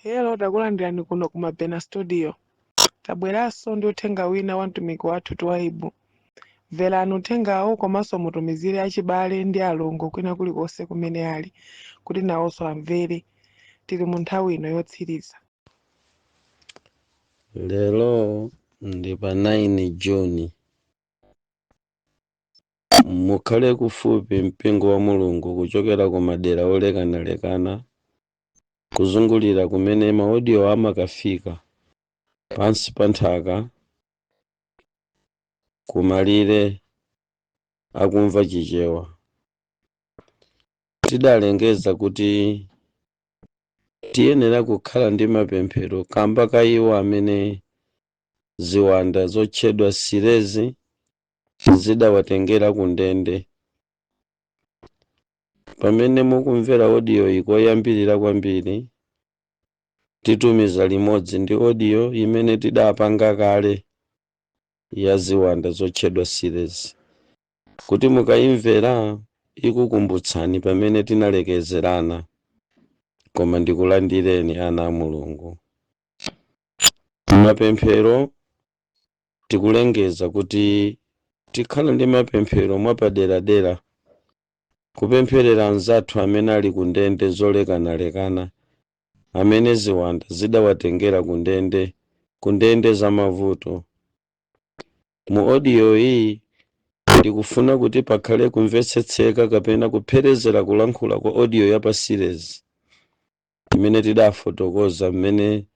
Hello, takulandirani kuno ku Mabena Studio. Tabweranso ndi uthenga wina wa mtumiki wathu Twaibu. Mverani uthengawo komanso mutumizire achibale ndi alongo kwina kulikonse kumene ali kuti nawonso amvere. Tili mu nthawi ino yotsiriza. Lero ndi pa 9 Juni. Mukhale kufupi, mpingo wa Mulungu, kuchokera ku madera olekanalekana kuzungulira kumene ma audio amakafika pansi pa nthaka, kumalire akumva Chichewa. Tidalengeza kuti tiyenera kukhala ndi mapemphero kamba ka iwo amene ziwanda zotchedwa sirezi zidawatengera ku ndende. Pamene mukumvera audio iyi koyambirira kwambiri, titumiza limodzi ndi audio imene tidapanga kale ya ziwanda zotchedwa sirezi, kuti mukayimvera ikukumbutsani pamene tinalekezerana. Koma ndikulandireni, ana a Mulungu. Mapemphero, tikulengeza kuti tikhala ndi mapemphero mwapaderadera kupempherera anzathu amene ali ku ndende zolekanalekana, amene ziwanda zidawatengera ku ndende, ku ndende za mavuto. Mu audio iyi ndikufuna kuti pakhale kumvetsetseka kapena kupherezera kulankhula kwa audio ya pa series imene tidafotokoza mmene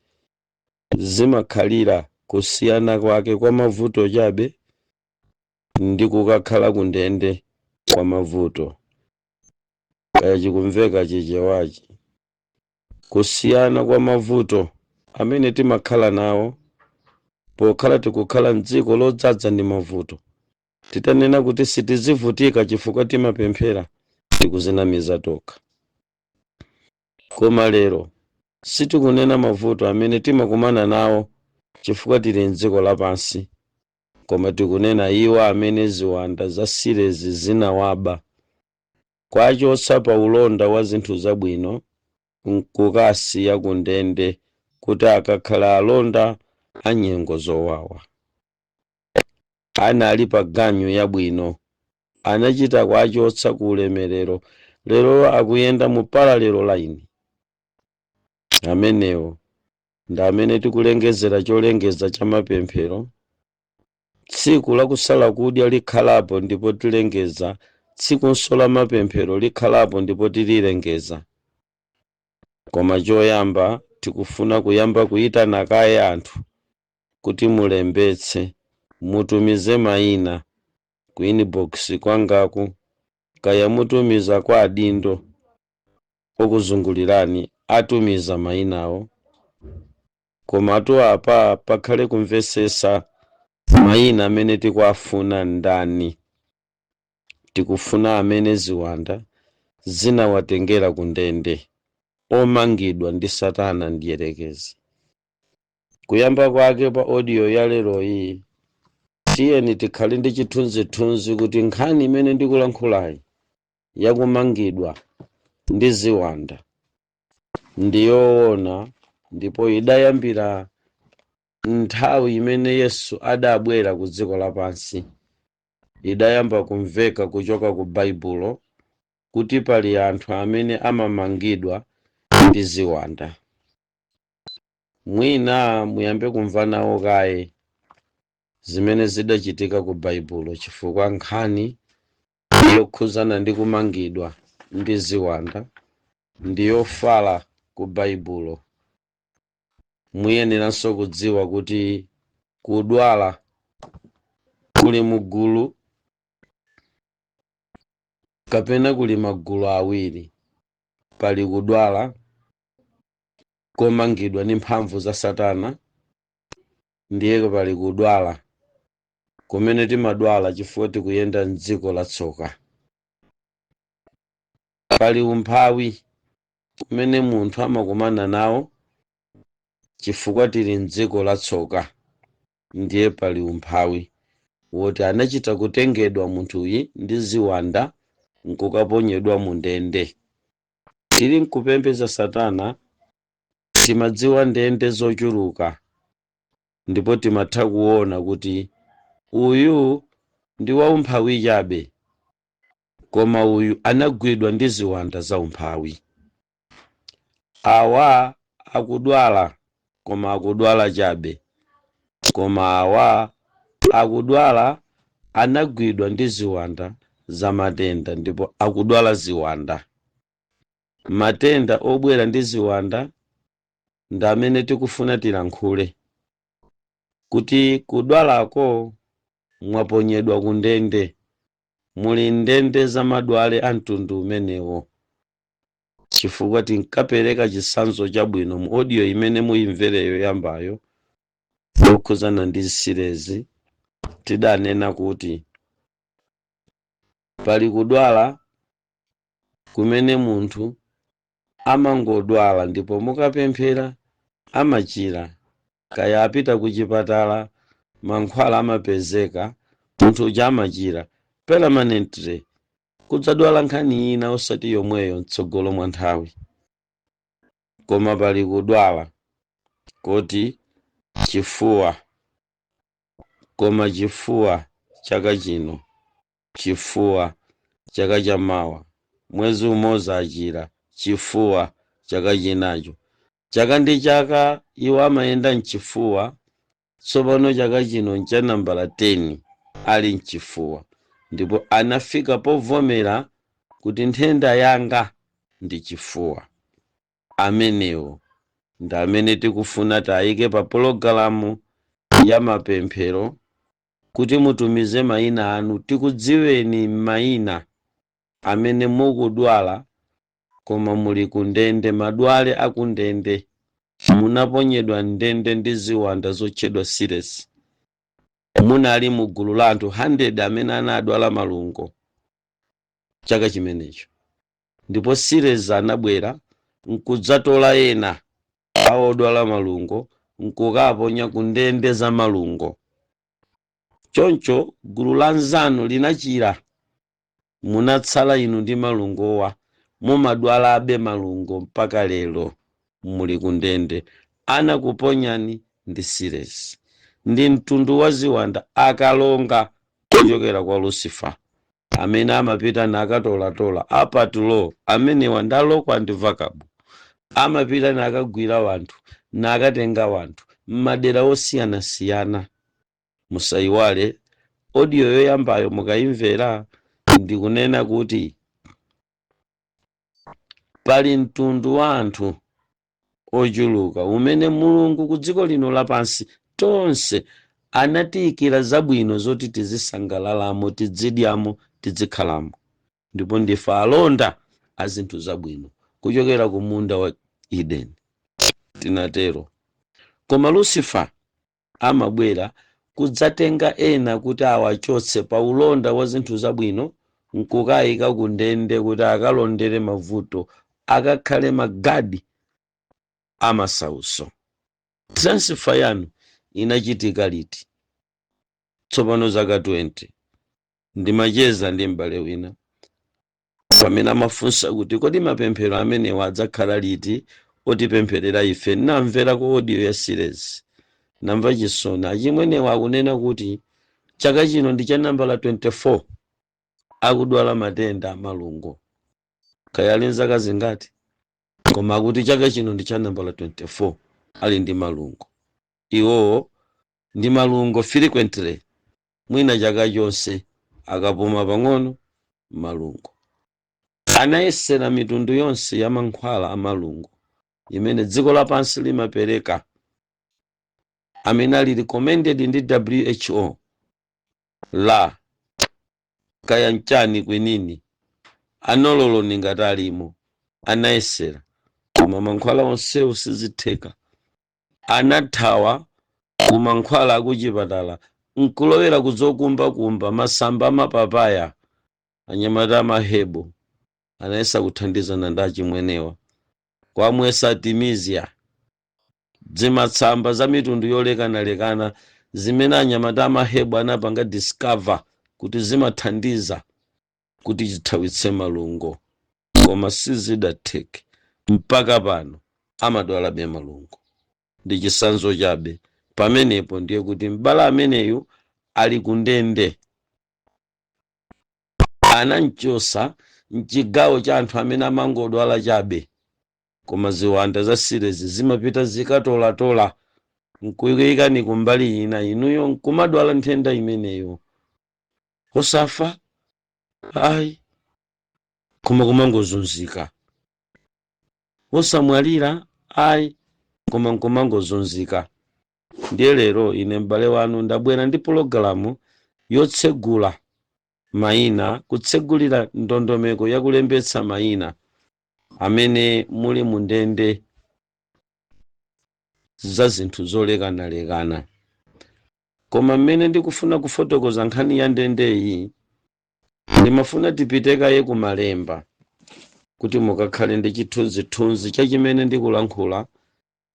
zimakhalira, kusiyana kwake kwa mavuto chabe ndi kukakhala ku ndende kwa mavuto. Kaya chikumveka Chichewachi? Kusiyana kwa mavuto amene timakhala nawo pokhala tikukhala mdziko lodzaza ndi mavuto. Titanena kuti sitizivutika chifukwa timapemphera, tikuzinamiza tokha. Koma lero sitikunena mavuto amene timakumana nawo chifukwa tili mdziko lapansi, koma tikunena iwo amene ziwanda za sirezi zinawaba, kwachotsa pa ulonda wa zinthu zabwino nkukasiya ku ndende kuti akakhala alonda a nyengo zowawa. Anali pa ganyu yabwino, anachita kwachotsa ku ulemerero, lero akuyenda mu parallel line. Amenewo ndi amene tikulengezera cholengeza cha mapemphero. Tsiku lakusala kudya likhalapo ndipo tilengeza, tsikunso la mapemphero likhalapo ndipo tililengeza. Koma choyamba tikufuna kuyamba kuyitana kaye anthu kuti mulembetse, mutumize mayina ku inbox kwangaku, kaya mutumiza kwa adindo okuzungulirani, atumiza mayinawo. Komatu apa pakhale kumvesesa, mayina amene tikuafuna ndani? Tikufuna amene ziwanda zinawatengera ku ndende, omangidwa ndi Satana ndiyerekezi. Kuyamba kwake pa audio ya lero iyi, tiyeni tikhale ndi chithunzithunzi kuti nkhani imene ndikulankhulayi yakumangidwa ndi ziwanda ndiyoona, ndipo idayambira nthawi imene Yesu adabwera ku dziko lapansi. Idayamba kumveka kuchoka ku Baibulo kuti pali anthu amene amamangidwa ndi ziwanda. Mwina muyambe kumva nawo kaye zimene zidachitika ku Baibulo, chifukwa nkhani yokhuzana ndi kumangidwa ndi ziwanda ndi yofala ku Baibulo. Muyeneranso kudziwa kuti kudwala kuli mugulu kapena kuli magulu awiri. Pali kudwala komangidwa ndi mphamvu za Satana, ndiye pali kudwala kumene timadwala chifukwa tikuyenda mdziko latsoka. Pali umphawi umene munthu amakumana nawo chifukwa tili mdziko latsoka, ndiye pali umphawi woti anachita kutengedwa munthuyi ndi ziwanda nkukaponyedwa mu ndende. Tili nkupembedza Satana. Timadziwa ndende zochuluka ndipo timatha kuona kuti uyu ndi waumphawi chabe, koma uyu anagwidwa ndi ziwanda za umphawi. Awa akudwala, koma akudwala chabe, koma awa akudwala, anagwidwa ndi ziwanda za matenda ndipo akudwala ziwanda. Matenda obwera ndi ziwanda ndi amene tikufuna tilankhule, kuti kudwalako mwaponyedwa ku ndende, muli ndende za madwale a mtundu umenewo, chifukwa tinkapereka chitsanzo chabwino mu audio imene muyimvereyo yambayo yokhuzana ndi sirezi. Tidanena kuti pali kudwala kumene munthu amangodwala ndipo mukapemphera amachira, kaya apita ku chipatala, mankhwala amapezeka, munthu uja amachira permanently, kudzadwala nkhani ina osati yomweyo mtsogolo mwa nthawi. Koma pali kudwala koti chifuwa, koma chifuwa chaka chino, chifuwa chaka chamawa, mwezi umodzi achira, chifuwa chaka chinacho, chaka ndi chaka iwo amayenda mchifuwa. Tsopano chaka chino ncha nambala 10 ali mchifuwa, ndipo anafika povomera kuti nthenda yanga ndi chifuwa. Amenewo ndi amene tikufuna tayike pa pologalamu ya mapemphero, kuti mutumize mayina anu, tikudziweni mayina amene mukudwala koma muli ku ndende, madwale akundende, munaponyedwa ndende ndi ziwanda zotchedwa siresi. Munali mu gulu la anthu 100 amene anadwala malungo chaka chimenecho, ndipo siresi anabwera nkudzatola ena awodwala malungo nkukaponya ku ndende za malungo. Choncho gulu la nzanu linachira, munatsala inu ndi malungowa, mumadwalabe malungo mpaka lero, muli ku ndende. Anakuponyani ndi siresi, ndi mtundu wa ziwanda akalonga kuchokera kwa Lucifer amene amapita nakatolatola apatulo. Amenewa ndalokwa ndi vakabu, amapita nakagwira wanthu, nakatenga wanthu m'madera osiyanasiyana. Musayiwale audio yoyambayo, mukayimvera, ndikunena kuti pali mtundu wa anthu ochuluka umene Mulungu ku dziko lino lapansi tonse anatiyikira zabwino zoti tizisangalalamo, tizidyamo, tizikhalamo, ndipo ndife alonda a zinthu zabwino kuchokera ku munda wa Eden, tinatero. Koma Lucifer amabwera kudzatenga ena kuti awachotse pa ulonda wa zinthu zabwino nkukayika ku ndende kuti akalondere mavuto, akakhale magadi amasauso. Transfer yanu inachitika liti? Tsopano zaka 20. Ndimacheza ndi m'bale wina pamene amafunsa kuti kodi mapemphero amenewa adzakhala liti otipempherera ife? Namvera ku audio ya series, namva chisoni. Achimwenewa akunena kuti chaka chino ndi cha nambala 24 akudwala matenda amalungo. Kaya ali nzaka zingati, koma akuti chaka chino ndi cha nambala 24 ali ndi malungo. Iwowo ndi malungo frequently, mwina chaka chonse, akapuma pang'ono malungo. Anayesera mitundu yonse ya mankhwala a malungo imene dziko lapansi limapereka, amene ali recommended ndi WHO, la kaya mchani, quinine, anololoni ngati alimo, anayesera, koma mankhwala onsewo sizitheka. Anathawa ku mankhwala akuchipatala nkulowera kuzokumbakumba masamba amapapaya. Anyamata ama herbal anayesa kuthandizana ndi achimwenewa, kwamwesa artemisia, zimatsamba za mitundu yolekanalekana zimene anyamata ama herbal anapanga discover kuti zimathandiza kuti zithawitse malungo, koma sizidatheke mpaka pano. Amadwalabe malungo, ndi chitsanzo chabe. Pamenepo ndiye kuti m'bale ameneyu ali ku ndende, anamchosa mchigawo cha anthu amene amangodwala chabe, koma ziwanda za sirezi zimapita zikatolatola nkuyikani kumbali ina, inuyo nkumadwala nthenda imeneyo, osafa ayi, koma kumangozunzika, osamwalira ayi, koma nkumangozunzika. Ndiye lero ine m'bale wanu ndabwera ndi pologalamu yotsegula mayina, kutsegulira ndondomeko yakulembetsa mayina amene muli mu ndende za zinthu zolekanalekana. Koma mmene ndikufuna kufotokoza nkhani ya ndendeyi, ndimafuna tipite kaye kumalemba kuti mukakhale ndi chithunzithunzi cha chimene ndikulankhula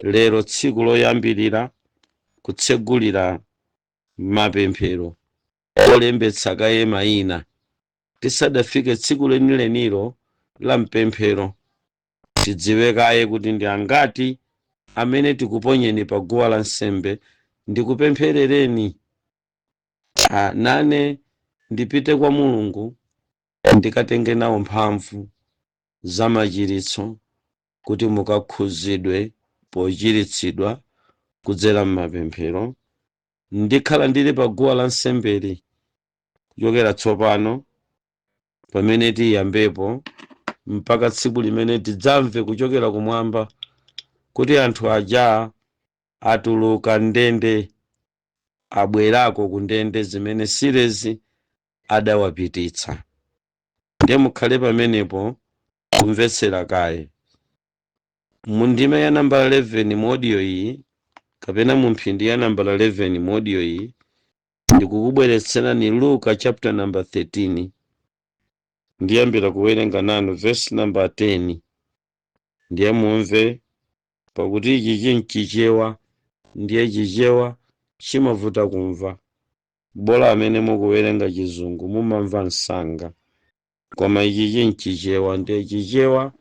lero, tsiku loyambirira kutsegulira mapemphero olembetsa kaye mayina tisadafike tsiku lenilenilo la mpemphero. Tidziwe kaye kuti ndi angati amene tikuponyeni pa guwa la nsembe ndikupempherereni. Ah, nane ndipite kwa Mulungu ndikatenge nawo mphamvu za machiritso kuti mukakhuzidwe pochiritsidwa kudzera m'mapemphero. Ndikhala ndili pa guwa la nsembeli kuchokera tsopano pamene tiyambepo mpaka tsiku limene tidzamve kuchokera kumwamba kuti anthu aja atuluka ndende, abwerako ku ndende zimene sirezi adawapititsa. Ndiye mukhale pamenepo kumvetsera kaye. Mu ndime ya nambala 11 mu audio iyi, kapena mu mphindi ya nambala 11 mu audio iyi, ndikukubweretserani Luka chapter number 13. Ndiyambira kuwerenga nanu verse number 10. Ndiye mumve, pakuti ichi chinchichewa, ndiye Chichewa chimavuta kumva. Bola amene mukuwerenga Chizungu mumamva msanga, koma ichi chinchichewa, ndiye Chichewa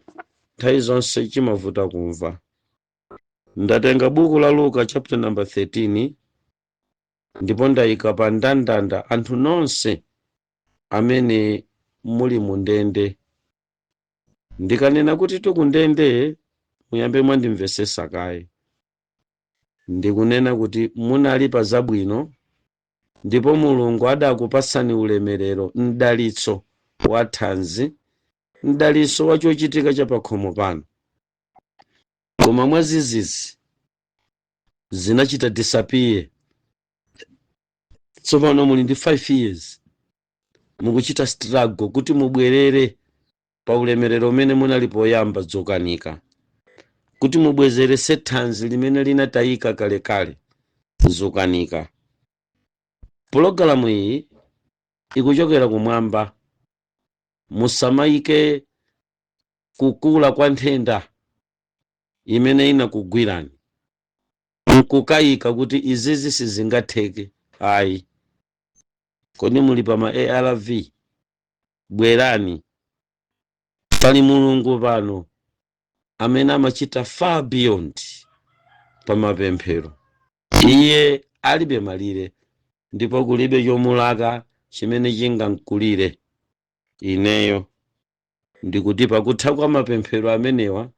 nthawi zonse chimavuta kumva. Ndatenga buku la Luka chapter number 13 ndipo ndayika pa ndandanda anthu nonse amene muli mu ndende. Ndikanena kuti tikundende, muyambe mwandimvesesa kaye. Ndikunena kuti munali pa zabwino ndipo Mulungu adakupasani ulemerero, mdalitso wa thanzi, mdalitso wa chochitika cha pakhomo pano, koma mwazizizi zinachita disappear. Tsopano muli ndi 5 years mukuchita struggle kuti mubwerere pa ulemerero umene munali poyamba, zokanika. Kuti mubwezerese thanzi limene linatayika kalekale, zokanika. Pulogalamu iyi ikuchokera kumwamba. Musamayike kukula kwa nthenda imene inakugwirani nkukayika kuti izizi sizingatheke, ayi. Kodi muli pa ma ARV? Bwerani, pali Mulungu pano amene amachita far beyond pa mapemphero. Iye alibe malire ndipo kulibe chomulaka chimene chingamkulire. Ineyo ndikuti pakutha kwa mapemphero amenewa,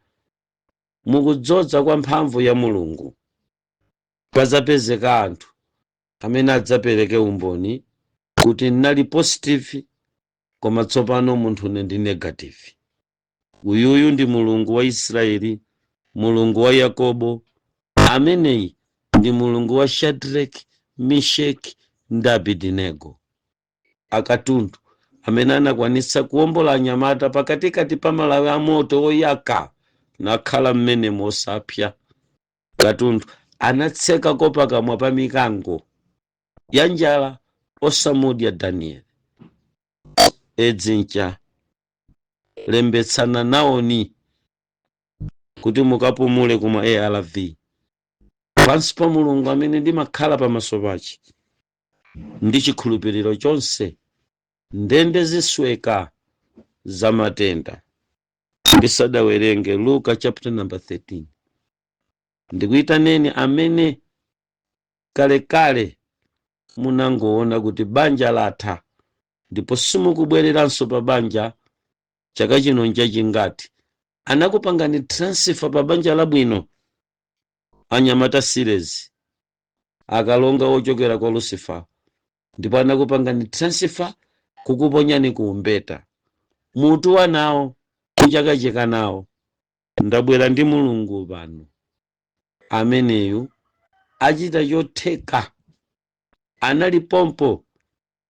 mukudzodza kwa mphamvu ya Mulungu, pazapezeka anthu amene adzapereke umboni kuti ndinali positive, koma tsopano munthune ndi negative. Uyuyu ndi Mulungu wa Israeli, Mulungu wa Yakobo. Ameneyi ndi Mulungu wa Shadrach, Meshach ndi Abednego, akatundu amene anakwanitsa kuwombola anyamata pakatikati pa malawi amoto oyaka, nakhala mmene mosapya. Katundu anatsekako pakamwa pa mikango ya njala, osamudya Daniel. Edzincha lembetsana nawoni kuti mukapumule kuma ARV pansi pa Mulungu amene ndimakhala pamaso pache ndi chikhulupiriro chonse. Ndende zisweka za matenda. Ndisadawerenge Luka chapter number 13, Ndikuyitaneni amene kalekale munangoona kuti banja latha ndipo simukubwereranso pa banja. Chaka chino nchachingati anakupangani transfer pa banja labwino? Anyamata sirezi, akalonga ochokera kwa Lucifer, ndipo anakupangani transfer kukuponyani ku umbeta, mutu wanawo kuchakacheka nawo. Ndabwera ndi Mulungu pano ameneyu achita chotheka. Anali pompo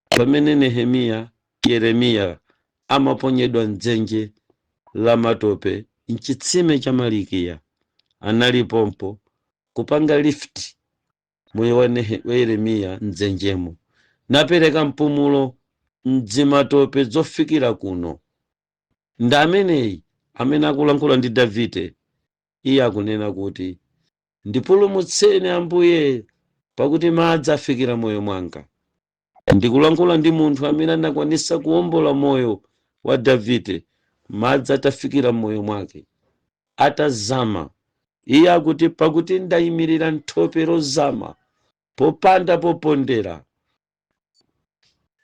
pamene Nehemiya, Yeremiya amaponyedwa mdzenje la matope mchitsime cha Malikiya. Anali pompo kupanga lift moyo wa Yeremiya mdzenjemo, napereka mpumulo mdzimatope zofikira kuno. Ndi ameneyi amene akulankhula ndi Davide. Iye akunena kuti, "Ndipulumutseni Ambuye, pakuti madzi afikira moyo mwanga." Ndikulankhula ndi munthu amene anakwanisa kuwombola moyo wa Davide madzi atafikira m'moyo mwake, atazama. Iye akuti, "Pakuti ndayimirira mthope lozama, popanda popondera."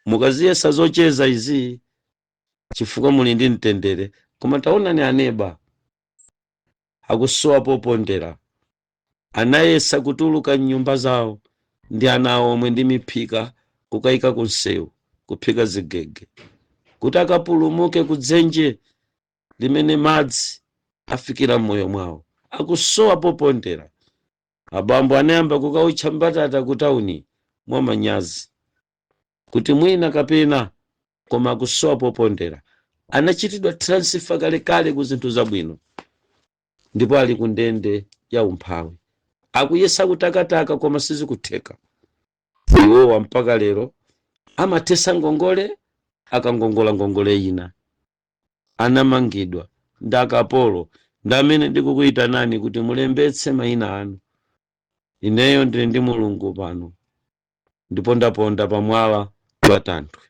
Mukaziyesa zocheza izi chifukwa muli ndi mtendere, koma taonani, aneba akusowa popondera. Anayesa kutuluka mnyumba zawo ndi ana awo omwe ndi miphika, kukayika ku msewu kuphika zigege kuti akapulumuke kudzenje limene madzi afikira m'moyo mwawo. Akusowa popondera. Abambo anayamba kukautcha mbatata ku tawuni mwamanyazi kuti mwina kapena, koma akusowa popondera. Anachitidwa transfer kalekale ku zinthu zabwino ndipo ali ku ndende ya umphawi, akuyesa kutakataka koma sizikutheka. Iwowa mpaka lero amathesa ngongole, akangongola ngongole ina. Anamangidwa ndi akapolo. Ndi amene ndikukuyitanani kuti mulembetse mayina anu. Ineyo ndili ndi Mulungu pano ndipo ndaponda pamwala pa tanthwe,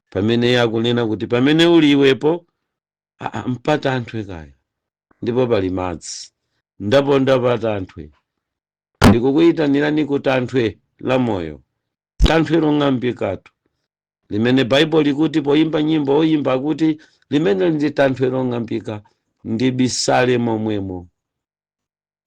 pamene iye akunena kuti pamene uli iwepo, aa, mpatanthwe kaya ndipo pali madzi. Ndaponda pa tanthwe, ndikukuyitanirani ku tanthwe la moyo, tanthwe long'ambikatu limene Baibulo likuti, poyimba nyimbo oyimba akuti, limene ndi tanthwe long'ambika, ndibisale momwemo.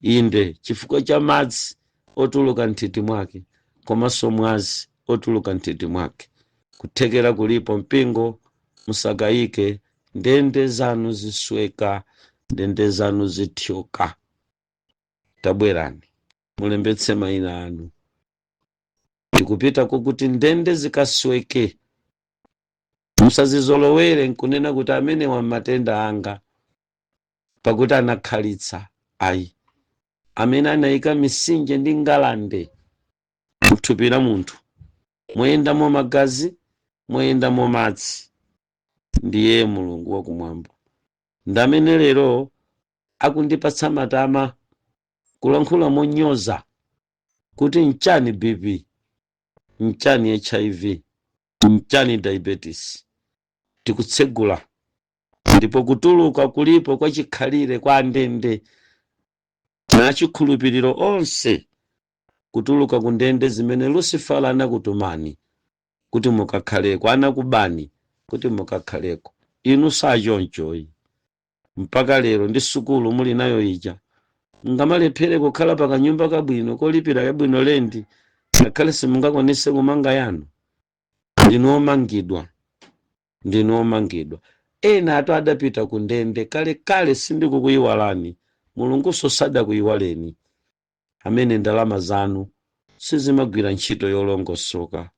Inde, chifukwa cha madzi otuluka mthiti mwake komanso mwazi otuluka mthiti mwake, kuthekera kulipo. Mpingo, musakayike, ndende zanu zisweka, ndende zanu zithyoka. Tabwerani mulembetse mayina anu. Tikupita kokuti ndende zikasweke. Musazizolowere nkunena kuti amenewa matenda anga pakuti anakhalitsa. Ayi, amene anayika misinje ndi ngalande mthupi la munthu moyendamo magazi, moyendamo madzi, ndiye Mulungu wakumwamba. Ndi amene lero akundipatsa matama kulankhula monyoza kuti nchani BP, nchani HIV, nchani diabetes. Tikutsegula ndipo kutuluka kulipo kwa chikhalire kwa andende nachikhulupiriro onse, kutuluka ku ndende zimene Lucifera anakutumani kuti mukakhaleko, anakubani kuti mukakhaleko. Inu sachonchoyi. Mpaka lero ndi sukulu muli nayo ija, ngamalephere kukhala pakanyumba kabwino kolipira kabwino lendi, ngakhale simungakwanise kumanga yanu. Ndinu omangidwa, ndinu omangidwa. Ena atu adapita ku ndende kalekale. Sindikukuyiwalani, Mulunguso sadakuyiwaleni. Amene ndalama zanu sizimagwira ntchito yolongosoka,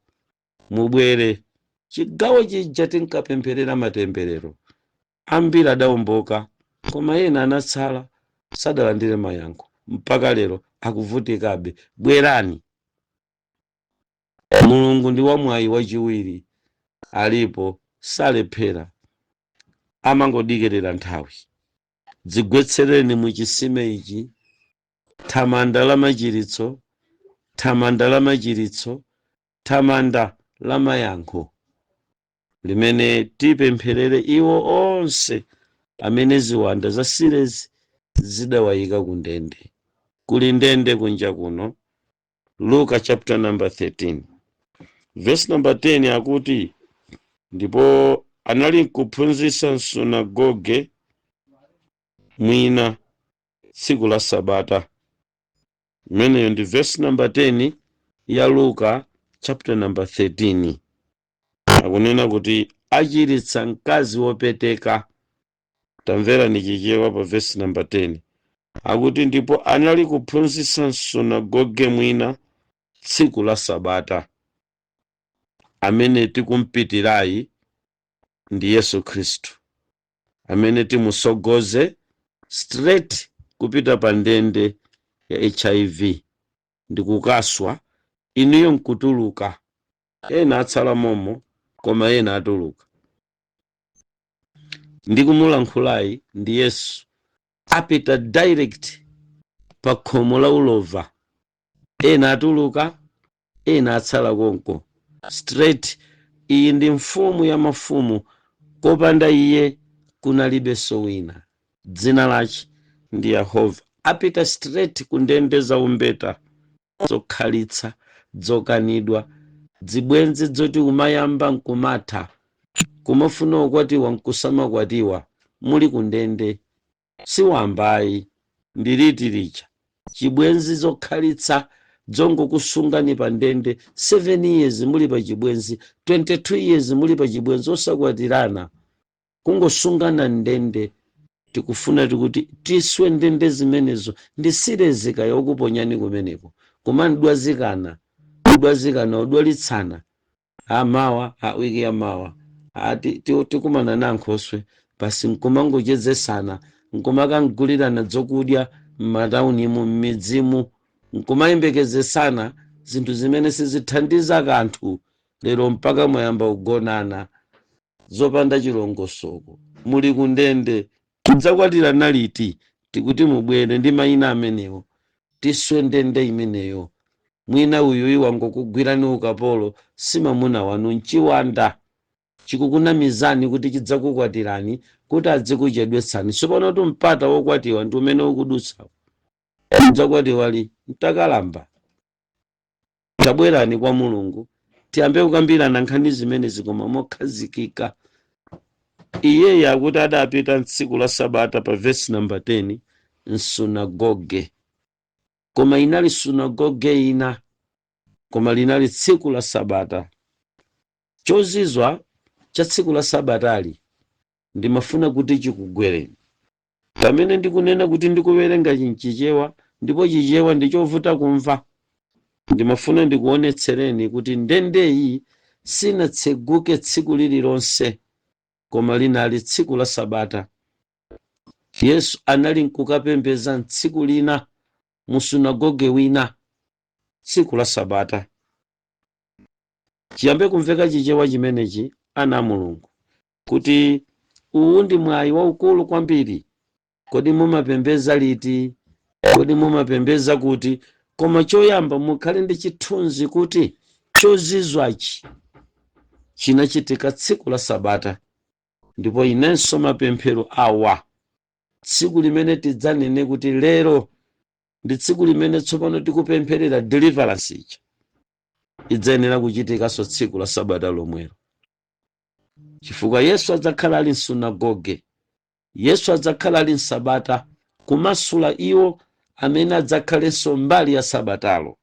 mubwere. Chigawo chija tinkapempherera matemberero, ambiri adawomboka, koma ena anatsala sadalandire mayankho, mpaka lero akuvutikabe. Bwerani, Mulungu ndi wamwayi wachiwiri, alipo, salephera, amangodikirira nthawi. Dzigwetsereni muchisime ichi, thamanda la machiritso, thamanda la machiritso, thamanda la mayankho, limene tipempherere iwo onse amene ziwanda za sirezi zidawayika ku ndende. Kuli ndende kunja kuno. Luka chapter number 13, verse number 10 akuti, "Ndipo anali nkuphunzitsa msunagoge mwina tsiku la Sabata." Imeneyo ndi verse number 10 ya Luka chapter number 13. Akunena kuti achiritsa mkazi wopeteka. Tamverani Chichewa pa verse number 10, akuti, "Ndipo anali kuphunzitsa msunagoge mwina tsiku la Sabata." Amene tikumpitirayi ndi Yesu Khristu, amene timusogoze straight kupita pa ndende ya HIV ndi kukaswa, inuyo nkutuluka. Ena atsala momo, koma ena atuluka. Ndikumulankhulayi ndi Yesu, apita direct pa khomo la ulova. Ena atuluka, ena atsala konko. Straight, iyi ndi mfumu ya mafumu, kopanda iye kunalibenso wina, dzina lace ndi Yehova. Apita straight ku ndende za umbeta, zokhalitsa, zokanidwa, zibwenzi zoti kumayamba nkumatha, kumafuna ukwatiwa nkusamakwatiwa, muli ku ndende. Siwambayi, ndiliti lija chibwenzi zokhalitsa zongokusungani pa ndende 7 years muli pa chibwenzi, 22 years muli pa chibwenzi, osakwatirana, kungosungana ndende. Tikufuna tikuti tiswe ndende zimenezo. Ndi sirezika yokuponyani kumeneko, kumandwazikana, kudwazikana, udwalitsana, amawa a wiki yamawa tikumana na nkhoswe basi, nkumangochezesana, nkumakangulirana zokudya m'mataunimu, m'midzimu, nkumayembekezesana zinthu zimene sizithandiza kanthu. Lero mpaka mwayamba kugonana zopanda chilongosoko, muli kundende. Mudzakwatira liti? Tikuti mubwere ndi mayina amenewo, tiswe ndende imeneyo. Mwina uyuyi wangokugwirani ukapolo, si mwamuna wanu, nchiwanda chikukunamizani kuti chidzakukwatirani kuti adzikuchedwetsani. Sipano tu mpata wokwatiwa ndi umene ukudutsawo. Mudzakwatiwa li mtakalamba? Tabwerani kwa Mulungu, tiyambe kukambirana nkhani zimene zikoma mokhazikika. Iyeyo akuti adapita tsiku la Sabata pa vesi namba 10 msunagoge, koma inali sunagoge ina, koma linali tsiku la Sabata. Chozizwa cha tsiku la Sabatali ndimafuna kuti chikugwereni pamene ndikunena kuti ndikuwerenga Chinchichewa, ndipo Chichewa ndichovuta kumva. Ndimafuna ndikuonetsereni kuti ndendeyi sinatseguke tsiku lililonse, koma linali tsiku la Sabata. Yesu anali nkukapembeza tsiku lina mu sunagoge wina tsiku la Sabata. Chiyambe kumveka Chichewa chimenechi, ana a Mulungu, kuti uwu ndi mwayi waukulu kwambiri. Kodi mumapembeza liti? Kodi mumapembeza kuti? Koma choyamba mukhale ndi chithunzi kuti chozizwachi chinachitika tsiku la Sabata. Ndipo inenso mapemphero awa, tsiku limene tidzanene kuti lero ndi tsiku limene tsopano tikupempherera deliverance ija, idzayenera kuchitikanso tsiku la Sabata lomwelo, chifukwa Yesu adzakhala ali msunagoge. Yesu adzakhala ali msabata kumasula iwo amene adzakhalenso mbali ya Sabatalo.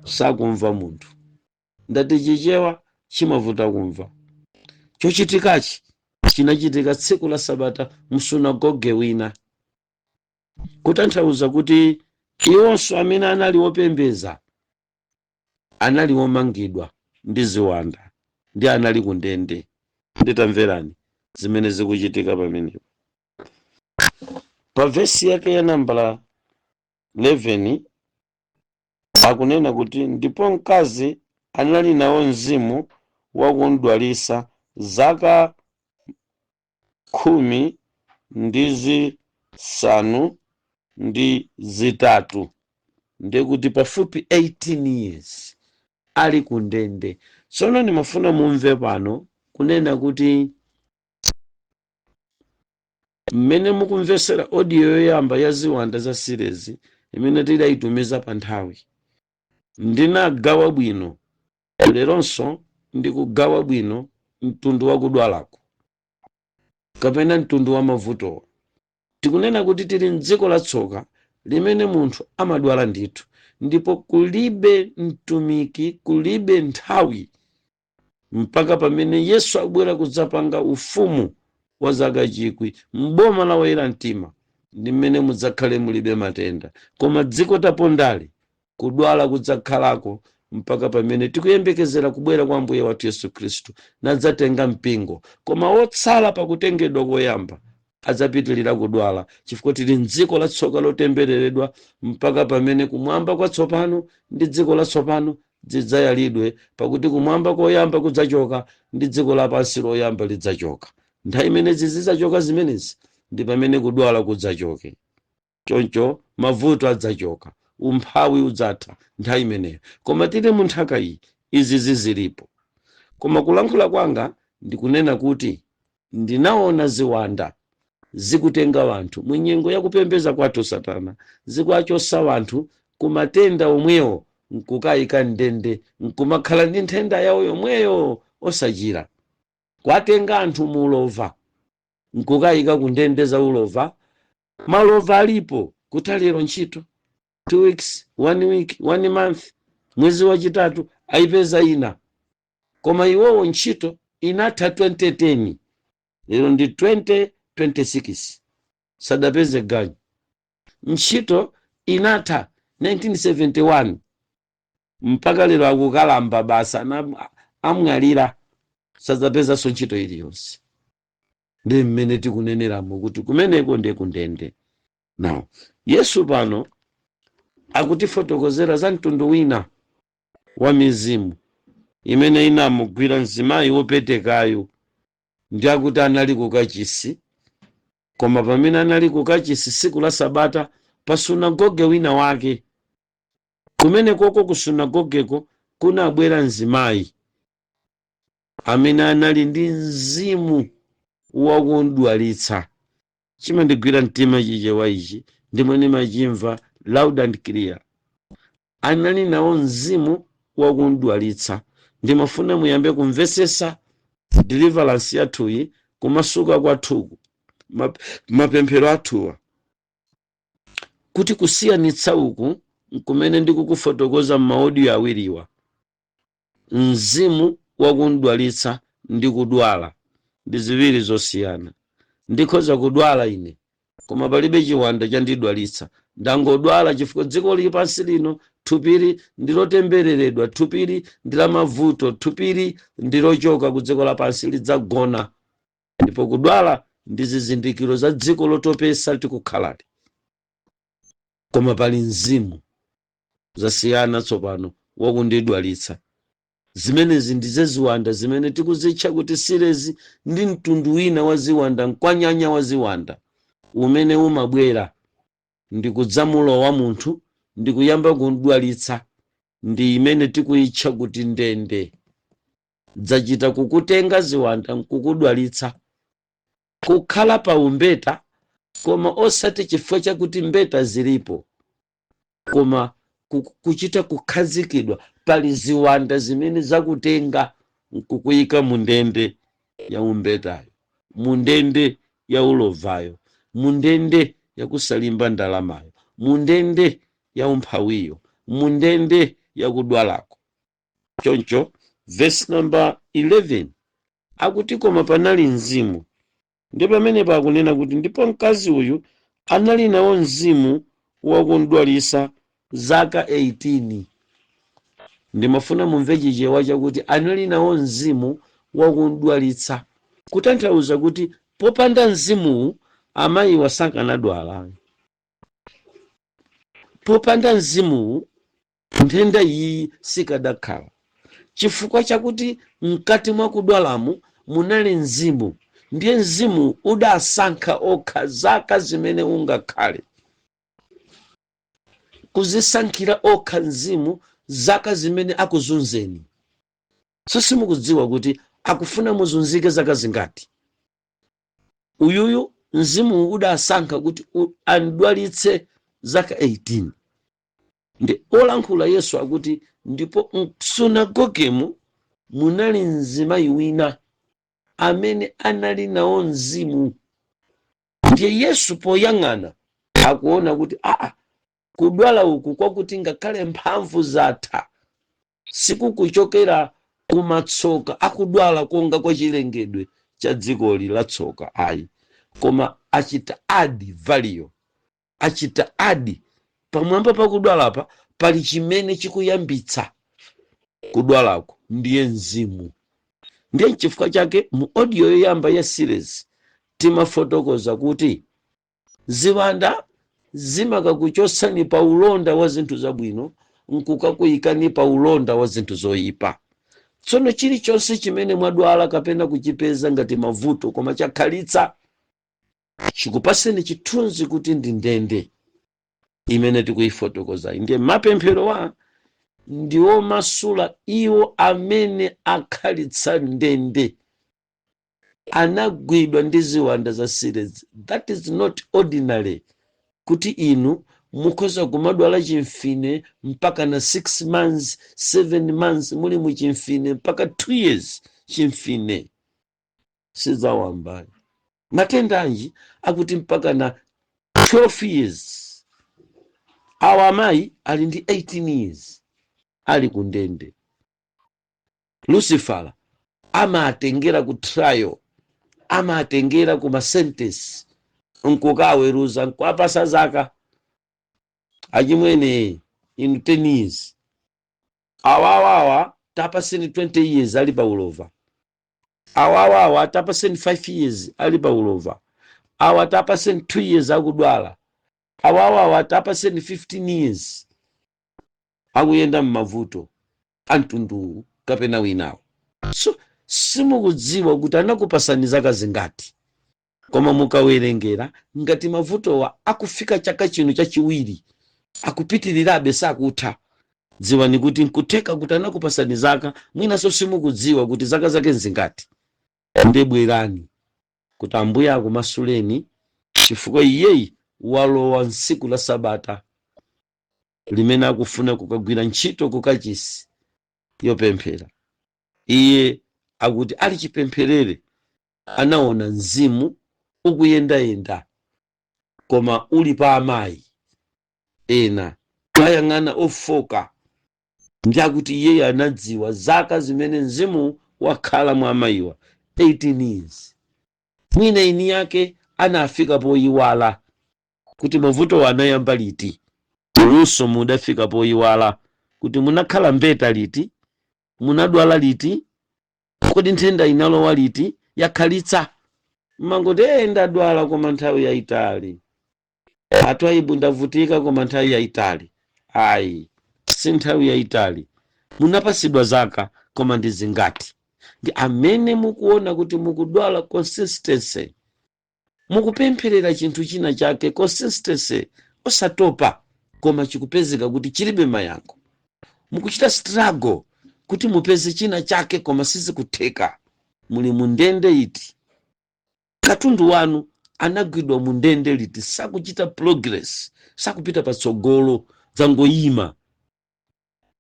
Sakumva munthu, ndati Chichewa chimavuta kumva. Chochitikachi chinachitika tsiku la Sabata msunagoge wina, kutanthauza kuti iwonso amene anali wopembeza anali womangidwa ndi ziwanda ndi anali ku ndende. Nditamverani zimene zikuchitika pamenepo pa vesi yake ya nambala 11, akunena kuti, "Ndipo mkazi anali nawo mzimu wakudwalitsa zaka 18." Ndekuti pafupi 18 years ali ku ndende. Tsono ndimafuna mumve pano kunena kuti Mmene mukumvesera audio yoyamba ya ziwanda za sirezi imene tidayitumiza pa nthawi, ndinagawa bwino. Leronso ndikugawa bwino mtundu wa kudwalako kapena mtundu wa mavutowa. Tikunena kuti tili mdziko latsoka limene munthu amadwala ndithu, ndipo kulibe mtumiki, kulibe nthawi mpaka pamene Yesu abwera kudzapanga ufumu wa zaka 1000 mboma la woyera mtima, ndi mmene mudzakhale mulibe matenda. Koma dziko tapondali, kudwala kudzakhalako mpaka pamene tikuyembekezera kubwera kwa Ambuye wathu Yesu Khristu nadzatenga mpingo. Koma wotsala pakutengedwa koyamba adzapitilira kudwala, chifukwa tili mdziko latsoka lotembereredwa mpaka pamene kumwamba kwatsopano ndi dziko latsopano zidzayalidwe, pakuti kumwamba koyamba kudzachoka ndi dziko lapansi loyamba lidzachoka. Nthawi imene zizidzachoka zimenezi ndi pamene kudwala kudzachoke. Choncho mavuto adzachoka, umphawi udzatha nthawi imeneyo. Koma tili mu nthaka iyi, izi zizilipo. Koma kulankhula kwanga ndikunena kuti ndinaona ziwanda zikutenga wanthu mu nyengo yakupembeza kwathu satana, zikuachosa wanthu ku matenda omwewo nkukayika ndende, nkumakhala ndi nthenda yawo yomweyo osachira. Kwatenga anthu mu ulova nkukayika ku ndende za ulova. Malova alipo kutalero ntchito 2 weeks, 1 week, 1 month, mwezi wachitatu ayipeza ina. Koma iwowo ntchito inatha 2010, lero ndi 2026, sadapeze ganyu. Ntchito inatha 1971, mpaka lero akukalamba basa, amwalira, sadzapezanso ntchito iliyonse. Ndi mmene tikuneneramo kuti kumeneko ndiye kundende. Now Yesu pano akutifotokozera za mtundu wina wa mizimu imene inamugwira mzimayi wopetekayo, ndi akuti anali kukachisi. Koma pamene anali kukachisi tsiku la sabata pa sunagoge wina wake, kumene koko ku sunagogeko kunabwera mzimayi amene anali ndi mzimu wakudwalitsa. Chimandigwira mtima Chichewa ichi, ndimwe ndimachimva loud and clear. Anali nawo mzimu wakudwalitsa. Ndimafuna muyambe kumvesesa deliverance yathuyi, kumasuka kwathuku, mapemphero athuwa, kuti kusiyanitsa uku nkumene ndikukufotokoza m'ma audio awiriwa. Mzimu wakudwalitsa ndi kudwala ndi ziwiri zosiyana. Ndikhoza kudwala ine, koma palibe chiwanda chandidwalitsa. Ndangodwala chifukwa dziko lapansi lino, thupili ndilotembereredwa, thupili ndi la mavuto, thupili ndilochoka ku dziko lapansi, lidzagona. Ndipo kudwala ndi zizindikiro za dziko lotopesa tikukhalali. Koma pali mzimu, zasiyana tsopano, wakundidwalitsa. Zimenezi ndize ziwanda zimene tikuzitcha kuti sirezi, ndi mtundu wina wa ziwanda, mkwanyanya wa ziwanda umene umabwera ndi kudzamulowa munthu ndi kuyamba kudwalitsa, ndi imene tikuyitcha kuti ndende. Dzachita kukutenga ziwanda nkukudwalitsa, kukhala pa umbeta, koma osati chifukwa chakuti mbeta zilipo, koma kuchita kukhazikidwa. Pali ziwanda zimene zakutenga nkukuyika mu ndende ya umbetayo, mu ndende ya ulovayo, mu ndende ya kusalimba ndalamayo, mu ndende ya umphawiyo, mu ndende ya kudwalako. Choncho verse number 11 akuti, koma panali mzimu. Ndi pamenepo akunena kuti, ndipo mkazi uyu anali nawo mzimu wakudwalitsa zaka 18. Ndimafuna mumve Chichewa chakuti anali nawo mzimu wakudwalitsa, kutanthauza kuti popanda mzimuwu amayiwa sakanadwala. Popanda mzimuwu nthenda iyi sikadakhala, chifukwa chakuti mkati mwa kudwalamu munali mzimu. Ndiye mzimu udasankha okha zaka zimene ungakhale, kuzisankhira okha mzimu zaka zimene akuzunzeni. So simukudziwa kuti akufuna muzunzike zaka zingati. Uyuyu Mzimu udasankha kuti andwalitse zaka 18. Ndi olankhula Yesu akuti, ndipo msunagogemu munali mzimayi wina amene anali nawo mzimu. Ndiye Yesu poyang'ana akuona kuti aa, kudwala uku kwakuti ngakhale mphamvu zatha sikukuchokera kumatsoka akudwala konga kwa chilengedwe cha dzikoli la tsoka ayi, koma achita add value, achita add pamwamba pakudwalapa pali chimene chikuyambitsa kudwalako, ndiye mzimu. Ndiye nchifukwa chake mu audio yoyamba ya series timafotokoza kuti ziwanda zimakakuchotsani pa ulonda wa zinthu zabwino nkukakuyikani pa ulonda wa zinthu zoyipa. Tsono chilichonse chimene mwadwala kapena kuchipeza ngati mavuto koma chakhalitsa, chikupaseni chithunzi kuti ndi ndende imene tikuyifotokozayi. Ndiye mapemphero wa ndiwomasula iwo amene akhalitsa ndende, anagwidwa ndi ziwanda za series. That is not ordinary kuti inu mukhoza kumadwala chimfine mpaka na 6 months, 7 months muli muchimfine, mpaka 2 years chimfine, sidzawambani. Matenda anji akuti mpaka na 12 years? Awa amayi ali ndi 18 years ali ku ndende. Lucifera amatengera ku trial, amatengera ku ma sentence, nkukaweruza, nkuapasa zaka. Achimwene, inu 10 years, awawawa tapaseni 20 years ali pa ulova, awawawa tapaseni 5 years ali pa ulova, awa tapaseni 2 years akudwala, awawawa tapaseni 15 years akuyenda m'mavuto amtunduwu kapena winawo. So simukudziwa kuti anakupasani zaka zingati, koma mukawerengera ngati mavutowa akufika chaka chino chachiwiri akupitirirabe, sakutha, dziwani kuti nkutheka kuti anakupasani zaka. Mwinanso simukudziwa kuti zaka zake nzingati. Ndebwerani kuti Ambuye akumasuleni, chifukwa iyeyi walowa ntsiku la sabata limene akufuna kukagwira ntchito kukachisi yopemphera. Iye akuti ali chipempherere anaona mzimu ukuyendayenda koma uli pa amayi ena, ayang'ana ofoka. Ndi akuti iyeyo anadziwa zaka zimene mzimu wakhala mwa amayiwa, 18 years. Mwina ini yake anafika poyiwala kuti mavuto anayamba liti. Inunso mudafika poyiwala kuti munakhala mbeta liti, munadwala liti, kodi nthenda inalowa liti, yakhalitsa. Mmangoti, "Ee, ndadwala koma nthawi yayitali. Atwaibu, ndavutika koma nthawi yayitali." Ayi, si nthawi yayitali. Munapasidwa zaka, koma ndi zingati? Ndi amene mukuona kuti mukudwala consistency, mukupempherera chinthu china chake consistency, osatopa, koma chikupezeka kuti chilibe mayankho. Mukuchita struggle kuti mupeze china chake koma sizikutheka. Muli mundende iti? Katundu wanu anagwidwa mundende liti? Sakuchita progress, sakupita patsogolo, dzangoyima.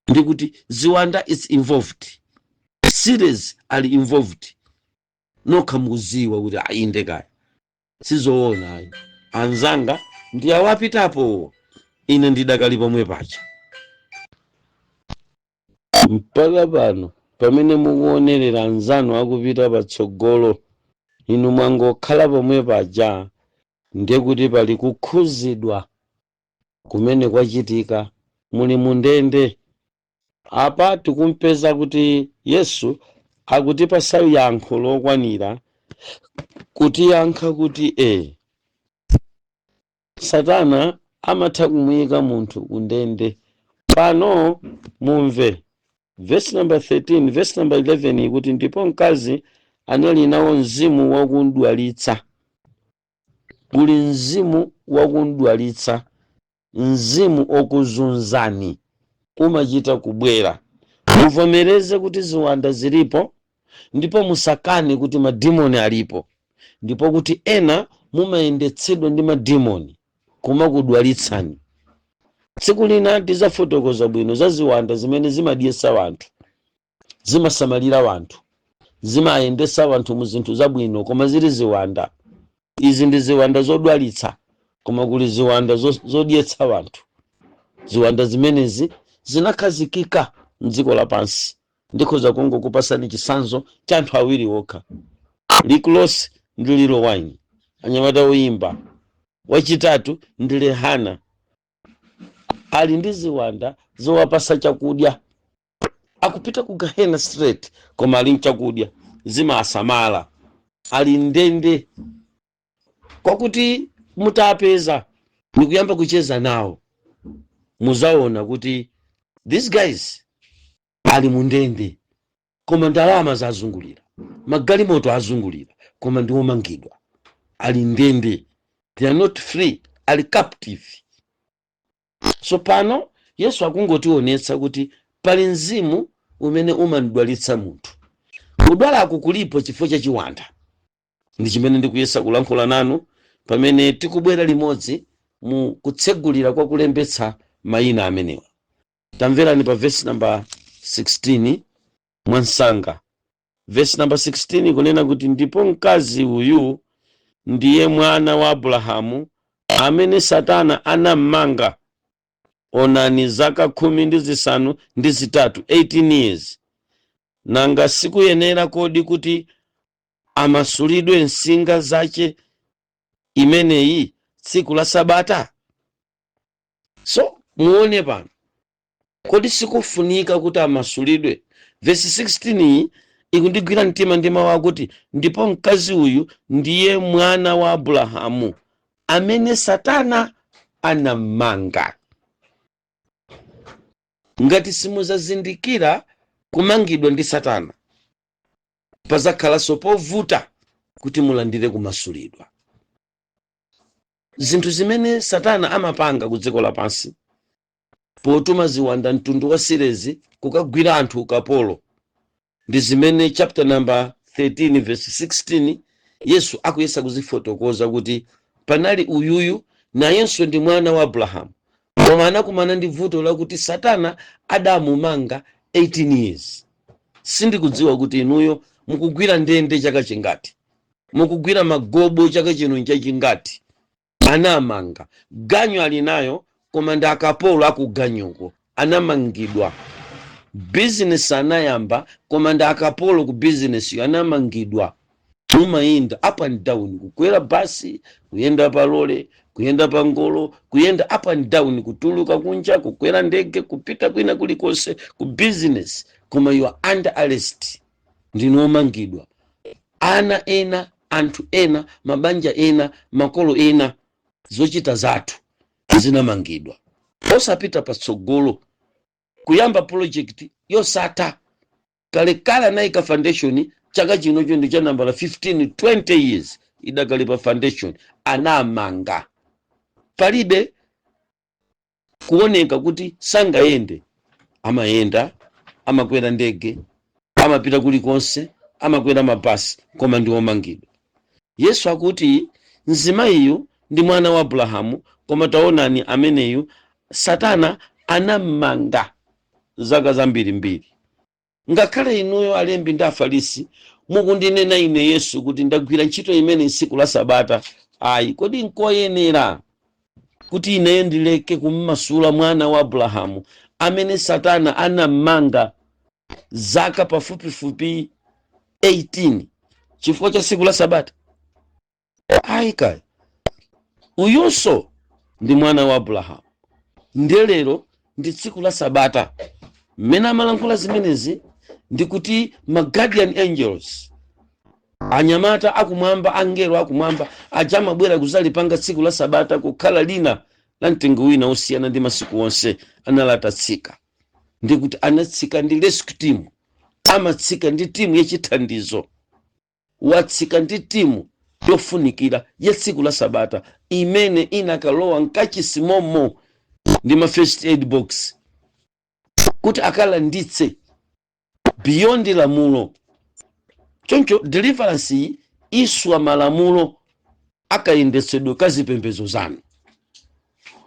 Ndikuti ziwanda is involved, series ali involved. Nokha mukuziwa kuti ayinde kaya sizoona ayi. Anzanga ndi awapitapo, ine ndidakali pomwe pacha mpaka pano. Pamene mukuonerera anzanu akupita patsogolo, inu mwangokhala pomwe paja, ndiye kuti pali kukhuzidwa kumene kwachitika, muli mundende. Apa tikumpeza kuti Yesu akutipasa yankho lokwanira kutiyankha kuti Satana amatha kumuyika munthu kundende. Pano mumve verse number 13, verse number 11 ikuti, ndipo mkazi anali nawo mzimu wakudwalitsa. Kuli mzimu wakudwalitsa, mzimu okuzunzani, umachita kubwera. Muvomereze kuti ziwanda zilipo, ndipo musakane kuti madimoni alipo, ndipo kuti ena Mumayendetsedwa ndi madimoni kumakudwalitsani. Tsiku lina tizafotokoza bwino za ziwanda zimene zimadyetsa wanthu, zimasamalira wanthu, zimayendetsa wanthu mu zinthu zabwino, koma zili ziwanda. Izi ndi ziwanda zodwalitsa, koma kuli ziwanda zodyetsa wanthu. Ziwanda zimenezi zinakhazikika mdziko lapansi. Ndikhoza kungokupasani chitsanzo cha anthu awiri okha, Rick Ross ndi Lil Wayne, anyamata oyimba. Wachitatu ndi Rihanna. Ali ndi ziwanda zowapasa chakudya. Akupita ku gahena straight, koma ali mchakudya, zimasamala, ali ndende. Kwakuti mutapeza nikuyamba kucheza nawo, muzaona kuti these guys ali mundende, koma ndalama zazungulira, magalimoto azungulira, koma ndi omangidwa, ali ndende. They are not free, ali captive. So pano Yesu akungotionetsa kuti pali mzimu umene umandwalitsa munthu. Kudwalako kulipo chifukwa cha chiwanda. Ndi chimene ndikuyesa kulankhula nanu pamene tikubwera limodzi mu kutsegulira kwa kulembetsa mayina amenewa. Tamverani pa verse number 16 mwansanga. Verse number 16 kunena kuti, "Ndipo mkazi uyu ndiye mwana wa Abrahamu amene Satana anammanga, onani, zaka 18, 18 years. Nanga sikuyenera kodi kuti amasulidwe nsinga zace imeneyi tsiku la Sabata?" So muone pano, kodi sikufunika kuti amasulidwe? Vesi 16 iyi ikundigwira mtima ndi mawu akuti, "Ndipo mkazi uyu ndiye mwana wa Abrahamu amene Satana anamanga." Ngati simuzazindikira kumangidwa ndi Satana, pazakhalanso povuta kuti mulandire kumasulidwa. Zinthu zimene Satana amapanga ku dziko lapansi potuma ziwanda mtundu wa sirezi kukagwira anthu ukapolo ndi zimene chapter number 13 verse 16 Yesu akuyesa kuzifotokoza, kuti panali uyuyu, nayenso ndi mwana wa Abrahamu, koma anakumana ndi vuto lakuti Satana adamumanga 18 years. Sindikudziwa kuti inuyo mukugwira ndende chaka chingati, mukugwira magobo chaka chino nchachingati. Anamanga ganyu ali nayo, koma ndi akapolo akuganyuko, anamangidwa. Bizinesi anayamba, koma ndi akapolo ku bizinesi, anamangidwa. Mumayenda up and down, kukwera basi, kuyenda pa lole, kuyenda pa ngolo, kuyenda up and down, kutuluka kunja, kukwera ndege, kupita kwina kulikonse ku business, koma you are under arrest, ndinu omangidwa. Ana ena, anthu ena, mabanja ena, makolo ena, zochita zathu zinamangidwa, osapita patsogolo. Kuyamba project yosatha, kalekale anayika foundation, chaka chinocho ndi cha nambala 15, 20 years idakali pa foundation. Anamanga, palibe kuoneka kuti sangayende. Amayenda, amakwera ndege, amapita kulikonse, amakwera mabasi, koma ndi omangidwa. Yesu akuti mzimayiyu ndi mwana wa Abrahamu, koma taonani, ameneyu Satana anammanga zaka zambirimbiri. Ngakhale inuyo alembi ndi Afarisi mukundinena ine Yesu kuti ndagwira ntchito imene tsiku la Sabata ayi, kodi nkoyenera kuti ineyo ndileke kummasula mwana wa Abrahamu amene Satana anammanga zaka pafupifupi 18 chifukwa cha tsiku la Sabata? Ayi kaya, uyunso ndi mwana wa Abrahamu, ndiye lero ndi tsiku la Sabata. Mmene amalankhula zimenezi ndikuti ma guardian angels, anyamata akumwamba, angelo akumwamba aja amabwera kuzalipanga tsiku la Sabata kukhala lina la mtengo wina osiyana ndi masiku onse, anali atatsika. Ndikuti anatsika ndi rescue team, amatsika ndi timu yachithandizo. Watsika ndi timu yofunikira ya tsiku la Sabata imene inakalowa mkachisimomo ndi ma first aid box kuti akalanditse beyond lamulo. Choncho deliverance iyi iswa malamulo. Akayendetsedwe ka zipembedzo zanu,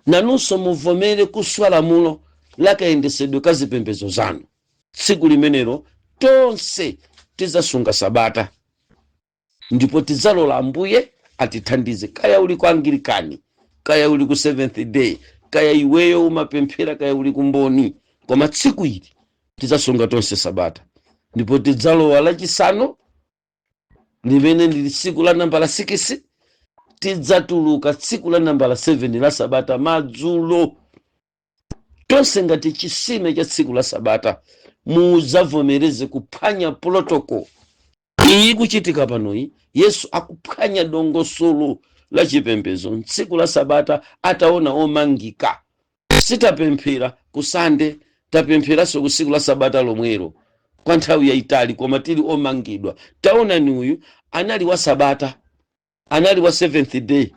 nanunso muvomere kuswa lamulo lakayendetsedwe ka zipembedzo zanu. Tsiku limenelo tonse tidzasunga sabata ndipo tidzalola Ambuye atithandize. Kaya uli ku Angilikani, kaya uli ku Seventh Day, kaya iweyo umapemphera, kaya uli ku Mboni, koma tsiku ili tidzasunga tonse sabata ndipo tidzalowa Lachisanu limene ndili tsiku la nambala 6. Tidzatuluka tsiku la nambala 7 la sabata madzulo, tonse ngati chisime cha tsiku la sabata. Mudzavomereze kuphwanya protocol iyi kuchitika panoyi. Yesu akuphwanya dongosolo la chipembedzo tsiku la sabata ataona omangika. Sitapemphera ku Sande, tapempheranso ku tsiku la sabata lomwelo kwa nthawi yayitali, koma tili omangidwa. Taonani, uyu anali wa sabata, anali wa Seventh Day,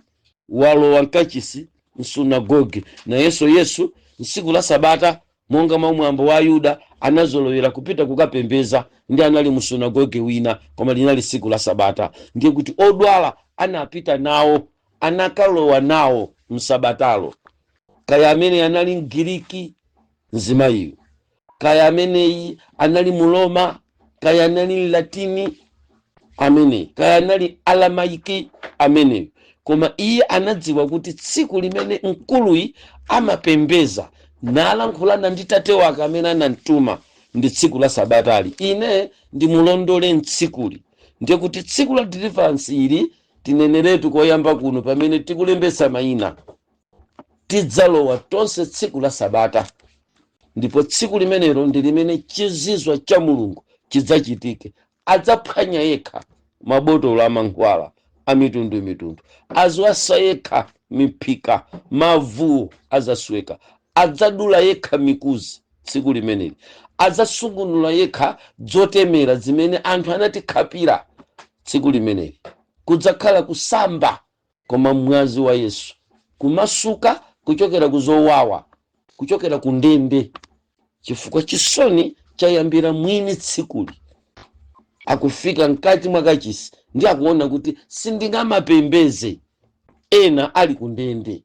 walowa mkachisi, msunagoge. Nayenso Yesu tsiku la sabata, monga mwa mwambo wa Ayuda, anazolowera kupita kukapembeza ndi anali mu sunagoge wina, koma linali tsiku la sabata. Ndiye kuti odwala anapita nawo, anakalowa nawo msabatalo. Kaya amene anali Mgiriki mzimayiyo, kaya ameneyi anali Muloma, kaya anali Mlatini amene, kaya anali Alamaiki ameneyo, koma iye anadziwa kuti tsiku limene mkuluyi amapembeza nalankhulana ndi tate wake amene anamtuma ndi tsiku la sabatali. Ine ndimulondole mtsikuli. Ndiye kuti tsiku la deliverance ili, tineneretu koyamba kuno, pamene tikulembetsa mayina, tidzalowa tonse tsiku la sabata, ndipo tsiku limenelo ndi limene chizizwa cha Mulungu chidzachitike. Adzaphwanya yekha mabotolo amankhwala a mitundumitundu, azwasa yekha miphika, mavuwo azasweka, adzadula yekha mikuzi tsiku limeneli, adzasungunula yekha zotemera zimene anthu anatikhapira tsiku limeneli. Kudzakhala kusamba, koma mwazi wa Yesu, kumasuka kuchokera ku zowawa, kuchokera ku ndende, chifukwa chisoni chayambira mwini tsikuli. Akufika mkati mwa kachisi ndi akuona kuti sindingamapembeze ena ali ku ndende,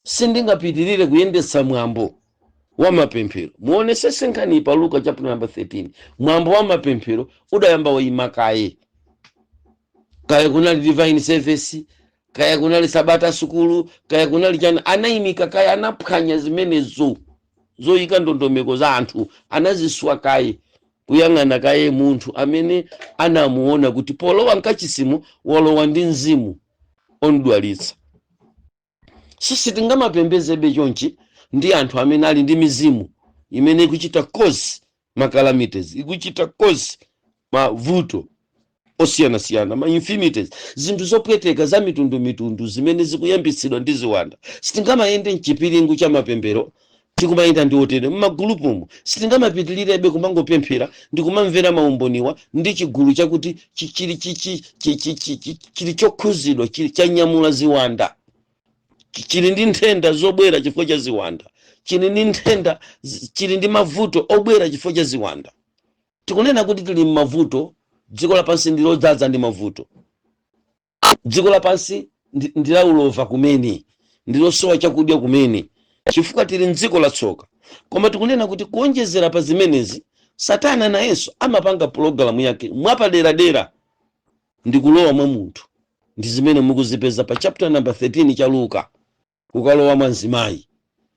sindingapitirire kuyendetsa mwambo wa mapemphero. Muonesese nkhani pa Luka chapter number 13. Mwambo wa mapemphero udayamba wayima kaye. Kaya kunali divine service, kaya kunali sabata sukulu, kaya kunali chani, anayimika kaye, anaphwanya zimenezo zoyika ndondomeko za anthu, anaziswa kaye, kuyang'ana kaye munthu amene anamuona kuti polowa mkachisimo walowa ndi mzimu ondwalitsa. Sisi tingamapembezebe chonchi ndi anthu amene ali ndi mizimu imene ikuchita cause ma calamities, ikuchita cause mavuto osiyanasiyana, ma infirmities, zinthu zopweteka za mitundumitundu zimene zikuyambitsidwa ndi ziwanda. Sitingamayende mchipiringu cha mapemphero tikumayenda ndi otere mmagulupumo. Sitingamapitilirebe kumangopemphera ndi kumamvera maumboniwa ndi chigulu chakuti chili chokhuzidwa, chili chanyamula ziwanda, chili ndi nthenda zobwera chifukwa cha ziwanda, chili ndi nthenda, chili ndi mavuto obwera chifukwa cha ziwanda. Tikunena kuti tili m'mavuto. Dziko lapansi ndi lodzaza ndi mavuto. Dziko lapansi ndi laulova kumene, ndi losowa chakudya kumene, chifukwa tili mdziko latsoka. Koma tikunena kuti kuonjezera pa zimenezi, Satana nayenso amapanga pulogalamu yake mwapaderadera ndi kulowa mwa munthu. Ndi zimene mukuzipeza pa chapter number 13 cha Luka, kukalowa mwa mzimayi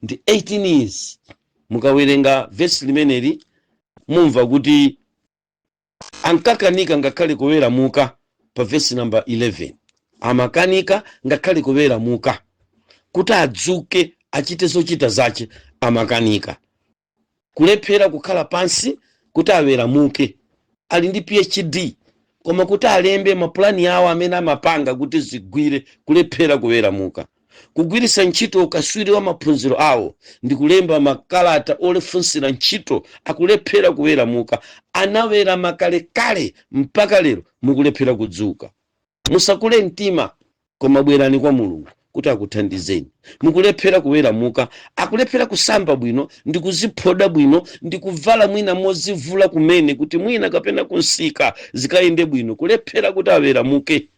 ndi 18 years. Mukawerenga vesi limeneli mumva kuti ankakanika ngakhale kuweramuka. Pa vesi number 11, amakanika ngakhale kuweramuka kuti adzuke achite zochita zache, amakanika, kulephera kukhala pansi kuti aweramuke. Ali ndi PhD, koma kuti alembe mapulani awo amene amapanga kuti zigwire, kulephera kuweramuka. Kugwiritsa ntchito ukaswiri wa maphunziro awo ndi kulemba makalata olefunsira ntchito, akulephera kuweramuka. Anawerama kalekale, mpaka lero mukulephera kudzuka. Musakule mtima, koma bwerani kwa Mulungu kuti akuthandizeni. Mukulephera kuweramuka, akulephera kusamba bwino ndi kuziphoda bwino ndi kuvala mwina mozivula kumene kuti mwina kapena kunsika zikayende bwino, kulephera kuti aweramuke.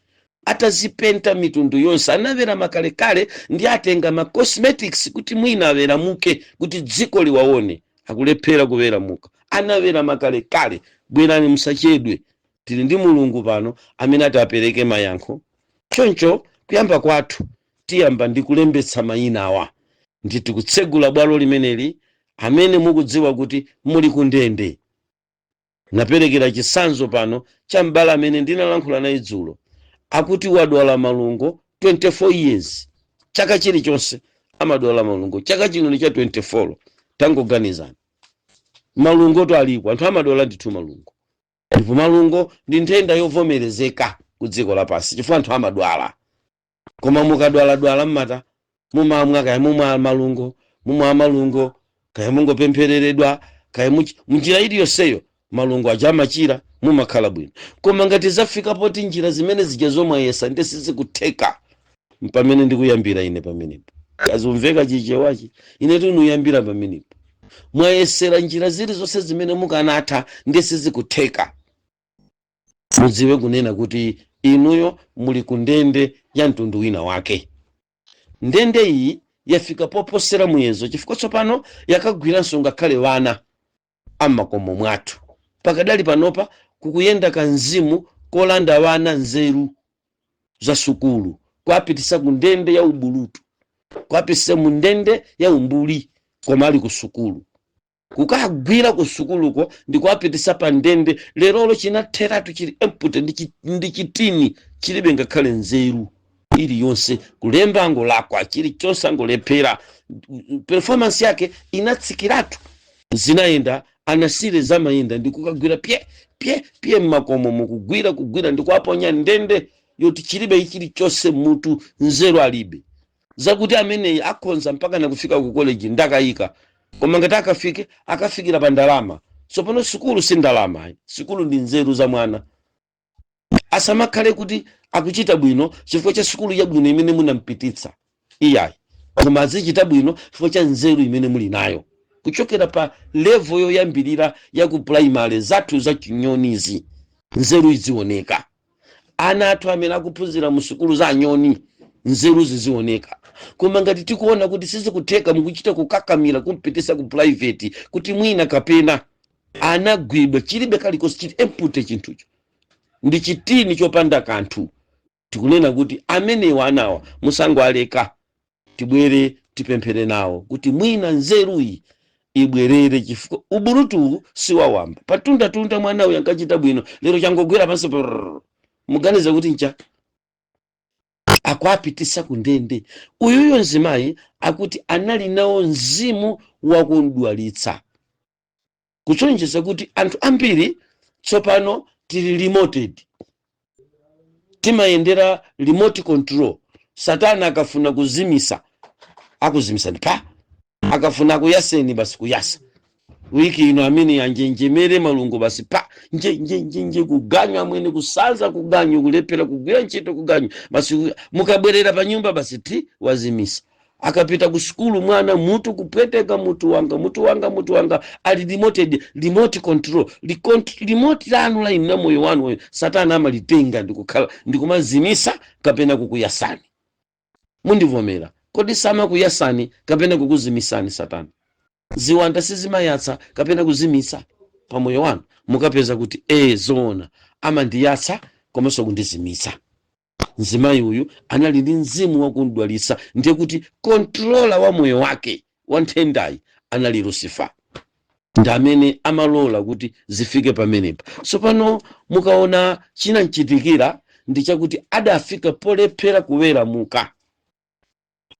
Atazipenta mitundu yonse, anawerama kalekale ndi atenga ma cosmetics kuti mwina aweramuke kuti dziko liwaone, akulephera kuweramuka, anawerama kalekale. Bwerani, musachedwe, tili ndi Mulungu pano amene ati apereke mayankho. Choncho kuyamba kwathu tiyamba ndi kulembetsa mayina awa, ndi tikutsegula bwalo limeneli. Amene mukudziwa kuti muli kundende, naperekera chitsanzo pano cha m'bale amene ndinalankhula naye dzulo, akuti wadwala malungo 24 years. Chaka chilichonse amadwala malungo, chaka chino ndi cha 24. Tangoganizani, malungo to aliko, anthu amadwala ndithu malungo, ndipo malungo ndi nthenda yovomerezeka ku dziko lapansi chifukwa anthu amadwala. Koma mukadwaladwala mmata mumamwa, kaya mumwa malungo, mumwa malungo, kaya mungopemphereredwa, kaya munjira iliyonseyo, malungo aja amachira, mumakhala bwino. Koma ngati zafika poti njira zimene zija zomwayesa ndi sizikutheka, pamene ndikuyambira ine pamenepo. Kazumveka Chichewachi? Ine tinuyambira pamenepo. Mwayesera njira zilizonse zimene mukanatha ndi sizikutheka, mudziwe kunena kuti inuyo muli ku ndende ya mtundu wina wake. Ndende iyi yafika poposera muyezo chifukwa tsopano yakagwiranso ngakhale wana ammakomo mwathu. Pakadali panopa kukuyenda kanzimu kolanda wana nzeru za sukulu, kuapitisa ku ndende ya ubulutu, kuapitisa mu ndende ya umbuli, koma ali ku sukulu, kukagwira ku sukuluko ndi kuapitisa pa ndende. Lerolo chinatheratu, chili empty, ndi chitini, chilibe ngakhale nzeru iliyonse. Kulemba angolakwa, chilichonse angolephera, performance yake inatsikiratu. Zinayenda anasire zamayenda ndi kukagwira pye pye pye mmakomo, mukugwira kugwira ndi kuaponya ndende yoti chilibe chilichonse mutu, nzeru alibe. Zakuti ameneyi akhonza mpaka nakufika ku college ndakayika, koma ngati akafike, akafikira pa ndalama. Tsopano sukulu si ndalama ayi, sukulu ndi nzeru za mwana. Asamakhale kuti akuchita bwino chifukwa cha sukulu yabwino imene munampititsa, iyayi, koma azichita bwino chifukwa cha nzeru imene muli nayo kuchokera pa level yoyambirira ya ku primary. Zathu za chinyonizi, nzeru izioneka. Ana athu amene akuphunzira mu sukulu za anyoni, nzeru zizioneka. Koma ngati tikuona kuti sizikutheka, mukuchita kukakamira kumpitisa ku private kuti mwina kapena, anagwidwa, chilibe kalikonse, chili empty, chinthucho ndi chitini chopanda kanthu. Tikunena kuti amenewa anawa musangoaleka, tibwere tipemphere nawo kuti mwina nzeruyi ibwerere, chifukwa ubulutuwu siwawamba. Patundatunda mwana uyu ankachita bwino, lero changogwera pansi prrr. Muganiza kuti ncha akuapitisa ku ndende. Uyuyo mzimayi akuti anali nawo mzimu wakudwalitsa, kutsonyeza kuti anthu ambiri tsopano tili remoted, timayendera remote control. Satana akafuna kuzimisa, akuzimisani pa, akafuna kuyaseni, basi kuyasa. Wiki ino amene anjenjemere malungo, basi pa nje nje nje nje, kuganywa amwene, kusanza kuganywa, kulephera kugwira ntchito kuganywa, basi mukabwerera pa nyumba basi ti wazimisa. Akapita ku sukulu mwana, mutu kupweteka, mutu wanga, mutu wanga, mutu wanga, ali remoted, remote control. Remote lanu la inu la moyo wanu satana amalitenga ndikukhala ndikumazimisa kapena kukuyasani. Mundivomera, kodi samakuyasani kapena kukuzimisani satana? Ziwanda sizimayatsa kapena kuzimisa pamoyo wanu? Mukapeza kuti ee, zoona, amandiyatsa komanso kundizimitsa. Mzimayi uyu anali ndi mzimu wakudwalitsa, ndiye kuti controller wa moyo wake wa nthendayi anali Lucifer, ndi amene amalola kuti zifike pamenepa. Tsopano mukaona chinamchitikira ndi chakuti adafika polephera kuweramuka.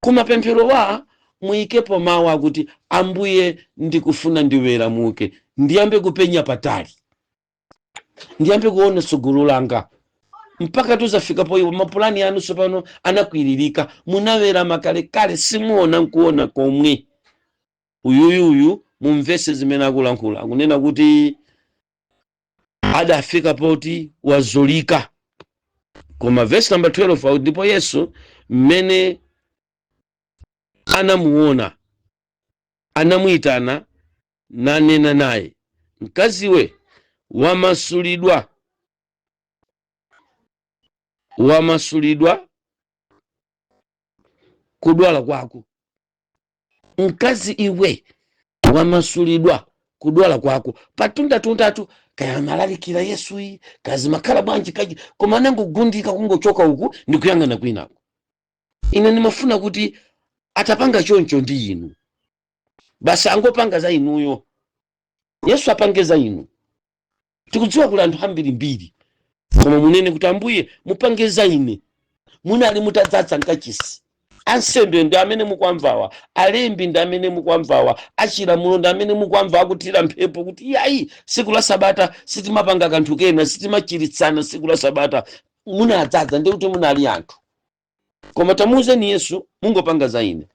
Kumapemphero wa muyikepo mawu akuti, "Ambuye, ndikufuna ndiweramuke, ndiyambe kupenya patali, ndiyambe kuona tsogolo langa." Mpaka tuzafikapo iwo mapulani anu tsopano anakwiririka, munawerama kalekale, simuona nkuona komwe. Uyuyuyu mumvese zimene akulankhula, akunena kuti adafika poti wazolika. Koma verse number 12 akuti, "Ndipo Yesu mmene anamuona, anamuyitana nanena naye, 'Mkaziwe, wamasulidwa Wamasulidwa kudwala kwako. Mkazi iwe, wamasulidwa kudwala kwako. Patundatundatu kaya malalikira Yesu iyi kazi makhala bwanji kaji, koma anangogundika kungochoka uku ndikuyang'ana kwinako. Ine ndimafuna kuti atapanga choncho ndi inu basi, angopanga za inuyo. Yesu apange za inu. Tikudziwa kuli anthu ambirimbiri, koma munene kuti, "Ambuye, mupange za ine." Munali mutadzadza mkachisi. Ansembe ndi amene mukwamvawa, alembi ndi amene mukwamvawa, achilamulo ndi amene mukwamva akuthira mphepo kuti iyayi, siku la Sabata sitimapanga kanthu kena, sitimachiritsana siku la Sabata. Munadzadza ndi kuti munali anthu, koma tamuuzeni Yesu, "Mungopanga za ine.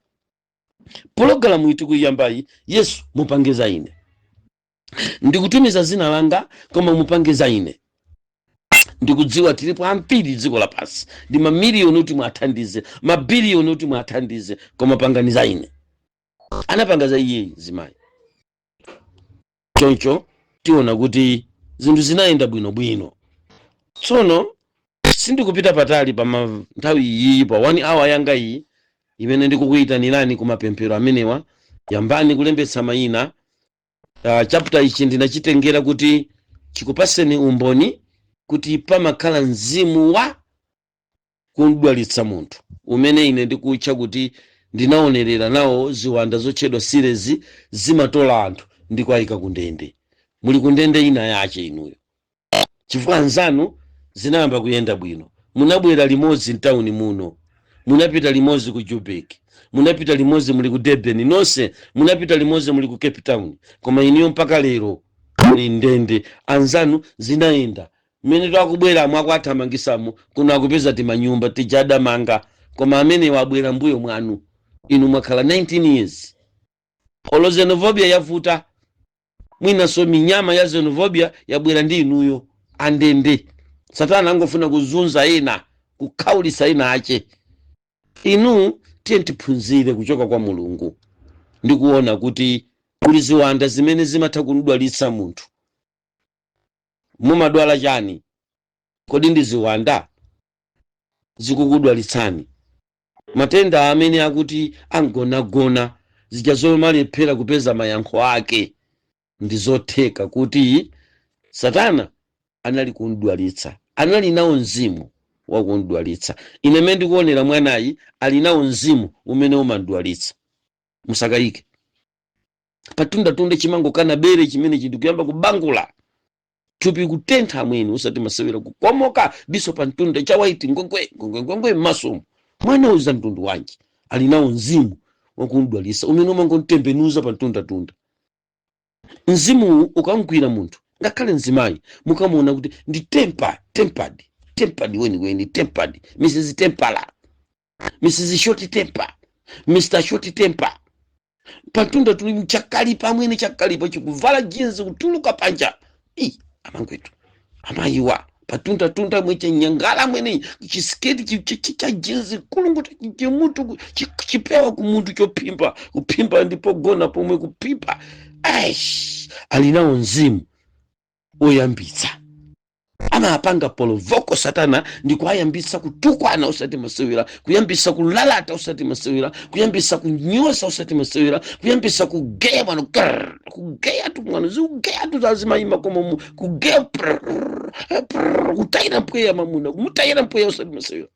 Pologalamu iyi tikuyiyambayi, Yesu mupange za ine. Ndikutumiza zina langa, koma mupange za ine." Ndikudziwa tilipo ambiri dziko lapansi, ndi mamiliyoni kuti mwathandize, mabiliyoni kuti mwathandize, koma pangani za ine. Anapanga za iye zimayi. Choncho tiona kuti zinthu zinayenda bwinobwino. Tsono sindikupita patali pa nthawi iyi, pa 1 hour yanga iyi imene ndikukuyitanirani ku mapemphero amenewa. Yambani kulembetsa mayina. Chapter ichi ndinachitengera kuti chikupaseni umboni kuti pamakhala mzimu wa kudwalitsa munthu umene ine ndikutcha kuti ndinaonerera nawo ziwanda zotchedwa sirezi zimatola anthu ndi kuwayika ku ndende. Muli ku ndende ina yache inuyo chifukwa anzanu zinayamba kuyenda bwino. Munabwera limodzi mtawuni muno, munapita limodzi ku Joburg, munapita limodzi muli ku Durban, nonse munapita limodzi muli ku Cape Town, koma inuyo mpaka lero muli ndende. Anzanu zinayenda, mmene twakubwera mwakwathamangisamo kuno akupeza timanyumba tijadamanga, koma amene wabwera mbuyo mwanu, inu mwakhala 19 years. Olo xenophobia yavuta, mwinanso minyama ya xenophobia yabwera ndi inuyo andende. Satana angofuna kuzunza ena, kukhaulitsa ena ache. Inu tiye tiphunzire kuchoka kwa Mulungu ndi kuona kuti kuli ziwanda zimene zimatha kudwalitsa munthu. Mumadwala chani? Kodi ndi ziwanda zikukudwalitsani? Matenda amene akuti angonagona zija zomalephera kupeza mayankho ake, ndi zotheka kuti Satana anali kundwalitsa, anali nawo mzimu wakundwalitsa. Ine mmene ndikuonera, mwanayi ali nawo mzimu umene umandwalitsa. Musakayike. Patundatunda chimangokana bere chimene chindikuyamba kubangula, thupi kutentha amweni, usati masewera, kukomoka, diso pa mtunda cha white ngwengwe ngwengwe ngwengwe m'masomo. Mwana uza mtundu wanji? Ali nawo mzimu wakundwalitsa umene umangotembenuza pa mtundatunda. Mzimuwu ukamgwira munthu, ngakhale mzimayi, mukamuona kuti ndi temper, tempered, tempered weniweni, tempered, Mrs Tempera, Mrs Short Temper, Mr Short Temper. Pantunda tuli chakalipa amwene, chakalipa chikuvala jeans kutuluka panja. I amangwetu amayiwa patundatunda mwe chanyangala mwene, chisiketi cha jeans kulunguta chimutu, chipewa kumutu chophimba, kuphimba ndipo gona pomwe kuphimba. Aish, ali nawo mzimu oyambitsa, amapanga provoke Satana ndi kuayambitsa kutukwana usati masewera, kuyambitsa kulalata usati masewera, kuyambitsa kunyoza usati masewera, kuyambitsa kugeya mwano, grrr, kugeya tu mwano, zikugeya tu zazimayima komomu, kugeya prrr, prrr, kutayira mpweya mamuna, kumutayira mpweya usati masewera,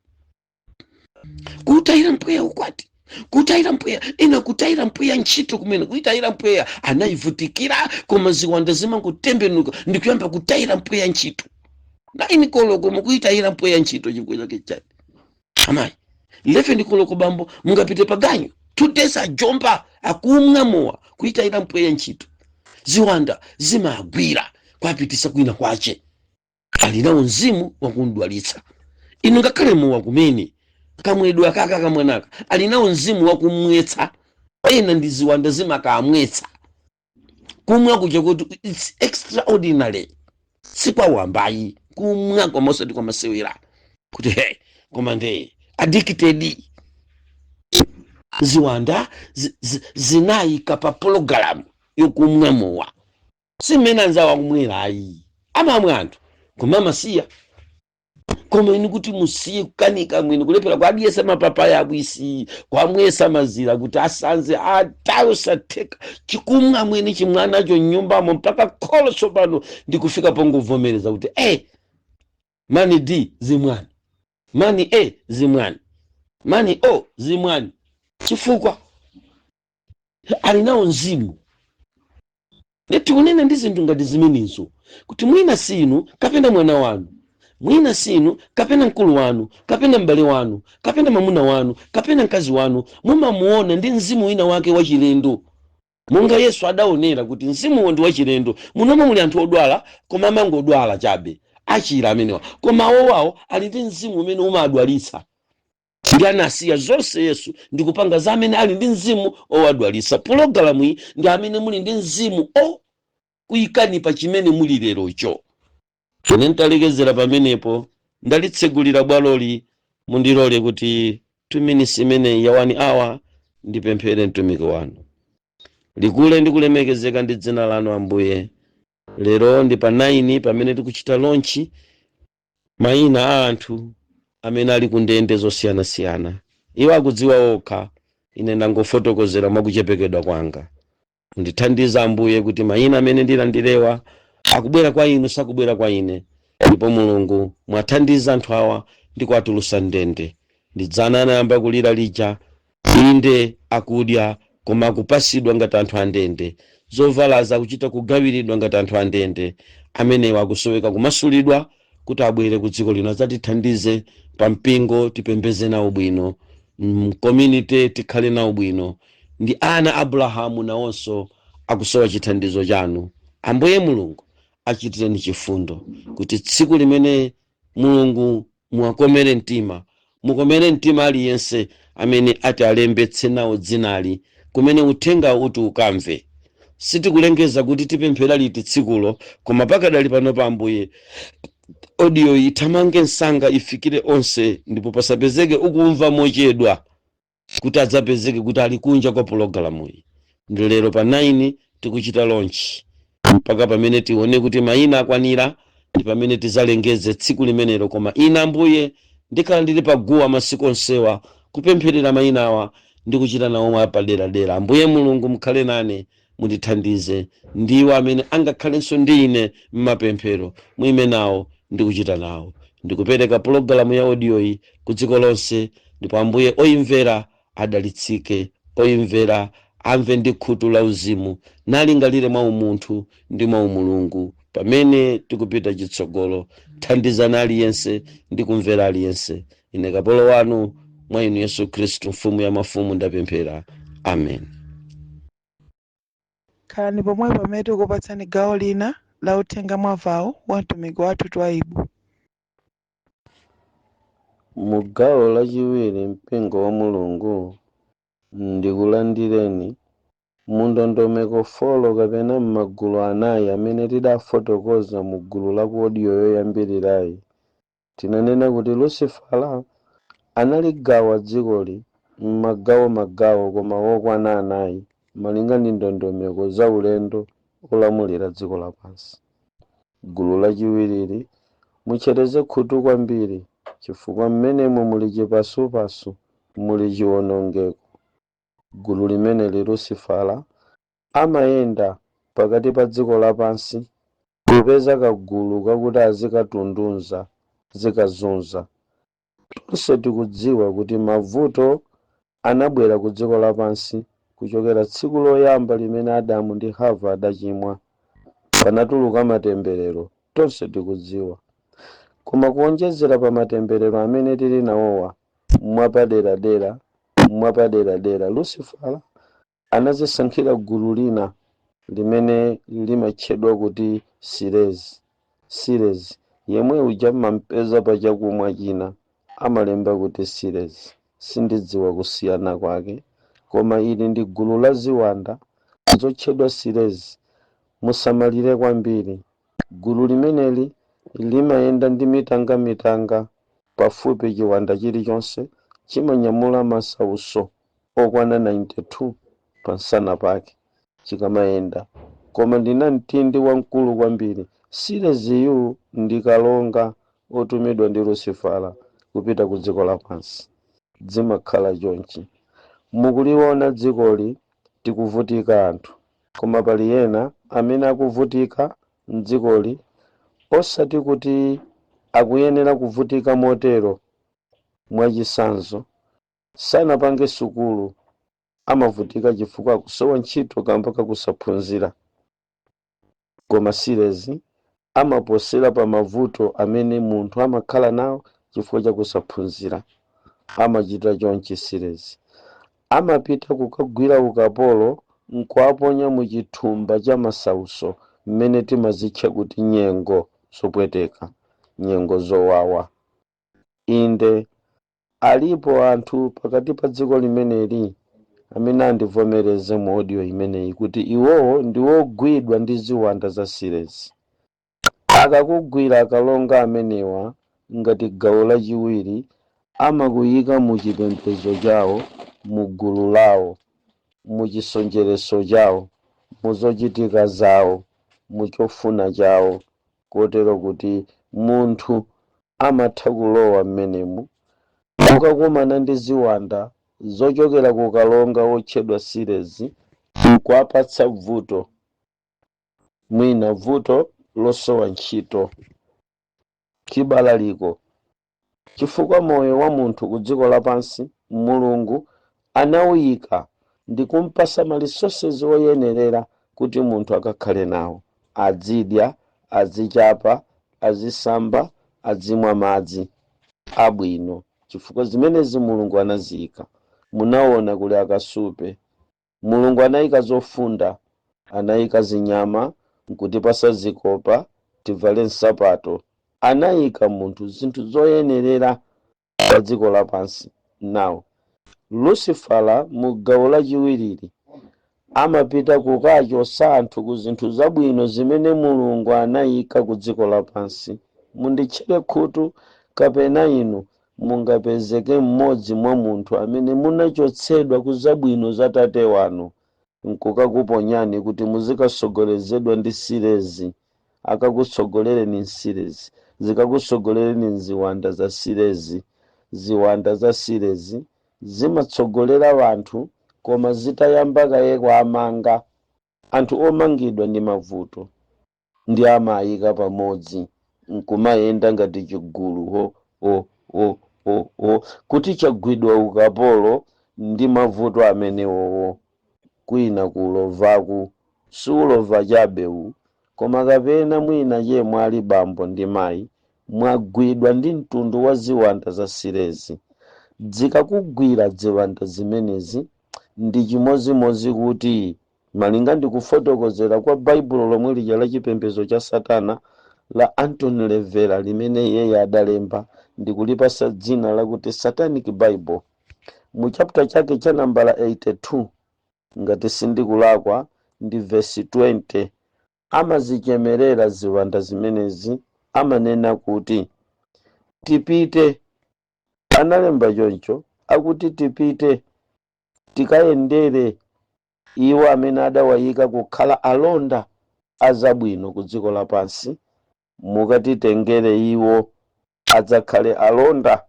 kutayira mpweya ukwati, kutayira mpweya ina, kutayira mpweya ntchito kumene, kuyitayira mpweya anayivutikira, koma ziwanda zimangotembenuka ndikuyamba kutayira mpweya ntchito. 9 koloko mukuyitayira mpweya ntchito, chifukwa chake chani? Amayi, 11 koloko bambo mungapite paganyu, 2 days ajomba akumwa mowa, kuyitayira mpweya ntchito. Ziwanda zimagwira kwapitisa kwina kwache. Ali nawo mzimu wakundwalitsa. Inu ngakhale mowa kumene kamwedwe akaka kamwanaka, ali nawo mzimu wakumwetsa. Ena ndi ziwanda zimakamwetsa kumwa kuja kuti it's extraordinary, sikwawambayi kumwa, koma osati kwamasewera kuti he, koma nde addicted. Ziwanda zinayika pa pologalamu yokumwa mowa. Simene anzawo akumwera ayi, amamwa anthu koma amasiya. Koma inu kuti musiye kukanika mwini kulephera kwadyesa mapapaya abwisi, kwamwesa mazira kuti asanze, atayo satheka. Chikumwa mwini chimwanacho mnyumbamo mpaka kholo tsopano ndikufika pongovomereza kuti mani D zimwani, mani A zimwani, mani O zimwani, chifukwa ali nawo mzimu. Tikunena ndi zinthu ngati zimenezo kuti mwina sinu kapena mwana wanu, mwina sinu kapena mkulu wanu, kapena m'bale wanu, kapena mwamuna wanu, kapena mkazi wanu, mumamuona ndi mzimu wina wake wachilendo, monga Yesu adaonera kuti mzimuwo ndi wachilendo. Munomo muli anthu odwala, koma amangodwala chabe, achira amenewa, koma awowawo ali ndi mzimu umene umadwalitsa. Ndi anasiya zonse Yesu ndikupanga za amene ali ndi mzimu owadwalitsa. Pulogalamu iyi ndi amene muli ndi mzimu o kuyikani pa chimene muli lerocho. Ine ntalekezera pamenepo, ndalitsegulira bwaloli. Mundilole kuti 2 minutes imeneyi ya 1 hour ndipemphere mtumiki wanu. Likule ndi kulemekezeka ndi dzina lanu, Ambuye. Lero ndi pa 9 pamene tikuchita launch mayina a anthu amene ali ku ndende zosiyanasiyana. Iwo akudziwa okha, ine ndangofotokozera mwakuchepekedwa kwanga. Mundithandiza, Ambuye, kuti mayina amene ndilandirewa akubwera kwa inu, sakubwera kwa ine. Ndipo Mulungu, mwathandiza anthu awa ndi kuwatulutsa ndende. Ndidzana anayamba kulira lija, inde akudya koma akupasidwa ngati anthu andende, zovala akuchita kugawiridwa ngati anthu andende. Amenewa akusoweka kumasulidwa kuti abwere ku dziko lino adzatithandize pa mpingo, tipembeze nawo bwino, m'community tikhale nawo bwino. Ndi ana Abrahamu, nawonso akusowa chithandizo chanu. Ambuye Mulungu, achitireni chifundo kuti tsiku limene Mulungu muwakomere mtima, mukomere mtima aliyense amene ati alembetse nawo dzinali kumene uthenga uti ukamve. Sitikulengeza kuti tipemphera liti tsikulo, koma pakadali pano pa, Ambuye, audio ithamange msanga ifikire onse, ndipo pasapezeke ukumva mochedwa kuti adzapezeke kuti ali kunja kwa pulogalamuyi. Ndi lero pa 9 tikuchita launch, mpaka pamene tione kuti mayina akwanira ndi pamene tizalengeze tsiku limenelo. Koma ine, Ambuye, ndikhala ndili paguwa masiku onsewa kupempherera mayina awa ndi kuchita nawo mwapaderadera. Ambuye Mulungu, mukhale nane, mundithandize. Ndiwo amene angakhalenso ndi ine m'mapemphero, muime nawo ndi kuchita nawo. Ndikupereka pulogalamu ya audio iyi ku dziko lonse, ndipo Ambuye, oyimvera adalitsike, oyimvera amve ndi khutu la uzimu, nalingalire mwa umunthu ndi mwa umulungu pamene tikupita chitsogolo. Thandizani aliyense ndi kumvera aliyense. Ine kapolo wanu mwa inu Yesu Khristu, Mfumu ya mafumu, ndapemphera, amen. Khalani pomwe pamene tikupatsani gawo lina la uthenga mwavawo wa mtumiki wathu Twaibu. Mu gawo lachiwiri, mpingo wa Mulungu, ndikulandireni mu ndondomeko 4 kapena m'magulu anayi amene tidafotokoza mu gulu la ku audio yoyambirirayi. Tinanena kuti Lucifera analigawa dzikoli m'magawo magawo, koma wokwana anayi malinga ndi ndondomeko za ulendo olamulira dziko lapansi. Gulu lachiwiriri muchereze khutu kwambiri, chifukwa mmenemo muli chipasupasu, muli chiwonongeko. Gulu limeneli, Lucifera amayenda pakati pa dziko lapansi kupeza kagulu kakuti azikatundunza, zikazunza. Tonse tikudziwa kuti mavuto anabwera ku dziko lapansi kuchokera tsiku loyamba limene Adamu ndi Hava adachimwa, panatuluka matemberero, tonse tikudziwa. Koma kuonjezera pa matemberero amene tili nawowa, mwapaderadera Lucifera anazisankhira gulu lina limene limatchedwa kuti Sirezi. Sirezi yemwe uja mmampeza pa chakumwa china amalemba kuti Sirezi, sindidziwa kusiyana kwake, koma ili ndi gulu la ziwanda zotchedwa Sirezi. Musamalire kwambiri. Gulu limeneli limayenda ndi mitangamitanga. Pafupi chiwanda chilichonse chimanyamula masautso okwana 92 pansana pake chikamayenda, koma ndi namtindi wamkulu kwambiri. Sireziyu ndi kalonga. Otumidwa ndi Lucifera kupita ku dziko lapansi. Zimakhala chonchi. Mukuliona dzikoli, tikuvutika anthu, koma pali ena amene akuvutika mdzikoli osati kuti akuyenera kuvutika motero. Mwachisanzo, sanapange sukulu, amavutika chifukwa akusowa ntchito kamba kakusaphunzira. Koma sirezi amaposera pa mavuto amene munthu amakhala nawo chifukwa chakusaphunzira. Amachita chonchi sirezi: amapita kukagwira ukapolo nkuaponya mu chithumba cha masauso, mmene timazitcha kuti nyengo zopweteka, nyengo zowawa. Inde, alipo anthu pakati pa dziko limeneli amene andivomereze mu audio imeneyi kuti iwowo ndi wogwidwa ndi ziwanda za sirezi. Akakugwira akalonga amenewa, ngati gawo lachiwiri, amakuyika mu chipembedzo chawo, mu gulu lawo, mu chisonjereso chawo, mu zochitika zawo, mu chofuna chawo, kotero kuti munthu amatha kulowa mmenemu kukakumana ndi ziwanda zochokera ku kalonga wotchedwa sirezi, nkuapatsa vuto, mwina vuto losowa ntchito, chibalaliko, chifukwa moyo wa munthu ku dziko lapansi Mulungu anawuyika ndi kumpasa ma resources oyenerera kuti munthu akakhale nawo, azidya, azichapa, azisamba, azimwa madzi abwino, chifukwa zimenezi Mulungu anaziyika. Munaona kuli akasupe, Mulungu anayika zofunda, anayika zinyama, nkutipasa zikopa tivale, nsapato. Anayika munthu zinthu zoyenerera pa dziko lapansi. Nawo Lucifera mu gawo lachiwiriri amapita kukachosa anthu ku zinthu zabwino zimene Mulungu anayika ku dziko lapansi. Munditchere khutu, kapena inu mungapezeke mmodzi mwa munthu amene munachotsedwa ku zabwino za tate wanu, nkukakuponyani kuti muzikasogolezedwa ndi sirezi. Akakutsogolereni nsirezi, zikakutsogolereni nziwanda za sirezi. Ziwanda za sirezi zimatsogolera wanthu, koma zitayamba kaye kuamanga anthu omangidwa ndi mavuto, ndi amayika pamodzi nkumayenda ngati chigulu, ho ho ho ho ho, kuti chagwidwa ukapolo ndi mavuto amenewowo. Kwina kulovaku siulova chabe uwu, koma kapena mwina chemwe ali bambo ndi mayi mwagwidwa ndi mtundu wa ziwanda za sirezi. Zikakugwira ziwanda zimenezi, ndi chimozimozi kuti, malinga ndi kufotokozera kwa Baibulo lomwe lija la chipembedzo cha satana la Anthony LaVey, limene iyeyo adalemba ndi kulipasa dzina lakuti Satanic Bible, mu chapter chake cha nambala 82, ngati sindikulakwa ndi vesi 20, amazichemerera ziwanda zimenezi. Amanena kuti tipite, analemba choncho, akuti tipite tikayendere iwo amene adawayika kukhala alonda azabwino ku dziko lapansi, mukatitengere iwo adzakhale alonda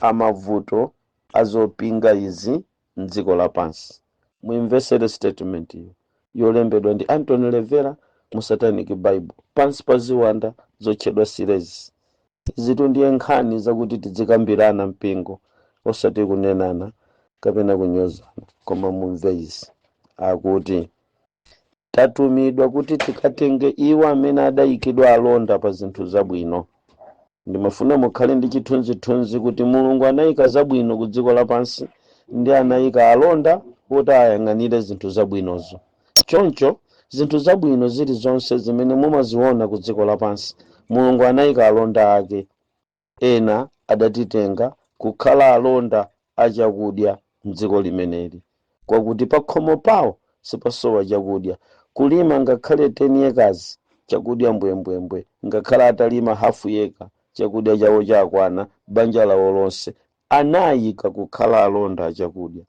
amavuto azopinga izi mdziko lapansi. Muimvesere statement iyo yolembedwa ndi Anthony LaVey mu Satanic Bible pansi pa ziwanda zotchedwa sirezi. Izitu ndiye nkhani zakuti tizikambirana mpingo, osati kunenana kapena kunyozana, koma mumve izi. Akuti tatumidwa kuti tikatenge iwo amene adayikidwa alonda pa zinthu zabwino. Ndimafuna mukhale ndi chithunzithunzi kuti Mulungu anayika zabwino ku dziko lapansi ndi anayika alonda kuti ayang'anire zinthu zabwinozo. Choncho zinthu zabwino zilizonse zimene mumaziona ku dziko lapansi, Mulungu anayika alonda ake. Ena adatitenga kukhala alonda achakudya mdziko limeneli, kwakuti pa khomo pawo sipasowa chakudya. Kulima ngakhale 10 acres, chakudya mbwembwembwe. Ngakhale atalima hafu yeka, chakudya chawo chakwana banja lawo lonse. Anayika kukhala alonda achakudya.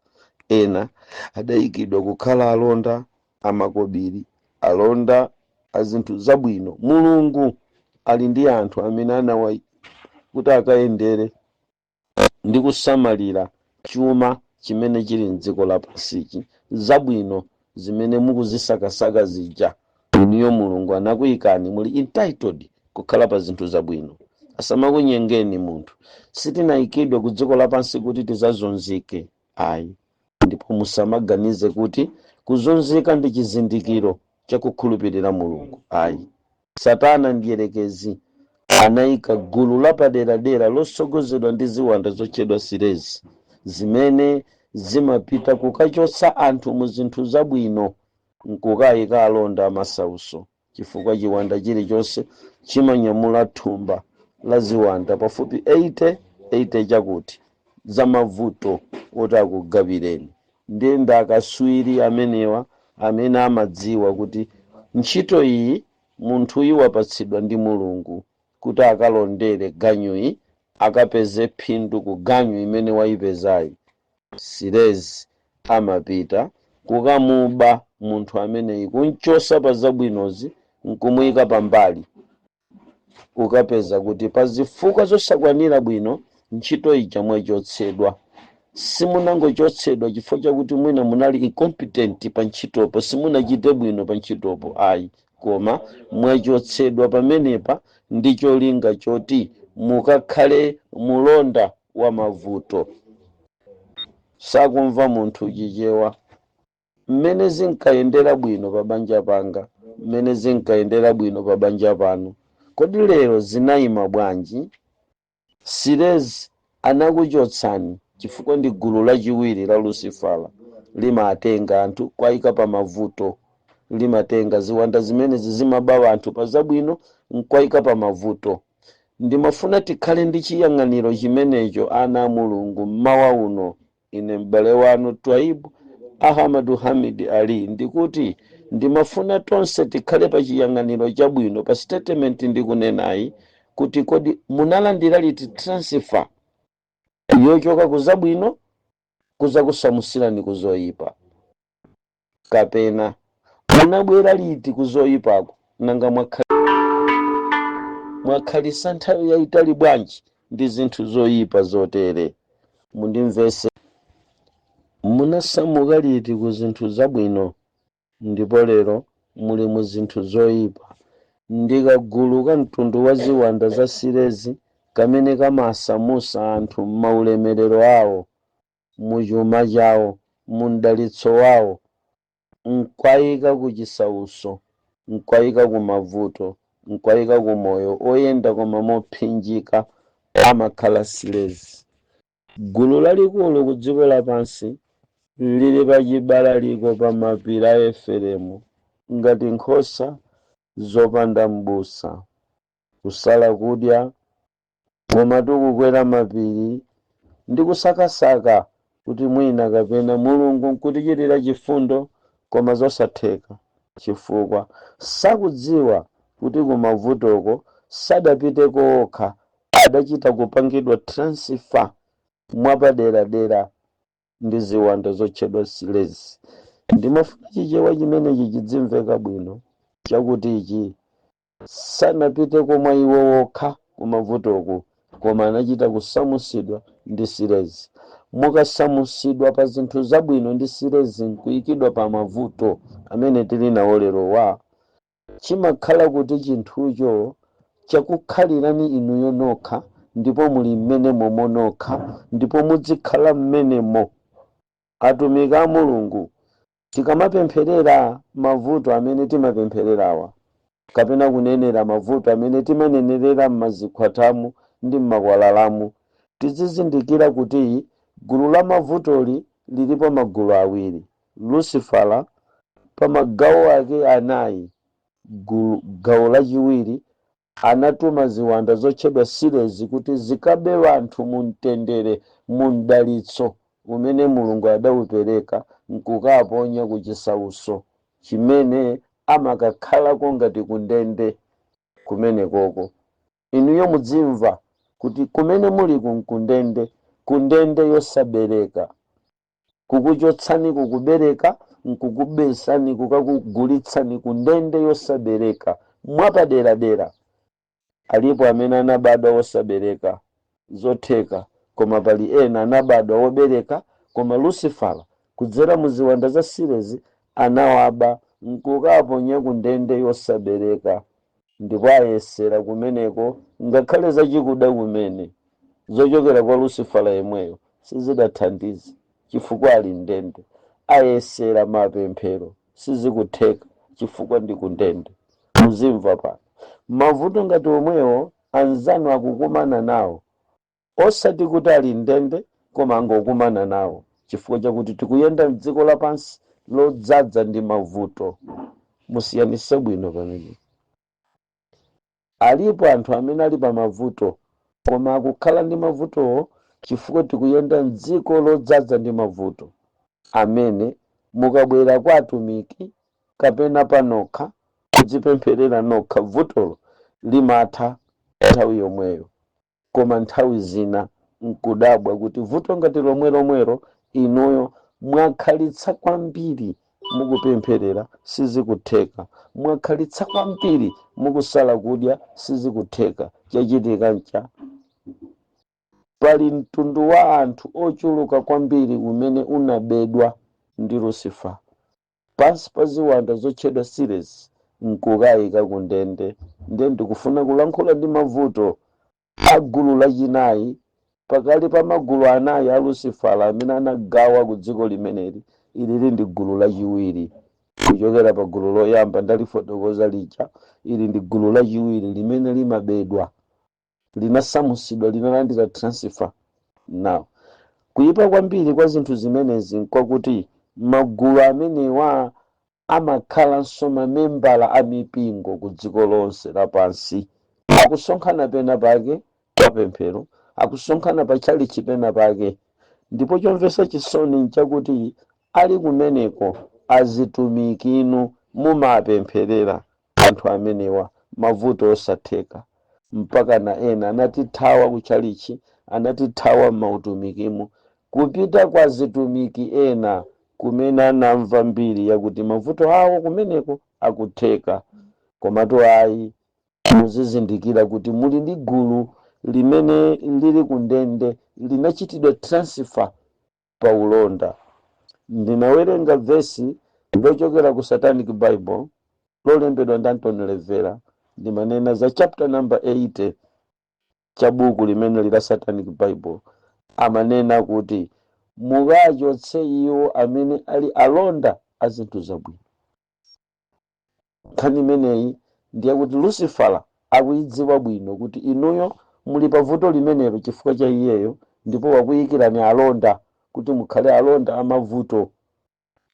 Ena adayikidwa kukhala alonda amakobiri, alonda a zinthu zabwino. Mulungu ali ndi anthu amene Kuti akayendere ndi kusamalira chuma chimene chili mdziko lapansichi, zabwino zimene mukuzisakasaka zija. Inuyo Mulungu anakuyikani muli entitled kukhala pa zinthu zabwino. Asamakunyengeni munthu. Sitinayikidwe ku dziko lapansi kuti tizazunzike, ayi. Ndipo musamaganize kuti kuzunzika ndi chizindikiro chakukhulupirira Mulungu, ayi. Satana ndiyerekezi anayika gulu lapaderadera losogozedwa ndi ziwanda zotchedwa sirezi, zimene zimapita kukachotsa anthu mu zinthu zabwino nkukayika alonda amasauso, chifukwa chiwanda chilichonse chimanyamula thumba la ziwanda pafupi 80 80 chakuti zamavuto oti akugawireni. Ndiye ndakaswiri amenewa amene amadziwa kuti ntchito iyi munthuyu wapatsidwa ndi Mulungu kuti akalondere ganyuyi, akapeze phindu ku ganyu imene wayipezayi. Sirezi amapita kukamuba munthu ameneyi, kunchosa pa zabwinozi nkumuyika pambali. Ukapeza kuti pa zifukwa zosakwanira bwino ntchito ija mwachotsedwa, simunangochotsedwa chifukwa chakuti mwina munali incompetent pa ntchitopo, simunachite bwino pa ntchitopo, ayi, koma mwachotsedwa pamenepa ndi cholinga choti mukakhale mulonda wa mavuto. Sakumva munthu Chichewa. Mmene zinkayendera bwino pa banja panga, mmene zinkayendera bwino pa banja pano, kodi lero zinayima bwanji? Sirezi anakuchotsani chifukwa ndi gulu lachiwiri la Lucifera, limatenga anthu kwayika pa mavuto. Limatenga ziwanda zimenezi, zimabawa anthu pa zabwino nkwayika pa mavuto. Ndimafuna tikhale ndi chiyang'aniro chimenecho, ana a Mulungu. Mmawa uno ine m'bale wanu Twaibu Ahamadu Hamid Ali ndikuti ndimafuna tonse tikhale pa chiyang'aniro chabwino pa statement ndikunenayi, kuti kodi munalandira liti transfer yochoka ku zabwino kuza kusamusirani ku zoyipa, kapena munabwera liti ku zoyipako? Nanga mwakhalisa nthawi yayitali bwanji ndi zinthu zoyipa zotere? Mundimvese. Munasamuka liti ku zinthu zabwino ndipo lero muli mu zinthu zoyipa? Ndi kagulu ka mtundu wa ziwanda za sirezi kamene kamasamusa anthu m'maulemerero awo, muchuma chawo, mu mdalitso wawo, nkwayika ku chisauso, nkwayika ku mavuto, nkwayika ku moyo oyenda koma mopsinjika. Amakhala sirezi. Gulu lalikulu ku dziko lapansi lili pa chibalaliko pa mapiri a Efereimu ngati nkhosa zopanda m'busa, kusala kudya koma tikukwera mapiri ndi kusakasaka kuti mwina kapena Mulungu nkutichitira chifundo, koma zosatheka, chifukwa sakudziwa kuti kumavutoko sadapiteko okha, adachita kupangidwa transfer mwapaderadera ndi ziwanda zotchedwa silezi. Ndimafuna Chichewa chimenechi chidzimveka bwino, chakuti ichi sanapiteko mwa iwo wokha kumavutoku, koma anachita kusamusidwa ndi sirezi. Mukasamusidwa pa zinthu zabwino ndi sirezi nkuyikidwa pa mavuto amene tili nawo lero wa, chimakhala kuti chinthucho chakukhalirani inuyo nokha, ndipo muli mmene momo nokha, ndipo muzikhala mmenemo. Atumiki a Mulungu, tikamapempherera mavuto amene timapemphererawa, kapena kunenera mavuto amene timanenerera m'mazikhwathamu ndi m'makwalalamu, tizizindikira kuti gulu la mavutoli lilipo magulu awiri. Lucifera pa magawo ake anayi, gulu gawo lachiwiri anatuma ziwanda zotchedwa sirezi kuti zikabe anthu mu mtendere, mu mdalitso umene Mulungu adawupereka, nkukaponya ku chisauso chimene amakakhalako ngati kundende kumenekoko. Inuyo mudzimva kuti kumene muli kundende, kundende yosabereka, kukuchotsani kukubereka nkukubesani, kukakugulitsani kundende yosabereka mwapaderadera. Alipo amene anabadwa wosabereka. Zotheka. Koma pali ena anabadwa wobereka, koma Lucifera kudzera mu ziwanda za sirezi anawaba nkukaponya ku ndende yosabereka, ndipo ayesera kumeneko, ngakhale zachikuda kumene zochokera kwa Lucifera yemweyo sizidathandize chifukwa ali ndende. Ayesera mapemphero, sizikutheka chifukwa ndi kundende. Muzimva pano, mavuto ngati omwewo anzanu akukumana nawo, osati kuti ali ndende, koma angokumana nawo chifukwa chakuti tikuyenda mdziko lapansi lodzaza ndi mavuto. Musiyanise bwino pamene alipo anthu amene ali pa mavuto, koma akukhala ndi mavutowo chifukwa tikuyenda mdziko lodzaza ndi mavuto, amene mukabwera kwa atumiki kapena panokha kudzipempherera nokha, vutolo limatha nthawi yomweyo. Koma nthawi zina nkudabwa kuti vuto ngati lomwe lomwelo inuyo mwakhalitsa kwambiri mukupempherera, sizikutheka. Mwakhalitsa kwambiri mukusala kudya, sizikutheka. Chachitika ncha? Pali mtundu wa anthu ochuluka kwambiri umene unabedwa ndi Lucifer pansi pa ziwanda zotchedwa series, nkukayika ku ndende. Ndiye ndikufuna kulankhula ndi mavuto a gulu lachinayi pakali pa magulu anayi a Lucifera amene anagawa ku dziko limeneli. Ilili ndi gulu lachiwiri kuchokera pa gulu loyamba ndalifotokoza lija. Ili ndi gulu lachiwiri limene limabedwa, linasamusidwa, linalandira transfer. Now, kuyipa kwambiri kwa zinthu zimenezi nkwakuti magulu amenewa amakhalanso mamembala a mipingo ku dziko lonse lapansi. Akusonkhana pena pake papemphero, akusonkhana pa tchalitchi pena pake, ndipo chomvetsa chisoni nchakuti ali kumeneko azitumiki inu mumapempherera anthu amenewa, mavuto osatheka, mpaka na ena anatithawa kutchalitchi, anatithawa m'mautumikimo kupita kwa zitumiki ena kumene anamva mbiri yakuti mavuto awo kumeneko akutheka. Komatu ayi, muzizindikira kuti muli ndi gulu limene lili ku ndende, linachitidwa transfer pa ulonda. Ndinawerenga vesi lochokera ku Satanic Bible lolembedwa ndi Anthony Levera. Ndimanena za chapter number 80 cha buku limene lila Satanic Bible. Amanena kuti mukachotse iwo amene ali alonda a zinthu zabwino. Nkhani imeneyi ndiye kuti Lucifera akuidziwa bwino kuti inuyo muli pa vuto limenelo chifukwa cha iyeyo, ndipo wakuyikirani alonda kuti mukhale alonda amavuto,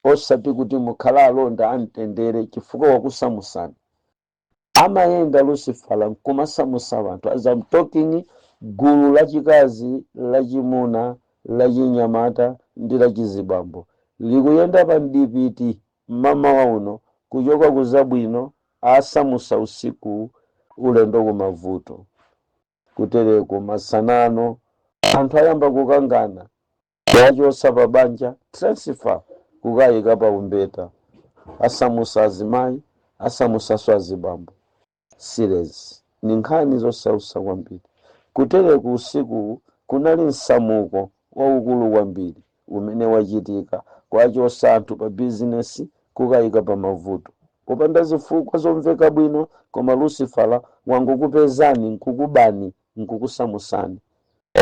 osati kuti mukhale alonda amtendere, chifukwa wakusamusani. Amayenda Lucifera nkumasamusa anthu. As I'm talking, gulu lachikazi, lachimuna, lachinyamata ndi lachizibambo likuyenda pa mdipiti mmamawa uno kuchoka ku zabwino, asamusa usiku ulendo kumavuto. Kutereko masanano anthu ayamba kukangana, wachosa pa banja, transfer kukayika pa umbeta. Asamusa azimayi, asamusaso azibambo. Serious, ni nkhani zosausa kwambiri. Kutereko usiku kunali msamuko waukulu kwambiri umene wachitika, kwachosa anthu pa bizinesi kukayika pa mavuto popanda zifukwa zomveka bwino, koma Lucifera wangokupezani, nkukubani, nkukusamusani.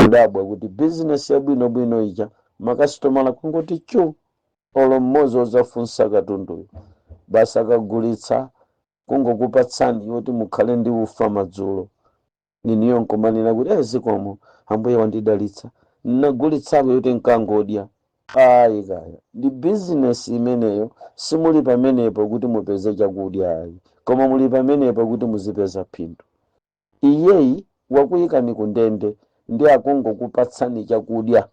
Kudabwa kuti bizinesi yabwinobwino ija, makasitomala kungoti chu, olo mmodzi ozafunsa katunduyo. Basi, akagulitsa kungokupatsani yoti mukhale ndi ufa madzulo, niniyo nkumanena kuti, "Eh, zikomo Ambuye wandidalitsa, nnagulitsako yoti nkangodya." Ayi kaya, ndi bizinesi imeneyo. Simuli pamenepo kuti mupeze chakudya ayi, koma muli pamenepo kuti muzipeza phindu. Iyeyi wakuyikani ku ndende ndi akungokupatsani chakudya,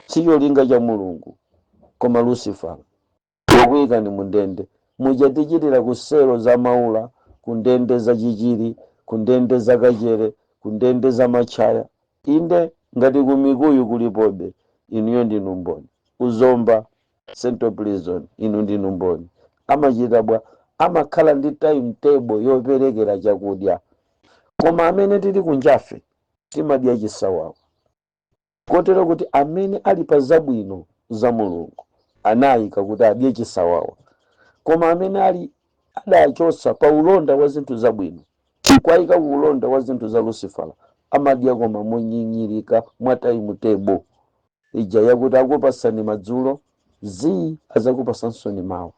sicholinga cha Mulungu, koma Lucifer wakuyikani mu ndende. Muchatichitira ku selo za Maula, ku ndende za Chichiri, ku ndende za Kachere, ku ndende za Matchaya, inde ngati ku Mikuyu kulipobe, inuyo ndinu mboni. Uzomba Central Prison, inu ndinu mboni. Amachita bwa? Amakhala ndi timetable yoperekera chakudya. Koma amene tili kunjafe Timadya chisawawa, kotero kuti amene ali pa zabwino za Mulungu anayika kuti adye chisawawa, koma amene ali adachotsa pa ulonda wa zinthu zabwino kwayika ku ulonda wa zinthu za Lucifera, amadya koma monyinyirika, mwa timetable ija yakuti akupasani madzulo zii, azakupasansoni mawa.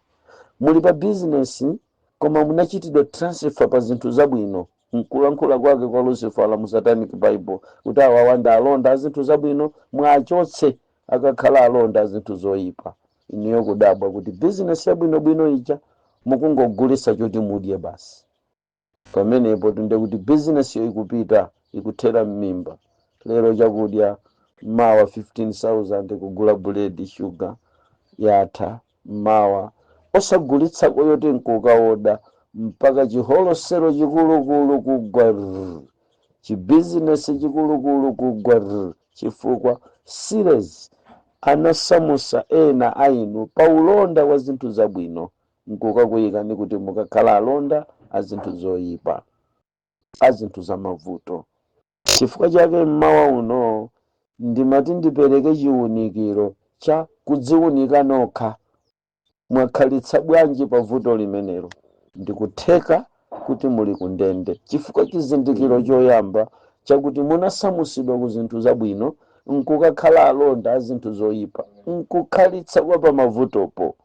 Muli pa bizinesi koma munachitidwa transfer pa zinthu zabwino, nkulankhula kwake kwa Lucifera mu Satanic Bible, kuti awawa ndi alonda a zinthu zabwino, mwachotse akakhala alonda a zinthu zoyipa. Inuyo kudabwa kuti bizinesi yabwinobwino ija mukungogulisa choti mudye basi. Pamenepo tunde kuti bizinesi yo ikupita, ikuthera m'mimba. Lero chakudya, mawa 15,000 kugula buledi, shuga yatha, mawa osagulitsako yoti nkukaoda, mpaka chiholosero chikulukulu kugwa rrr, chibizinesi chikulukulu kugwa rrr, chifukwa serious anasamusa ena ainu pa ulonda wa zinthu zabwino nkukakuyikani kuti mukakhala alonda a zinthu zoyipa, a zinthu zamavuto. Chifukwa chake mmawa uno ndimati ndipereke chiwunikiro cha kudziwunika nokha: mwakhalitsa bwanji pa vuto limenelo? Ndikutheka kuti muli kundende, chifukwa chizindikiro choyamba chakuti munasamusidwa ku zinthu zabwino nkukakhala alonda a zinthu zoyipa, nkukhalitsa kwa pamavutopo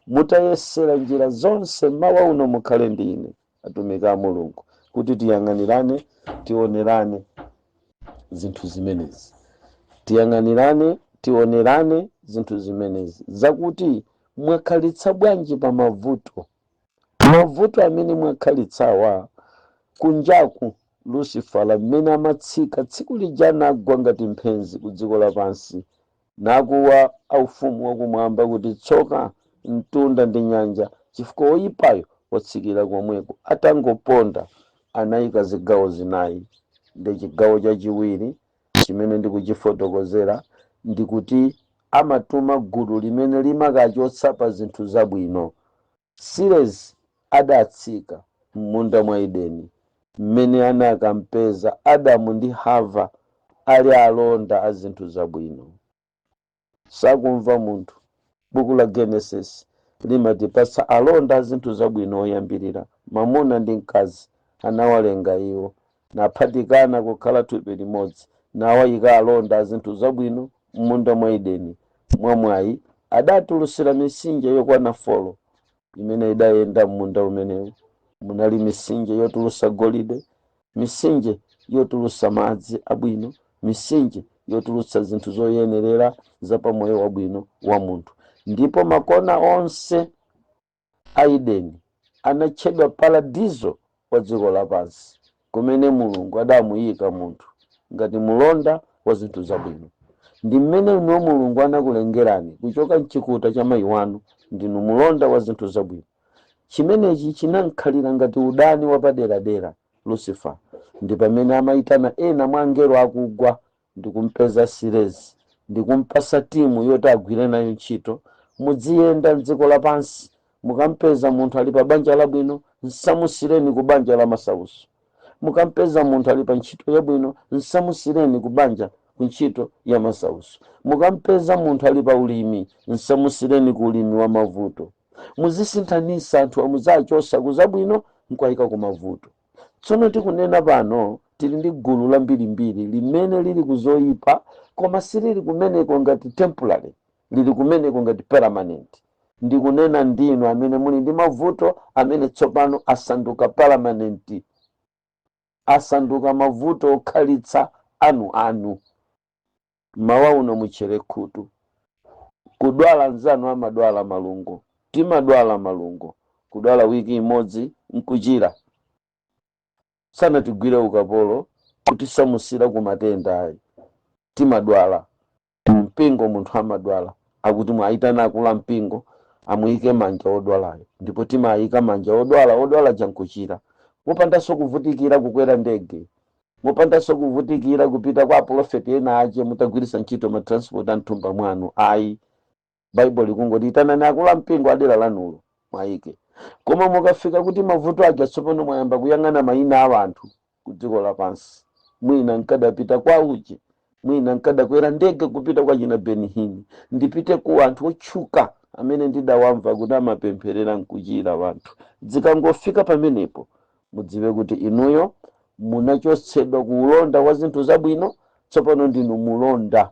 mutayesera njira zonse. Mawa uno mukhale ndi ine, atumiki a Mulungu, kuti tiyang'anirane, tionerane zinthu zimenezi, tiyang'anirane, tionerane zinthu zimenezi zakuti mwakhalitsa bwanji pa mavuto. Mavuto amene mwakhalitsawa kunjaku, Lucifera mmene amatsika tsiku lija anagwa ngati mphenzi ku dziko lapansi, nakuwa aufumu wakumwamba kuti, "Tsoka mtunda ndi nyanja, chifukwa woyipayo watsikira komweko." Atangoponda anayika zigawo zinayi, ndi chigawo chachiwiri chimene ndikuchifotokozera, ndikuti amatuma gulu limene limakachotsa pa zinthu zabwino. Serious adatsika m'munda mwa Edeni mmene anakampeza Adamu ndi Hava ali alonda a zinthu zabwino, sakumva munthu. Buku la Genesis limatipatsa alonda a zinthu zabwino oyambirira, mwamuna ndi mkazi anawalenga iwo, naphatikana kukhala thupi limodzi, nawayika alonda a zinthu zabwino m'munda mwa Edeni. Mwamwayi adatulusira mitsinje yokwana 4 imene idayenda m'munda umenewu. Munali mitsinje yotulusa golide, mitsinje yotulusa madzi abwino, mitsinje yotulutsa zinthu zoyenerera za pamoyo wabwino wa munthu. Ndipo makona onse a Edeni anatchedwa paradizo wa dziko lapansi, kumene Mulungu adamuyika munthu ngati mulonda wa zinthu zabwino. Ndi mmene inuyo Mulungu anakulengerani kuchoka mchikuta cha mayi wanu, ndinu mulonda wa zinthu zabwino. Chimenechi chinankhalira ngati udani wapaderadera Lucifer. Ndi pamene amayitana ena mwa angelo akugwa ndikumpeza Sirezi, ndikumpasa timu yoti agwire nayo ntchito. Mudziyenda mdziko lapansi, mukampeza munthu ali pa banja labwino, nsamusireni ku banja la masauso. Mukampeza munthu ali pa ntchito yabwino, nsamusireni ku banja, ku ntchito ya masauso. Mukampeza munthu ali pa ulimi, nsamusireni ku ulimi wa mavuto. Muzisinthanisa anthu, amudzachosa ku zabwino nkuwayika ku mavuto. Tsono tikunena pano tili ndi gulu lambirimbiri limene lili ku zoyipa, koma silili kumeneko ngati temporary, lili kumeneko ngati permanent. Ndikunena ndinu amene muli ndi mavuto amene tsopano asanduka permanent, asanduka mavuto okhalitsa anu anu. Mawa uno muchere khutu. Kudwala, nzanu amadwala malungo, timadwala malungo, kudwala wiki imodzi nkuchira. Sanatigwire ukapolo kutisamusira ku matenda ayi. Timadwala mpingo, munthu amadwala, akuti mwayitana akula mpingo amuyike manja odwalayo, ndipo timayika manja odwala, odwala jankuchira, mupandanso kuvutikira kukwera ndege, mupandanso kuvutikira kupita kwa aprofeti ena ache, mutagwiritsa ntchito ma transport a mthumba mwanu ayi. Baibulo likungoti itanani akulu mpingo adera lanulo, mwayike. Koma mukafika kuti mavuto aja tsopano mwayamba kuyang'ana mayina a anthu ku dziko lapansi, Mwina nkadapita kwa uche, mwina nkadakwera ndege kupita kwa china Benihini, ndipite ku anthu otchuka amene ndidawamva kuti amapempherera nkuchira wanthu. Zikangofika pamenepo, mudziwe kuti inuyo munachotsedwa ku ulonda wa zinthu zabwino, tsopano ndinu mulonda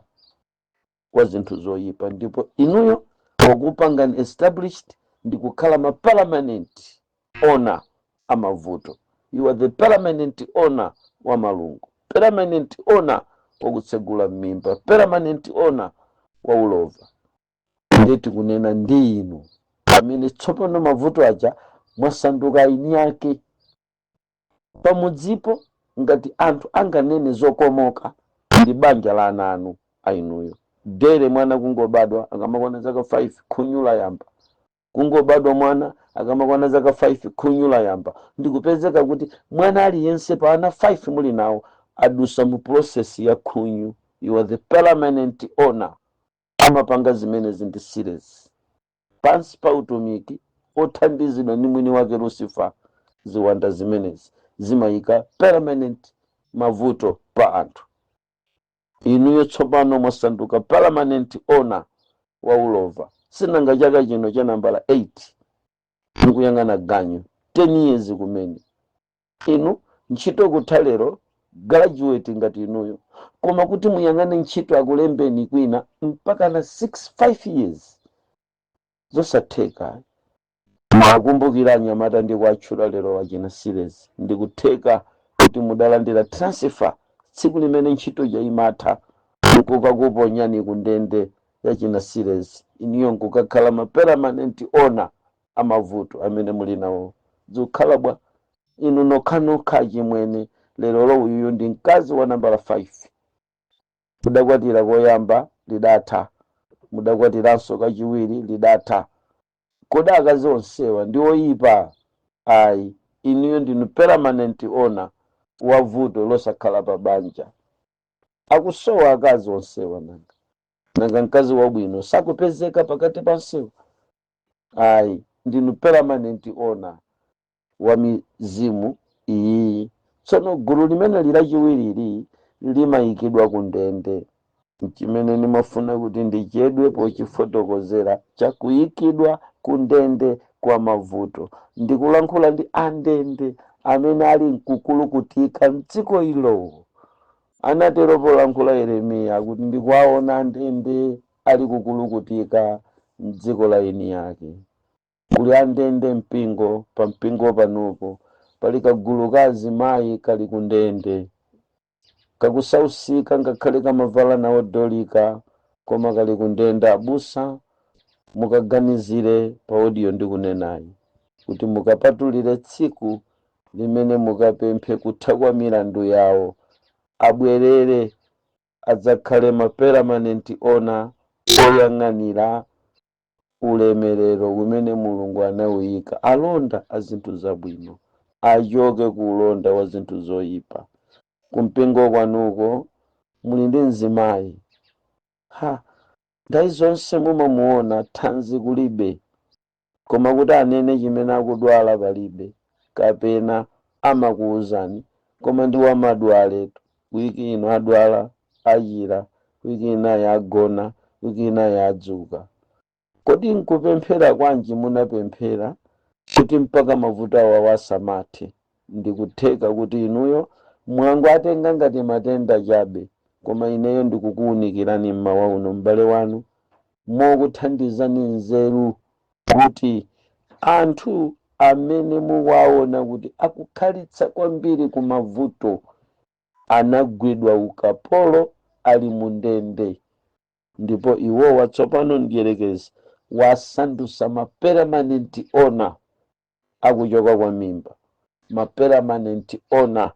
wa zinthu zoyipa, ndipo inuyo wakupangani established ndi kukhala ma permanent owner amavuto. You are the permanent owner wa malungo, permanent owner wakutsegula m'mimba, permanent owner wa ulova. Ndeti kunena ndi inu amene tsopano mavuto aja mwasanduka aini ake pamudzipo. Ngati anthu anganene zokomoka, ndi banja la ana anu ainuyo. Dere mwana kungobadwa, akamakwana zaka 5 khunyu layamba. Kungobadwa mwana, akamakwana zaka 5 khunyu layamba. Ndikupezeka kuti mwana aliyense pa ana 5 muli nawo adusa mu process ya khunyu. You are the permanent owner. Amapanga zimenezi ndi serious pansi pa utumiki othandizidwa ndi mwini wake Lucifer. Ziwanda zimenezi zimayika permanent mavuto pa anthu. Inuyo tsopano mwasanduka permanent owner wa ulova. Sinanga chaka chino cha nambala 8 nikuyang'ana ganyu, 10 years kumene inu ntchito kutha lero, graduate ngati inuyo, koma kuti muyang'ane ntchito akulembeni kwina mpaka na 6 5 years, zosatheka. Mwakumbukira anyamata ndi kuatchula lero wachina series. Ndikutheka kuti mudalandira transfer tsiku limene ntchito ija imatha, nkukakuponyani ku ndende yachina series, iniyo nkukakhala ma permanent owner amavuto amene muli nawo. Zikukhala bwa inu nokhanokha chimwene? Lero lo uyuyu ndi mkazi wa nambala 5. Mudakwatira koyamba, lidatha. Mudakwatiranso kachiwiri, lidatha. Kodi akazi onsewa ndi oyipa? Ayi, inuyo ndinu permanent owner wa vuto losakhala pa banja. Akusowa akazi onsewa? Nanga mkazi wabwino sakupezeka pakati pa nsewa? Ayi, ndinu permanent owner wa mizimu iyi. Tsono gulu limene lachiwiriri limayikidwa ku ndende, chimene ndimafuna kuti ndichedwe pochifotokozera chakuyikidwa ku ndende kwa mavuto. Ndikulankhula ndi andende amene ali mkukulukutika mdziko ilo. Anatero polankhula Yeremiya kuti ndikuwaona andende ali kukulukutika mdziko la eni yake. Kuli andende mpingo, pa mpingo panopo pali kagulu ka azimayi kali ku ndende, kakusausika, ngakhale kamavala nawo dolika, koma kali ku ndende. Abusa, mukaganizire pa audio ndikunenayi kuti mukapatulire tsiku limene mukapemphe kutha kwa milandu yawo, abwerere adzakhale ma permanent owner oyang'anira ulemerero umene Mulungu anawuyika. Alonda a zinthu zabwino achoke ku ulonda wa zinthu zoyipa. Kumpingo kwanuko muli ndi mzimayi, ha, nthawi zonse mumamuona thanzi kulibe, koma kuti anene chimene akudwala palibe, kapena amakuwuzani koma ndi wamadwaletu. Wiki ino adwala, achira, wiki inayi agona, wiki inayi adzuka. Kodi nkupemphera kwanji munapemphera kuti mpaka mavuto awa asamathe? Ndikutheka kuti inuyo mwangu atenga ngati matenda chabe, koma ineyo ndikukuwunikirani mmawa uno, m'bale wanu, mokuthandizani nzeru, kuti anthu amene mukuwaona kuti akukhalitsa kwambiri ku mavuto anagwidwa ukapolo, ali mu ndende, ndipo iwowa tsopano mdierekezi wasandutsa ma permanent owner akuchoka kwa mimba, ma permanent owner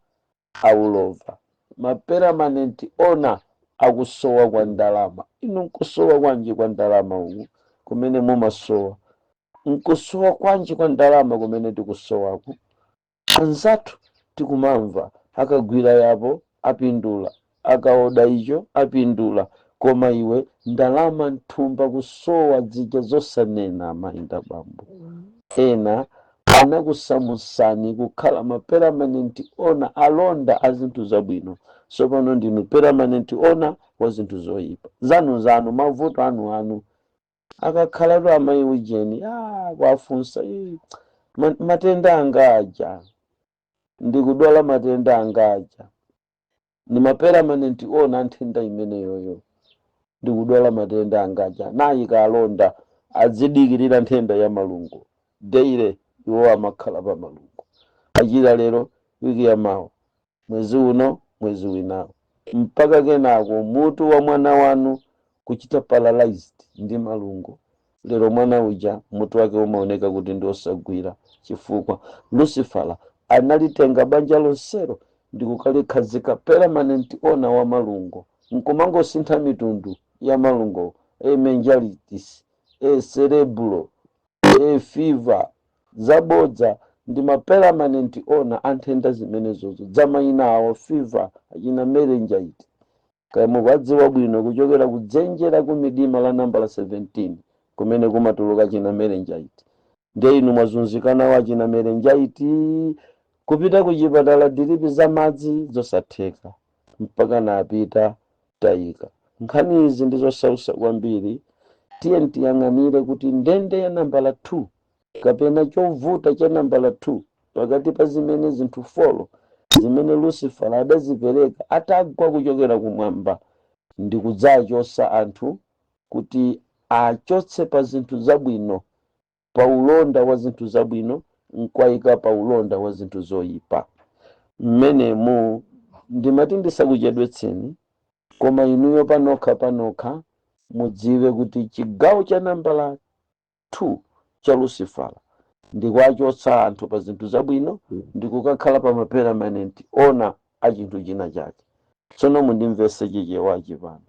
aulova, ma permanent owner akusowa kwa ndalama. Inu, nkusowa kwanji kwa ndalama uku kumene mumasowa? Nkusowa kwanji kwa ndalama kumene tikusowaku? Anzathu tikumamva akagwira yapo apindula, akaoda icho apindula, koma iwe ndalama nthumba kusowa zija zosanena. Amayi bambo, ena anakusamusani kukhala ma permanent owner, alonda a zinthu zabwino. Tsopano ndinu permanent owner wa zinthu zoyipa zanu zanu, mavuto anu anu. Akakhalatu amayi ujeni, kwafunsa, "Ii, matenda anga aja, ndikudwala matenda anga aja, ni ma permanent owner nthenda imeneyoyo. Ndikudwala matenda anga aja." Nayika alonda adzidikirira nthenda ya malungo daily. Iwo amakhala pa malungo, achita lero, wiki yamawa, mwezi uno, mwezi winawo, mpaka kenako mutu wa mwana wanu kuchita paralyzed ndi malungo. Lero mwana uja mutu wake umaoneka kuti ndi osagwira, chifukwa Lucifera analitenga banja lonselo ndikukalikhazika permanent owner wa malungo, nkumangosintha mitundu ya malungo, e meningitis, e cerebral, e fever zabodza. Ndi ma permanent owner a nthenda zimenezozo dzamayina awo, fever, achina meningitis, kaya mukuwadziwa bwino, kuchokera kudzenje la kumidima la nambala 17 kumene kumatuluka china meningitis. Ndiye inu mwazunzikana wa china meningitis, kupita kuchipatala, drip za madzi, zosatheka, mpaka napita tayika. Nkhani izi ndi zosausa kwambiri. Tiye tiyang'anire kuti ndende ya nambala 2 kapena chovuta cha nambala 2 pakati pa zimene zinthu four zimene Lucifer adazipereka atagwa kuchokera kumwamba ndi kudzachosa anthu kuti achotse pa zinthu zabwino, pa ulonda wa zinthu zabwino, nkwayika pa ulonda wa zinthu zoyipa. Mmenemu ndimati ndisakuchedwetseni, koma inuyo panokha panokha mudziwe kuti chigawo cha nambala 2 cha Lucifera ndikuachotsa anthu pa zinthu zabwino ndikukakhala pa ma permanent owner a chinthu china chake. Tsono mundimvese Chichewachi pano,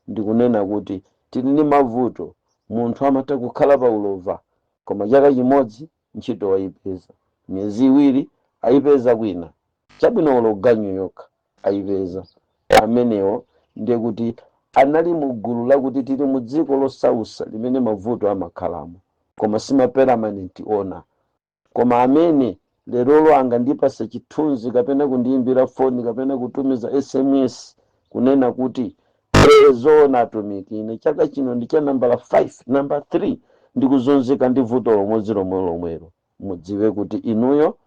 ndikunena kuti tili ndi mavuto. Munthu amatha kukhala pa ulova, koma chaka chimodzi ntchito wayipeza, miyezi 2 ayipeza kwina chabwino, ulo ganyu yokha ayipeza. Amenewo ndiye kuti anali mu gulu lakuti tili mu dziko losausa limene mavuto amakhalamo, koma sima permanent owner. Koma amene lerolo angandipase chithunzi kapena kundiyimbira foni kapena kutumiza SMS kunena kuti, "Ee, zoona atumiki, ine chaka chino ndi cha nambala 5, namba 3, ndikuzunzika ndi vuto lomwezi lomwe lomwelo," mudziwe kuti inuyo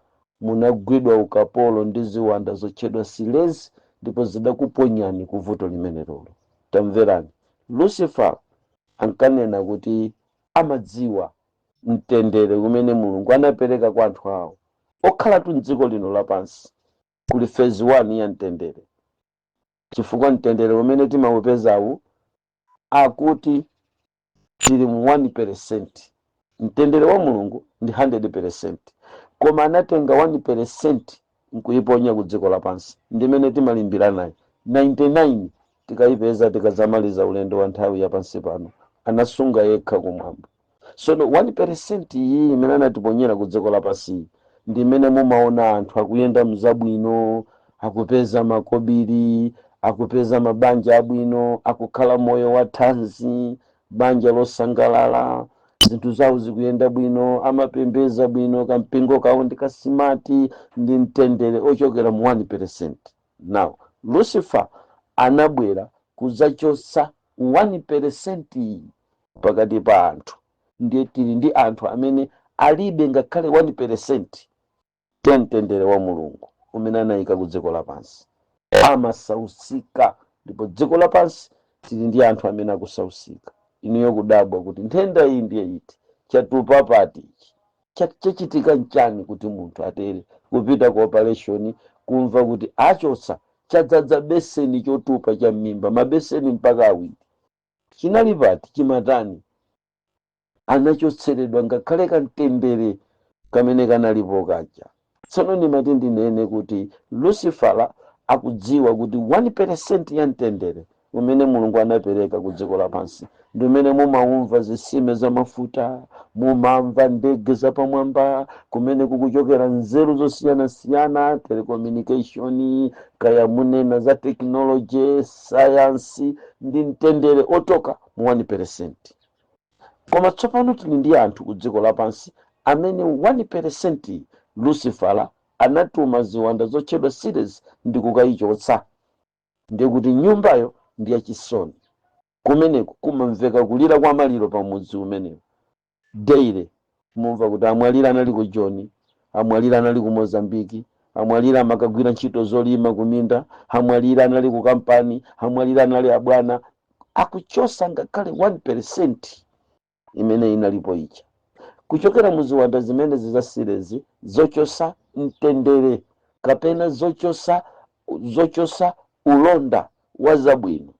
munagwidwa ukapolo ndi ziwanda zotchedwa silezi, ndipo zidakuponyani ku vuto limene lolo. Tamverani, Lucifer ankanena kuti amadziwa mtendere umene Mulungu anapereka kwa anthu awo okhalatu mdziko lino lapansi. Kuli phase 1 ya mtendere, chifukwa mtendere umene timaupezawu akuti tili mu 1%. Mtendere wa Mulungu ndi 100%, koma anatenga 1% nkuyiponya ku dziko lapansi, ndimene timalimbira nayo. 99 tikayipeza tikadzamaliza ulendo wa nthawi yapansi pano, anasunga yekha kumwamba. Sono 1% iyi imene anatiponyera ku dziko lapansi ndi imene mumaona anthu akuyenda mzabwino, akupeza makobiri, akupeza mabanja abwino, akukhala moyo wa thanzi, banja losangalala, zinthu zawo zikuyenda bwino, amapembeza bwino, kampingo kawo ndi ka smart, ndi mtendere ochokera mu 1%. Now Lucifer anabwera kudzachosa 1% pakati pa anthu. Ndiye tili ndi anthu amene alibe ngakhale 1% ya mtendere wa Mulungu umene anayika ku dziko lapansi, amasausika. Ndipo dziko lapansi tili ndi anthu amene akusausika. Inuyo kudabwa kuti nthenda iyi ndiye iti, chatupa pati ichi, chachitika nchani kuti munthu atere? Kupita ku operation, kumva kuti achotsa chadzadza beseni chotupa cha m'mimba, mabeseni mpaka awiri. Chinali pati? Chimatani? Anachotseredwa ngakhale kamtendere kamene kanalipo kaja. Tsono ndimati ndinene kuti Lucifera akudziwa kuti 1% ya mtendere umene Mulungu anapereka ku dziko lapansi ndi umene mumaumva zisime za mafuta, mumamva ndege zapamwamba, kumene kukuchokera nzeru zosiyanasiyana, telecommunication, kaya munena za technology, science, ndi mtendere otoka mu 1%. Koma tsopano tili ndi anthu ku dziko lapansi amene 1% Lucifera anatuma ziwanda zotchedwa series ndi kukayichotsa. Ndiye kuti nyumbayo ndi yachisoni. Kumeneko kumamveka kulira kwa maliro pamudzi umenewo daily. Mumva kuti amwalira anali ku Joni, amwalira anali ku Mozambiki, amwalira amakagwira ntchito zolima kuminda, amwalira anali ku kampani, amwalira anali abwana. Akuchosa ngakhale 1% imene inalipo ija kuchokera mu ziwanda zimenezi za sirezi zochosa mtendere kapena zochosa ulonda wa zabwino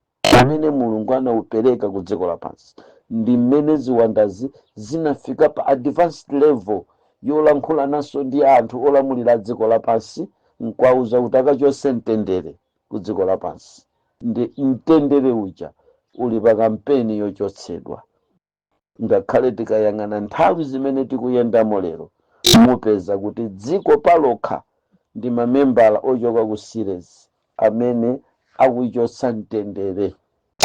umene Mulungu anaupereka ku dziko lapansi. Ndi mmene ziwandazi zinafika pa advanced level yolankhula ndi anthu olamulira dziko lapansi, nkwauza kuti akachose mtendere ku dziko lapansi. Ndi mtendere uja uli pa kampeni yochotsedwa. Ngakhale tikayang'ana nthawi zimene tikuyendamo lero, mupeza kuti dziko palokha ndi mamembala ochoka ku sires amene akuchotsa mtendere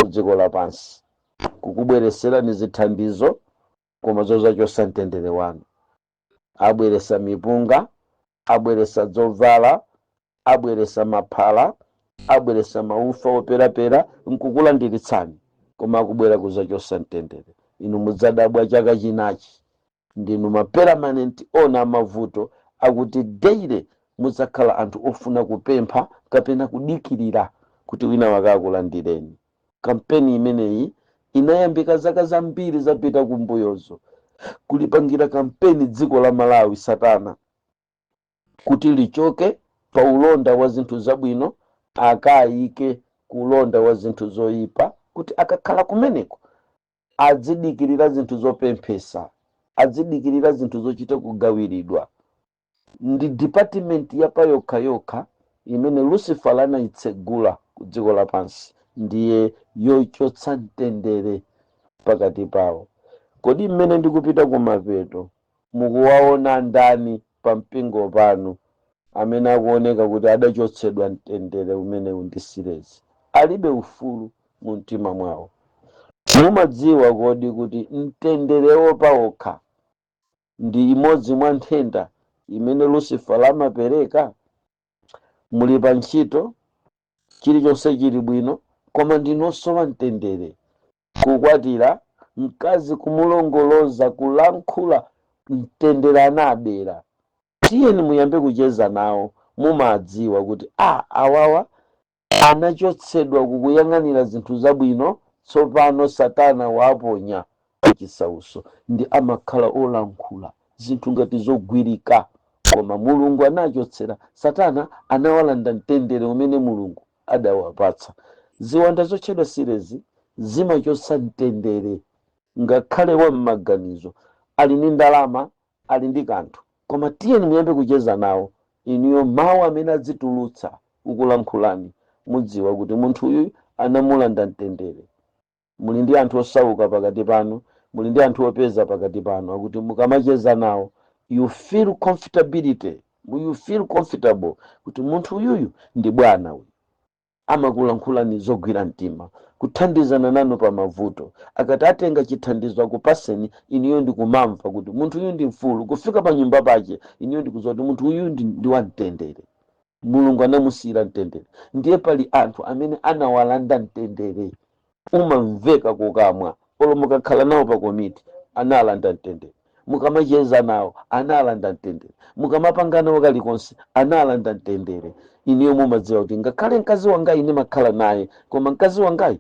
ku dziko lapansi, kukubwereserani zithandizo koma zozachosa mtendere wanu. Abweresa mipunga, abweresa zovala, abweresa maphala, abweresa maufa operapera nkukulandiritsani, koma akubwera kuzachosa mtendere. Inu mudzadabwa chaka chinachi ndinu ma permanent owner amavuto akuti daily mudzakhala anthu ofuna kupempha kapena kudikirira kuti wina wake akulandireni. Kampeni imeneyi inayambika zaka zambiri zapita kumbuyozo, kulipangira kampeni dziko la Malawi satana kuti lichoke pa ulonda wa zinthu zabwino, akayike kulonda wa zinthu zoyipa, kuti akakhala kumeneko adzidikirira zinthu zopemphesa, adzidikirira zinthu zochita kugawiridwa. Ndi department yapayokhayokha imene Lucifer anayitsegula ku dziko lapansi, ndiye yochotsa mtendere pakati pawo. Kodi mmene ndikupita kumapeto, mukuwaona ndani pa mpingo panu amene akuoneka kuti adachotsedwa mtendere umenewu ndi sirezi, alibe ufulu mu mtima mwawo? Mumadziwa kodi kuti mtenderewo pawokha ndi imodzi mwa nthenda imene Lucifer amapereka? Muli pa ntchito, chilichonse chili bwino, koma ndinosowa mtendere. Kukwatira mkazi, kumulongoloza, kulankhula, mtendere anabera. Tiyeni muyambe kucheza nawo, mumadziwa kuti a awawa anachotsedwa kukuyang'anira zinthu zabwino, tsopano satana waponya kuchisauso, ndi amakhala olankhula zinthu ngati zogwirika, koma Mulungu anachotsera, satana anawalanda mtendere umene Mulungu adawapatsa. Ziwanda zotchedwa sirezi zimachotsa mtendere ngakhale wa m'maganizo. Ali ndi ndalama, ali ndi kanthu, koma tiyeni muyambe kucheza nawo inuyo, mawu amene adzitulutsa kukulankhulani, mudziwa kuti munthu uyu anamulanda mtendere. Muli ndi anthu osauka pakati panu, muli ndi anthu opeza pakati panu, akuti mukamacheza nawo you feel comfortability, you feel comfortable kuti munthu uyuyu ndi bwana uyu, amakulankhulani zogwira mtima, kuthandizana nanu pa mavuto. Akati atenga chithandizo akupaseni inuyo, ndikumamva kuti munthu uyu ndi mfulu. Kufika pa nyumba pache inuyo ndikudziwa kuti munthu uyu ndi wamtendere, Mulungu anamusiyira mtendere. Ndiye pali anthu amene anawalanda mtendere, umamveka kukamwa. Olo mukakhala nawo pa komiti, analanda mtendere. Mukamacheza nawo, analanda mtendere. Mukamapanga nawo kalikonse, analanda mtendere. Inuyo mumadziwa kuti ngakhale mkazi wangayi ndimakhala naye, koma mkazi wangayi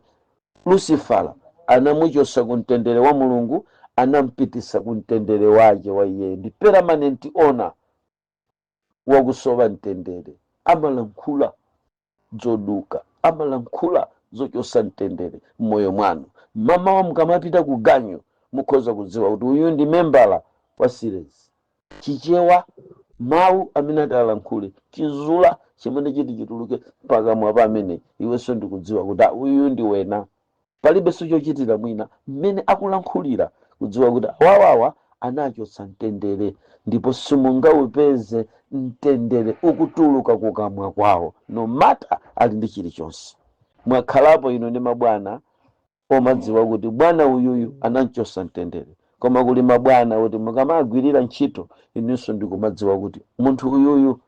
Lucifera anamuchosa ku mtendere wa Mulungu, anampitisa ku mtendere wake wa iye. Ndi permanent owner wakusowa mtendere. Amalankhula zoduka, amalankhula zochosa mtendere m'moyo mwanu. Mamawa mukamapita ku ganyu, mukhoza kudziwa kuti uyu ndi membala wa sirezi. Chichewa, mawu amene atalankhule, chizula chimene chiti chituluke pakamwa pa amene iwenso ndikudziwa kuti ah, uyu ndi wena, palibenso chochitira mwina. Mmene akulankhulira, kudziwa kuti awawawa anachotsa mtendere, ndipo simungaupeze mtendere ukutuluka kukamwa kwawo, no matter ali ndi chilichonse. Mwakhalapo ino ndi mabwana omadziwa kuti bwana uyuyu anamchosa mtendere, koma kuli mabwana kuti mukamagwirira ntchito inunso ndikumadziwa kuti munthu uyuyu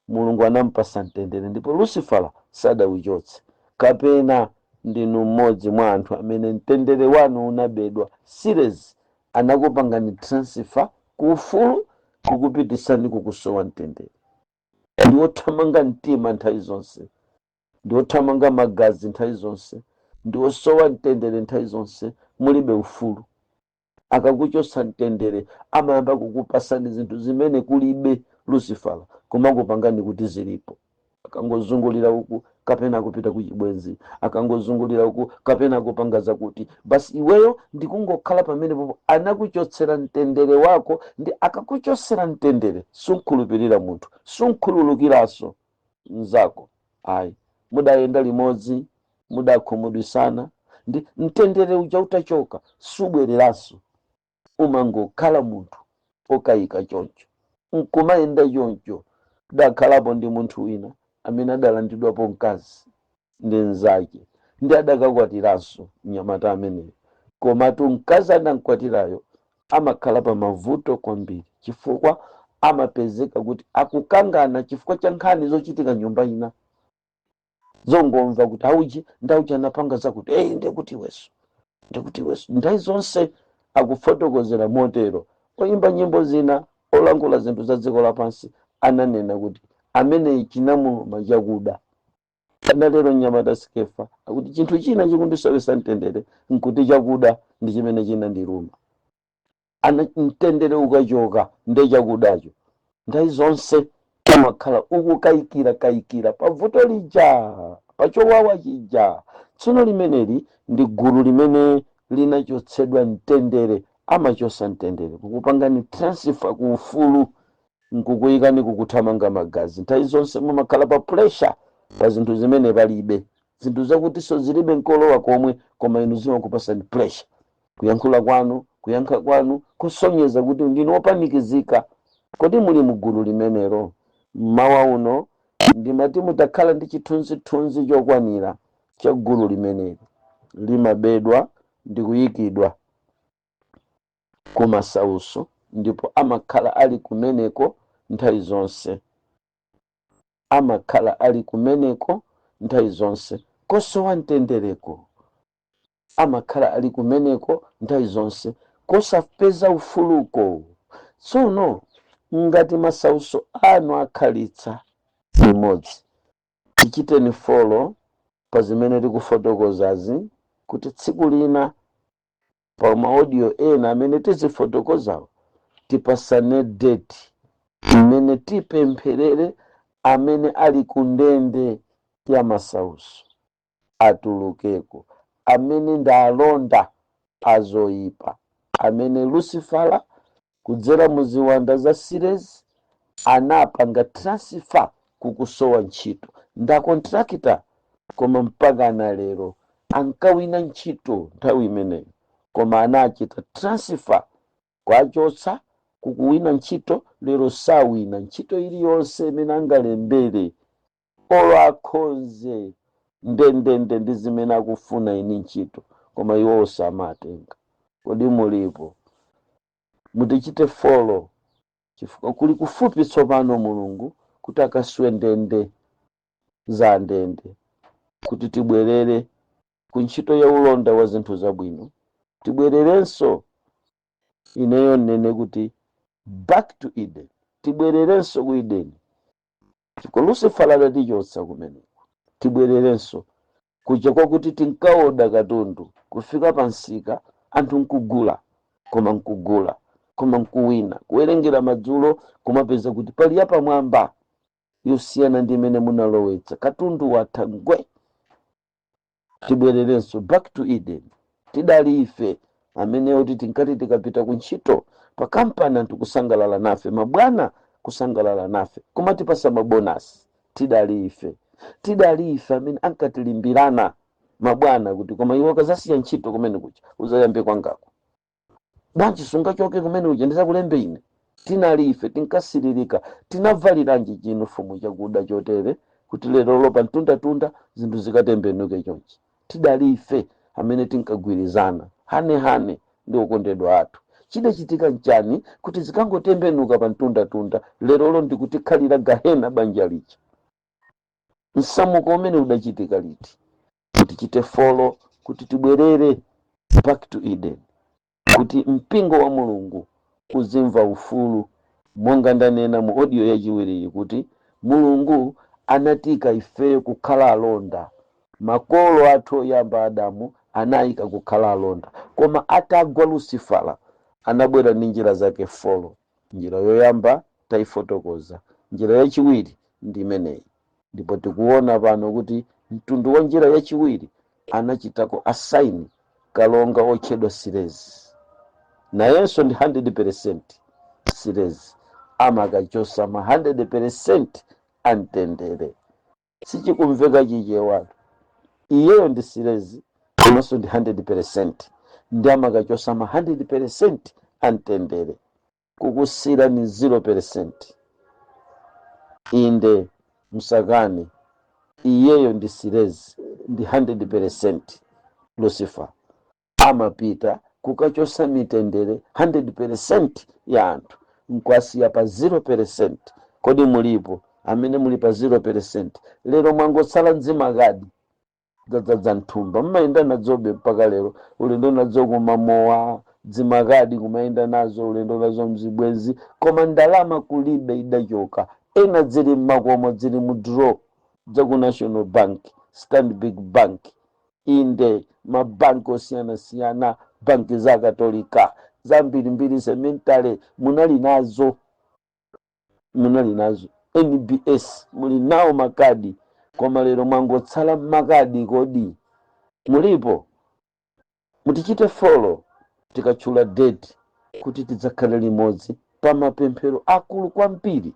Mulungu anampasa mtendere ndipo Lucifera sadauchotse. Kapena ndinu mmodzi mwa anthu amene mtendere wanu unabedwa? Serious, anakupangani transfer ku ufulu kukupitisani kukusowa mtendere. Ndi wothamanga mtima nthawi zonse, ndi wothamanga magazi nthawi zonse, ndi wosowa mtendere nthawi zonse, mulibe ufulu. Akakuchosa mtendere, amayamba kukupasani zinthu zimene kulibe Lucifera, kumakupangani kuti zilipo. Akangozungulira uku kapena kupita kuchibwenzi, akangozungulira uku kapena kupanga zakuti, basi iweyo ndikungokhala pamenepopo. Anakuchotsera mtendere wako. Ndi akakuchotsera mtendere, sunkhulupirira munthu, sunkhululukiranso mnzako ayi. Mudayenda limodzi, mudakhumudwisana, ndi mtendere uja utachoka subwereranso. Umangokhala munthu okayika choncho, nkumayenda choncho. Dakhalapo ndi munthu wina amene adalandidwapo mkazi ndi mnzake, ndi adakakwatiranso mnyamata ameneyo. Komatu mkazi adamkwatirayo amakhala pa mavuto kwambiri, chifukwa amapezeka kuti akukangana chifukwa cha nkhani zochitika nyumba ina, zongomva kuti auji ndauji anapanga zakuti, eyi, ndekuti iweso, ndekuti iweso. Nthawi zonse akufotokozera motero. Oyimba nyimbo zina, olankhula zinthu za dziko lapansi, ananena kuti ameneyi chinamuluma chakuda. Adatero mnyamata Skefa, akuti chinthu china chikundisowesa mtendere nkuti chakuda ndi chimene chinandiluma. Ana mtendere ukachoka nde chakudacho. Nthawi zonse umakhala ukukayikira kayikira pavuto lija, pachowawa chija. Tsono limeneli ndi gulu limene linachotsedwa mtendere. Amachosa mtendere kukupangani transfer ku ufulu nkukuyikani kukuthamanga magazi. Nthawi zonse mumakhala pa pressure pa zinthu zimene palibe, zinthu zakutinso zilibe nkolowa komwe, koma inu zimakupasani pressure. Kuyankhula kwanu, kuyankha kwanu kusonyeza kuti ndinu wopanikizika. Kodi muli mugulu limenelo? Mmawa uno ndimati mutakhala ndi chithunzithunzi chokwanira cha gulu limeneli limabedwa ndi kuyikidwa kumasauso, ndipo amakhala ali kumeneko nthawi zonse, amakhala ali kumeneko nthawi zonse kosowa mtendereko, amakhala ali kumeneko nthawi zonse kosapeza ufuluko. Tsono ngati masauso anu akhalitsa limodzi, tichiteni follow pa zimene tikufotokozazi, kuti tsiku lina pa ma audio ena amene tizifotokozawo tipasane date imene tipempherere amene ali ku ndende ya masauso atulukeko, amene ndi alonda azoyipa, amene Lucifera kudzera mu ziwanda za sirezi anapanga transfer kukusowa ntchito. Nda contractor, koma mpaka na lero ankawina ntchito nthawi imeneyo, koma anachita transfer kwachotsa kukuwina ntchito. Lero sawina ntchito iliyonse imene angalembere, olo akhonze ndendende ndi zimene akufuna ini ntchito, koma iwowo samatenga. Kodi mulipo? Mutichite follow, chifukwa kuli kufupi tsopano Mulungu kuti akaswe ndende za ndende, kuti tibwerere ku ntchito ya ulonda wa zinthu zabwino. Tibwererenso, ineyo nene kuti back to Eden, tibwererenso ku Eden, chifukwa Lucifer adatichotsa kumeneko. Tibwererenso kuja kwakuti tinkaoda katundu kufika pa msika, anthu nkugula, koma nkugula, koma nkuwina. Kuwerengera madzulo kumapeza kuti pali yapamwamba yosiyana ndi imene munalowetsa, katundu watha ngwe. Tibwererenso back to Eden. Tidali ife amene kuti tinkati tikapita ku ntchito pa kampani, anthu kusangalala nafe, mabwana kusangalala nafe, kumatipasa ma bonus. Tidali ife, tidali ife amene ankatilimbirana mabwana kuti, "Koma iwe ukazasiya ntchito kumene kuja uzayambe kwangako bwanji? Sungachoke kumene kuja, ndizakulembe ine." Tinali ife, tinkasiririka. Tinavaliranji chinifomu chakuda chotere kuti lero lopa mtundatunda zinthu zikatembenuke chonchi? Tidali ife amene tinkagwirizana hanehane ndi okondedwa athu. Chidachitika nchani kuti zikangotembenuka pa mtundatunda, lerolo ndikutikhalira gahena banja lija? Msamuko umene udachitika liti? Mutichite follow kuti tibwerere back to Eden, kuti mpingo wa Mulungu uzimva ufulu, monga ndanena mu audio yachiwiriyi kuti Mulungu anatika ifeyo kukhala alonda. Makolo athu oyamba, Adamu, anayika kukhala alonda, koma atagwa Lucifera anabwera ndi njira zake four. Njira yoyamba tayifotokoza, njira yachiwiri ndi imeneyi, ndipo tikuona pano kuti mtundu wa njira yachiwiri anachitako assign kalonga otchedwa Sirezi. Nayenso ndi 100%. Sirezi amakachosa ma 100% amtendere. Sichikumveka Chichewatu. Iyeyo ndi Sirezi komanso ndi 100%, ndi amakachosa ma 100% amtendere, kukusira ni 0%. Inde, msakani, iyeyo ndi Sirezi, ndi 100%. Lucifer amapita kukachosa mitendere 100% ya anthu nkwasiya pa 0%. Kodi mulipo amene muli pa 0% lero? Mwangotsala nzimakadi dzadzadza mthumba, mmayenda nadzobe mpaka lero, ulendo nadzo kumamowa, dzimakadi kumayenda nazo, ulendo nazo mzibwenzi, koma ndalama kulibe, idachoka. Ena zili mmakomo, zili mu drawer dzaku National Bank, Stanbic Bank, inde, mabanki osiyanasiyana, banki za Katolika zambirimbiri, cemetery munali nazo, munali nazo NBS, muli nawo makadi, koma lero mwangotsala makadi. Kodi mulipo? Mutichite follow tikatchula date kuti tidzakhale limodzi pa mapemphero akulu kwambiri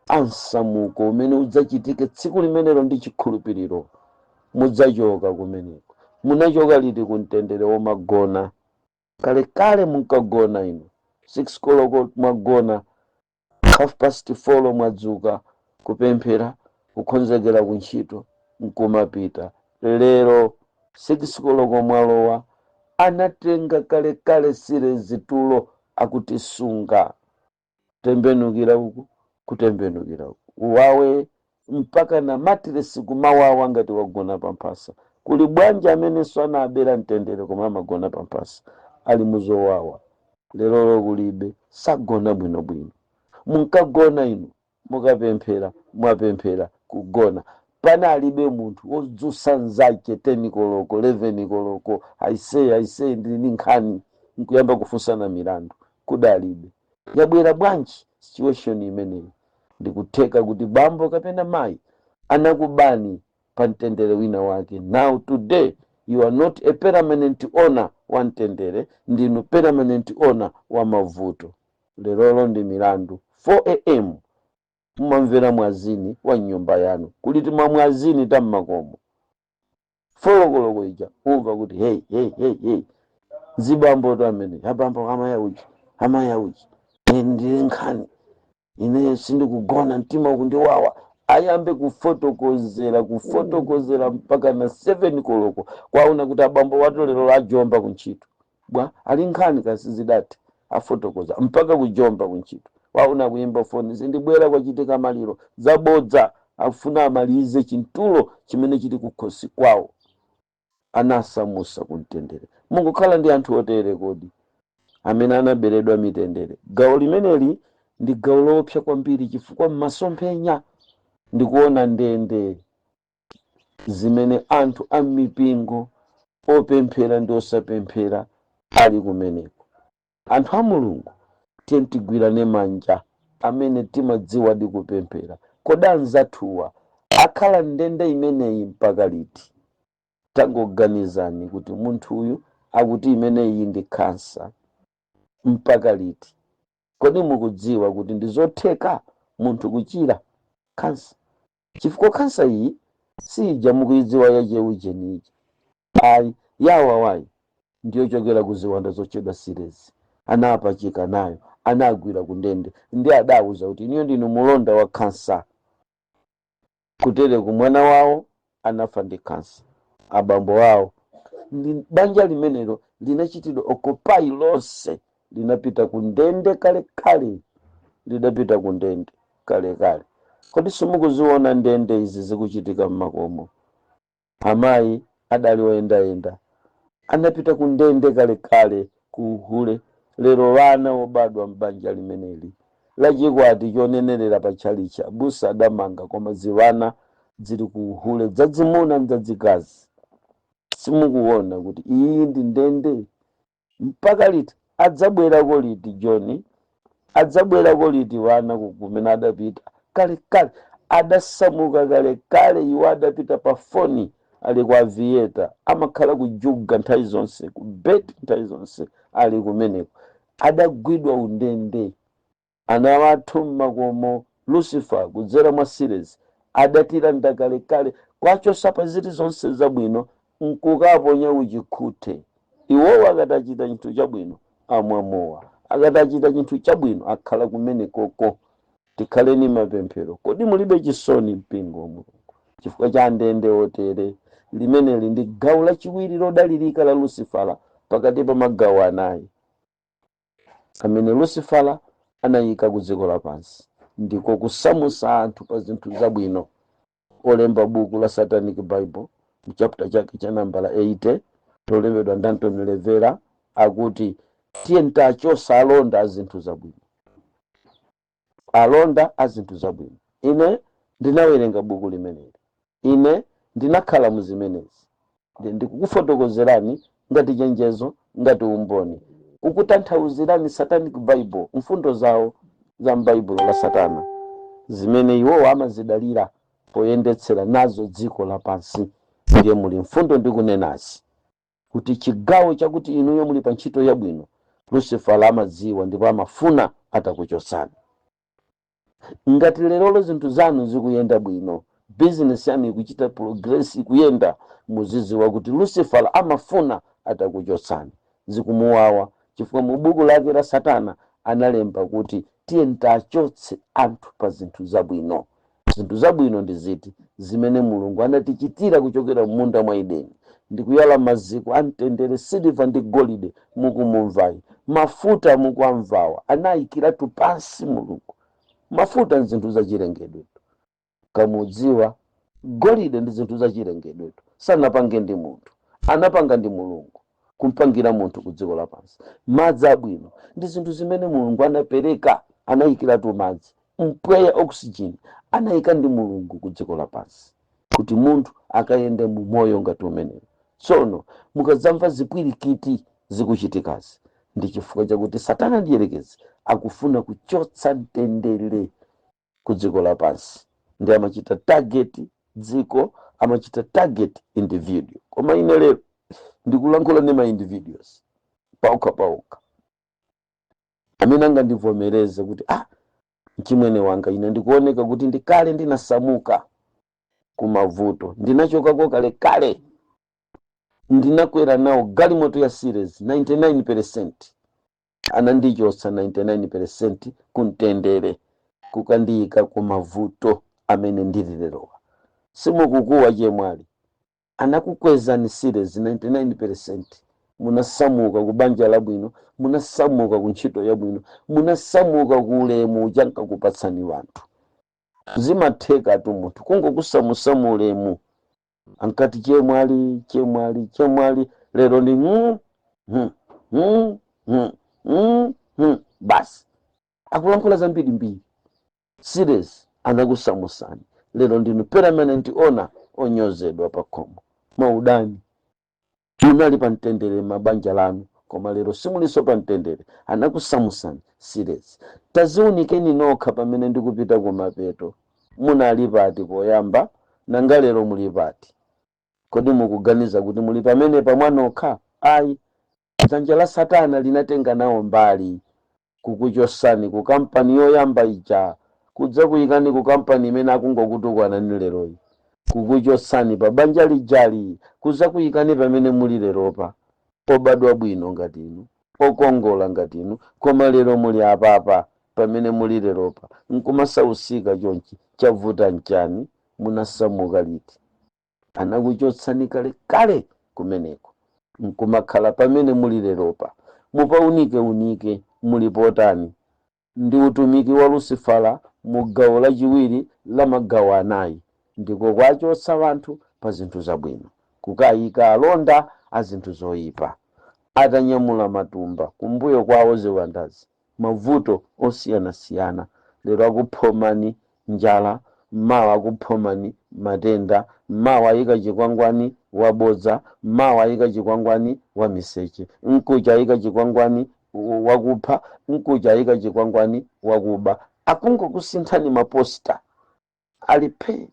a msamuko umene udzachitike tsiku limenelo. Ndi chikhulupiriro mudzachoka kumeneko. Munachoka liti kumtendere womagona? Kalekale munkagona inu, 6 koloko mwagona, half past 4 mwadzuka, kupemphera, kukonzekera kuntchito nkumapita. Lero 6 koloko mwalowa, anatenga kalekale sirezi tulo akutisunga, tembenukira uku, kutembenukira uku, uwawe mpaka na matiresi kumawawa ngati wagona pamphasa. Kuli bwanji amenenso anabera mtendere koma amagona pamphasa, ali muzowawa lerolo? Kulibe, sagona bwinobwino. Munkagona inu, mukapemphera, mwapemphera, kugona. Panalibe munthu wodzutsa nzake 10 koloko, 11 koloko, "Aisee, aisee, ndili ndi nkhani," nkuyamba kufunsana milandu. Kudalibe. Yabwera bwanji situation imeneyi? Ndikutheka kuti bambo kapena mayi anakubani pa mtendere wina wake. Now today you are not a permanent owner wa mtendere, ndinu permanent owner wa mavuto. Lerolo ndi milandu. 4 a.m. mumamvera mwazini wa nyumba yanu, kuliti mwa mwazini tammakomo. 4 koloko ija umva kuti, "Hey, hey, hey, hey!" Zibambo to amene, "Abambo, amaya uchi, amaya uchi, ndili nkhani ine, sindikugona, mtima ukundiwawa." Ayambe kufotokozera, kufotokozera mpaka na 7 koloko. Kwaona kuti abambo watu lero ajomba kuntchito bwa, ali nkhani kasi zidati afotokoza mpaka kujomba kuntchito. Waona kuyimba foni, "Zindibwera, kwachitika maliro." Zabodza, afuna amalize chintulo chimene chili kukhosi kwawo. Anasamusa kumtendere. Mungokhala ndi anthu otere kodi, amene anaberedwa mitendere? Gawo limeneli ndi gawo loopsa kwambiri, chifukwa m'masomphenya ndikuona ndende zimene anthu a mipingo, opemphera ndi osapemphera, ali kumeneko. Anthu a Mulungu, tiye tigwirane manja amene timadziwa ndi kupemphera. Kodi anzathuwa akhala ndende imeneyi mpaka liti? Tangoganizani kuti munthu uyu akuti imeneyi ndi khansa, mpaka liti? Kodi mukudziwa kuti ndi zotheka munthu kuchira khansa? Chifukwa khansa iyi sija mukuidziwa yacheucheni ija, ayi. Yawawayi ndiyochokera ku ziwanda zotchedwa sirezi. Anapachika nayo, anagwira ku ndende, ndi adawuza kuti iniyo ndinu mulonda wa khansa. Kutereku mwana wawo anafa ndi khansa, abambo awo ndi banja limenelo linachitidwa occupy lonse, linapita ku ndende kalekale, lidapita ku ndende kalekale. Kodi simukuziona ndende izi zikuchitika mmakomo? Amayi Adali oyendayenda, anapita ku ndende kalekale, ku uhule. Lero vana obadwa m'banja limeneli lachikwati chonenerera pa tchalichi, abusa adamanga, koma zivana zili ku uhule, dzadzimuna ndi dzadzikazi. Simukuona kuti iyi ndi ndende? Mpaka liti? Adzabwerako liti John? Adzabwerako liti wana kumene adapita kalekale? Adasamuka kalekale iwo, adapita pa foni, ali ku Aviator, amakhala kujuga nthawi zonse, ku bet nthawi zonse, ali kumeneko, adagwidwa undende. Ana wathu mmakomo, Lucifer kudzera mwa series adatilanda kalekale, kwachosa pa zili zonse zabwino, nkukaponya uchikhute. Iwowo akatachita chinthu chabwino amwamowa, akatachita chinthu chabwino akhala kumene koko. Tikhaleni mapemphero. Kodi mulibe chisoni, mpingo wa Mulungu, chifukwa cha ndende otere? Limeneli ndi gawo lachiwiri lodalirika la Lucifera pakati pa magawo anayi amene Lucifera anayika ku dziko lapansi, ndiko kusamusa anthu pa zinthu zabwino. Olemba buku la Satanic Bible, mchapter chake cha nambala 80, lolembedwa ndi Anthony Levera, akuti tiye ntachosa alonda a zinthu zabwino, alonda a zinthu zabwino. Ine ndinawerenga buku limeneli, ine ndinakhala mu zimenezi. Ndikukufotokozerani ngati chenjezo, ngati umboni, kukutanthauzirani Satanic Bible, mfundo zawo za m'baibulo la satana zimene iwowo amazidalira poyendetsera nazo dziko lapansi. Ndiye muli mfundo ndikunenazi kuti chigawo chakuti inuyo muli pa ntchito yabwino, Lucifer amadziwa ndipo amafuna atakuchotsani. Ngati lerolo zinthu zanu zikuyenda bwino, bizinesi yanu ikuchita progress, ikuyenda, muzidziwa kuti Lucifer amafuna atakuchotsani. Zikumuwawa chifukwa mu buku lake la satana analemba kuti tiye tachotse anthu pa zinthu zabwino. Zinthu zabwino ndi ziti? Zimene Mulungu anatichitira kuchokera m'munda mwa Edeni ndikuyala maziko amtendere. Siliva ndi golide mukumumvayi, mafuta mukuamvawa, anayikiratu pansi Mulungu. Mafuta ndi zinthu zachilengedwetu, kamudziwa. Golide ndi zinthu zachilengedwetu, sanapange ndi munthu, anapanga ndi Mulungu kumpangira munthu ku dziko lapansi. Madzi abwino ndi zinthu zimene Mulungu anapereka, anayikiratu madzi. Mpweya, oxygen, anayika ndi Mulungu ku dziko lapansi kuti munthu akayende mu moyo ngati umenewo. Tsono mukadzamva zipwirikiti zikuchitikazi, ndi chifukwa chakuti satana ndiyerekezi akufuna kuchotsa mtendere ku dziko lapansi, ndi amachita target dziko, amachita target individual. Koma ine lero ndikulankhula ndi ma individuals paokha paokha amene angandivomereze kuti, "Ah, mchimwene wanga, ine ndikuoneka kuti ndikale ndinasamuka kumavuto, ndinachokako kalekale, ndinakwera nawo galimoto ya series 99, anandichotsa 99 kumtendere kukandiyika kumavuto amene ndili lerowa." Simukukuwa chemwali? Anakukwezani series 99, munasamuka ku banja labwino, munasamuka ku ntchito yabwino, munasamuka ku ulemu ujankakupatsani wanthu. Zimatheka tu munthu kungokusamusa mu ulemu, ankati chemwali, chemwali, chemwali, lero ndi basi, akulankhula zambirimbiri. Serious, anakusamusani, lero ndinu permanent owner onyozedwa pa khomo, maudani. Munali pa mtendere mabanja lanu, koma lero simulinso pa mtendere, anakusamusani serious. Taziunikeni nokha pamene ndikupita kumapeto. Munali pati poyamba? Nanga lero muli pati? Kodi mukuganiza kuti muli pamene pamwanokha? Ayi, dzanja la satana linatenga nawo mbali kukuchosani ku kampani yoyamba ija, kudzakuyikani ku kampani imene akungokutukwanani leroyi, kukuchotsani pa banja lijali, kudzakuyikani pamene muli leropa. Obadwa bwino ngati inu, okongola ngati inu, koma lero muli apapa pamene muli leropa, nkumasausika chonchi. Chavuta nchani? Munasamuka liti? Anakuchotsani kalekale kumeneko, nkumakhala pamene muli leropa. Mupaunike unike, muli potani? Ndi utumiki wa Lucifera mu gawo lachiwiri la magawo anayi, ndiko kwachotsa wanthu pa zinthu zabwino. Kukayika alonda a zinthu zoyipa atanyamula matumba kumbuyo kwawo, ziwandazi, mavuto osiyanasiyana. Lero akuphomani njala, mawa akuphomani matenda, mawa ayika chikwangwani wabodza, mawa ayika chikwangwani wa miseche, mkucha ayika chikwangwani wakupha, mkucha ayika chikwangwani wakuba. Akungokusinthani ma poster ali phe.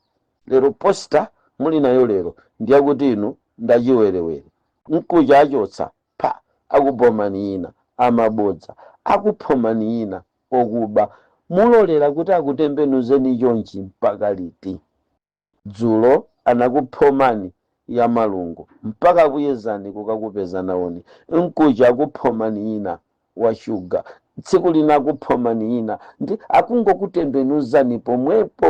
Lero poster muli nayo lero ndiyakuti inu ndachiwerewere, mkucha achotsa pa, akubomani ina amabodza, akuphomani ina okuba. Mulolera kuti akutembenuzeni chonchi mpaka liti? Dzulo anakuphomani ya malungo mpaka kuyezani kukakupeza nawoni, mkucha akuphomani ina wa shuga, tsiku lina akuphomani ina, ndi akungokutembenuzani pomwepo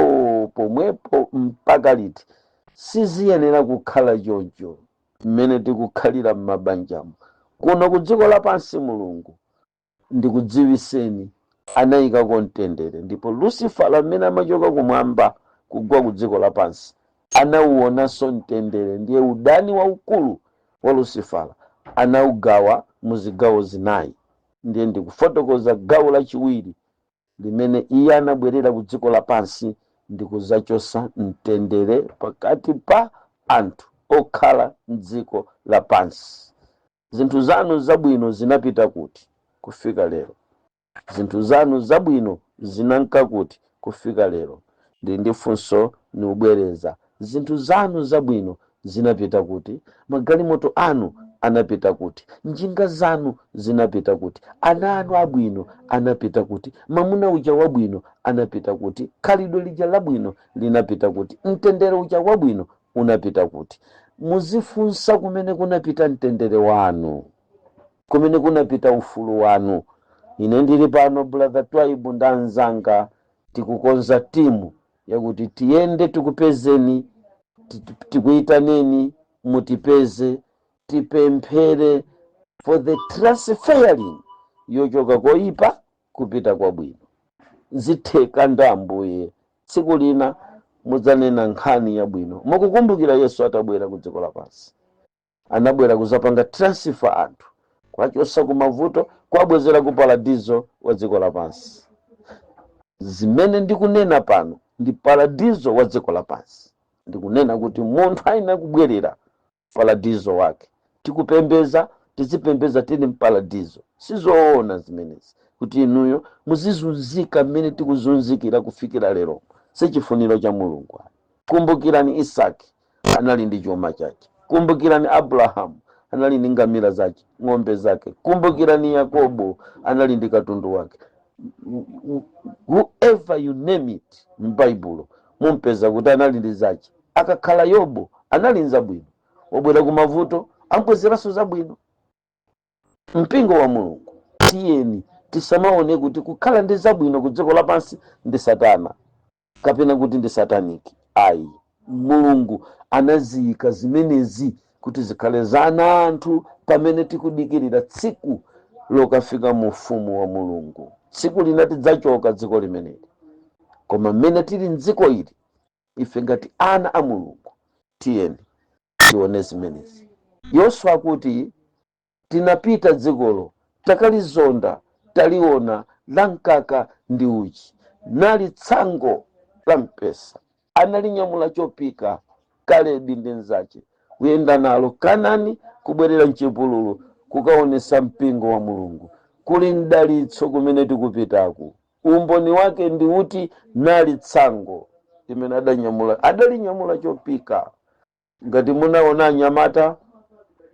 pomwepo mpaka liti? Siziyenera kukhala choncho mmene tikukhalira m'mabanjamo kuno ku dziko lapansi. Mulungu, ndikudziwiseni, anayikako mtendere, ndipo Lucifera amene amachoka kumwamba kugwa ku dziko lapansi anauonanso mtendere. Ndiye udani waukulu wa Lucifera anaugawa mu zigawo zinayi. Ndiye ndikufotokoza gawo lachiwiri limene iye anabwerera ku dziko lapansi ndi kuzachosa mtendere pakati pa anthu okhala mdziko lapansi. Zinthu zanu zabwino zinapita kuti kufika lero? Zinthu zanu zabwino zinanka kuti kufika lero? Ndili ndi funso, niubwereza: zinthu zanu zabwino zinapita kuti? Magalimoto anu anapita kuti? Njinga zanu zinapita kuti? Ana anu abwino anapita kuti? Mamuna uja wabwino anapita kuti? Khalidwe lija labwino linapita kuti? Mtendere uja wabwino unapita kuti? Muzifunsa kumene kunapita mtendere wanu, kumene kunapita ufulu wanu. Ine ndili pano, Brother Twaibu ndi anzanga, tikukonza timu yakuti tiyende tikupezeni, tikuyitaneni, mutipeze, tipemphere for the transferring yochoka koyipa kupita kwabwino. Zitheka ndi Ambuye. Tsiku lina mudzanena nkhani yabwino. Mukukumbukira Yesu atabwera ku dziko lapansi, anabwera kuzapanga transfer anthu, kwachosa ku mavuto, kwabwezera ku paradizo wa dziko lapansi. Zimene ndikunena pano ndi paradizo wa dziko lapansi. Ndikunena kuti munthu ayenera kubwerera paradizo wake. Tikupembeza, tizipembeza tili mparadizo. Sizoona zimenezi kuti inuyo muzizunzika mmene tikuzunzikira kufikira lero. Sichifuniro cha Mulungu ayi. Kumbukirani Isaki anali ndi chuma chake, kumbukirani Abrahamu anali ndi ngamira zake, ng'ombe zake, kumbukirani Yakobo anali ndi katundu wake. Whoever you name it m'Baibulo, mumpeza kuti anali ndi zake. Akakhala Yobo anali nzabwino, wabwera ku mavuto, ambwezeranso zabwino. Mpingo wa Mulungu, tiyeni tisamaone kuti kukhala ndi zabwino ku dziko lapansi ndi satana kapena kuti ndi satanic, ayi. Mulungu anaziyika zimenezi kuti zikhale za ana anthu pamene tikudikirira tsiku lokafika mu ufumu wa Mulungu. Tsiku lina tidzachoka dziko limeneli, koma mmene tili mdziko ili, ife ngati ana a Mulungu, tiyeni tione zimenezi. Yoswa akuti, "Tinapita dzikolo, takalizonda, taliona, la mkaka ndi uchi, nali tsango la mpesa." Analinyamula chopika Kalebi ndi nzache, kuyenda nalo Kanani, kubwerera mchipululu kukaonesa mpingo wa Mulungu kuli mdalitso kumene tikupitaku. Umboni wake ndi uti? Nali tsango limene adanyamula, adalinyamula chopika. Ngati munaona anyamata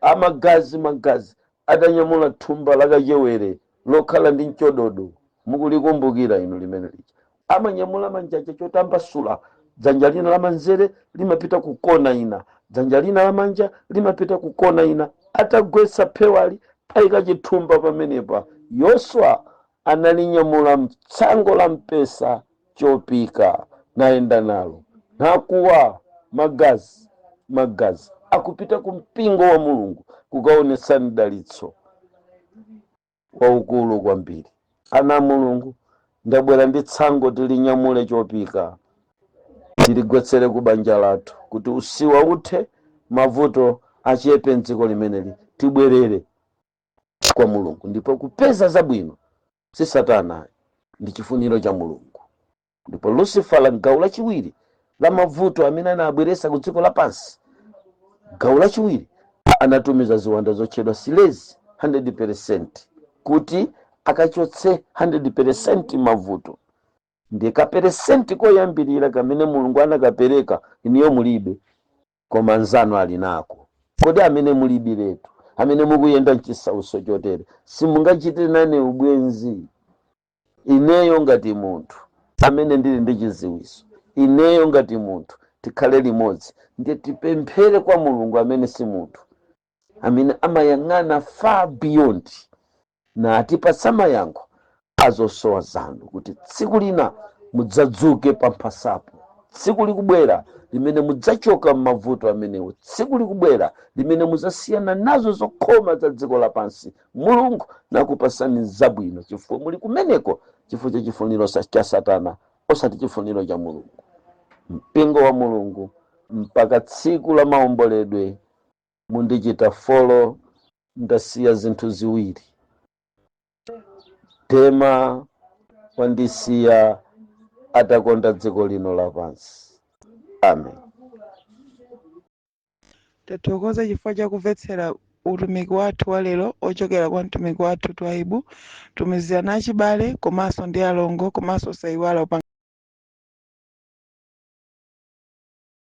amagazi magazi adanyamula thumba lakachewere lokhala ndi mchododo, mukulikumbukira inu limene lija? Amanyamula manjaja chotambasula, dzanja lina lamanzere limapita kukona ina, dzanja lina lamanja limapita kukona ina. Atagwetsa phewali, ayika chithumba pamenepa. Yoswa analinyamula tsango la mpesa chopika, nayenda nalo, nakuwa, "Magazi, magazi!" Akupita ku mpingo wa Mulungu kukaonetsa mdalitso waukulu kwambiri. Ana a Mulungu, ndabwera ndi tsango, tilinyamule chopika, tiligwetsere ku banja lathu kuti usiwa uthe, Mavuto achepe mdziko limeneli, tibwerere kwa Mulungu. Ndipo kupeza zabwino si Satana, ndi chifuniro cha Mulungu. Ndipo Lucifer, gawo lachiwiri la mavuto amene anabweresa ku dziko lapansi, gawo lachiwiri anatumiza ziwanda zotchedwa silezi 100% kuti akachotse 100% mavuto. Ndiye ka percent koyambirira kamene Mulungu anakapereka, iniyo mulibe, koma anzanu ali nako. Kodi amene mulibiretu, amene mukuyenda mchisauso chotere, simungachite nane ubwenzi? Ineyo ngati munthu amene ndili ndi chiziwiso, ineyo ngati munthu, tikhale limodzi, ndiye tipemphere kwa Mulungu amene si munthu, amene amayang'ana far beyond na atipatsa mayankho azosowa zanu, kuti tsiku lina mudzadzuke pamphasapo. Tsiku likubwera limene mudzachoka m'mavuto amenewo. Tsiku likubwera limene mudzasiyana nazo zokhoma za dziko lapansi, Mulungu nakupasani zabwino, chifukwa muli kumeneko chifukwa cha chifuniro cha Satana, osati chifuniro cha Mulungu. Mpingo wa Mulungu, mpaka tsiku la maomboledwe, mundichita follow. Ndasiya zinthu ziwiri. Dema wandisiya atakonda dziko lino lapansi. Amen. Tathokoza chifukwa chakumvetsera utumiki wathu wa lero ochokera kwa mtumiki wathu Twaibu. Tumizirana achibale komanso ndi alongo, komanso sayiwala upanga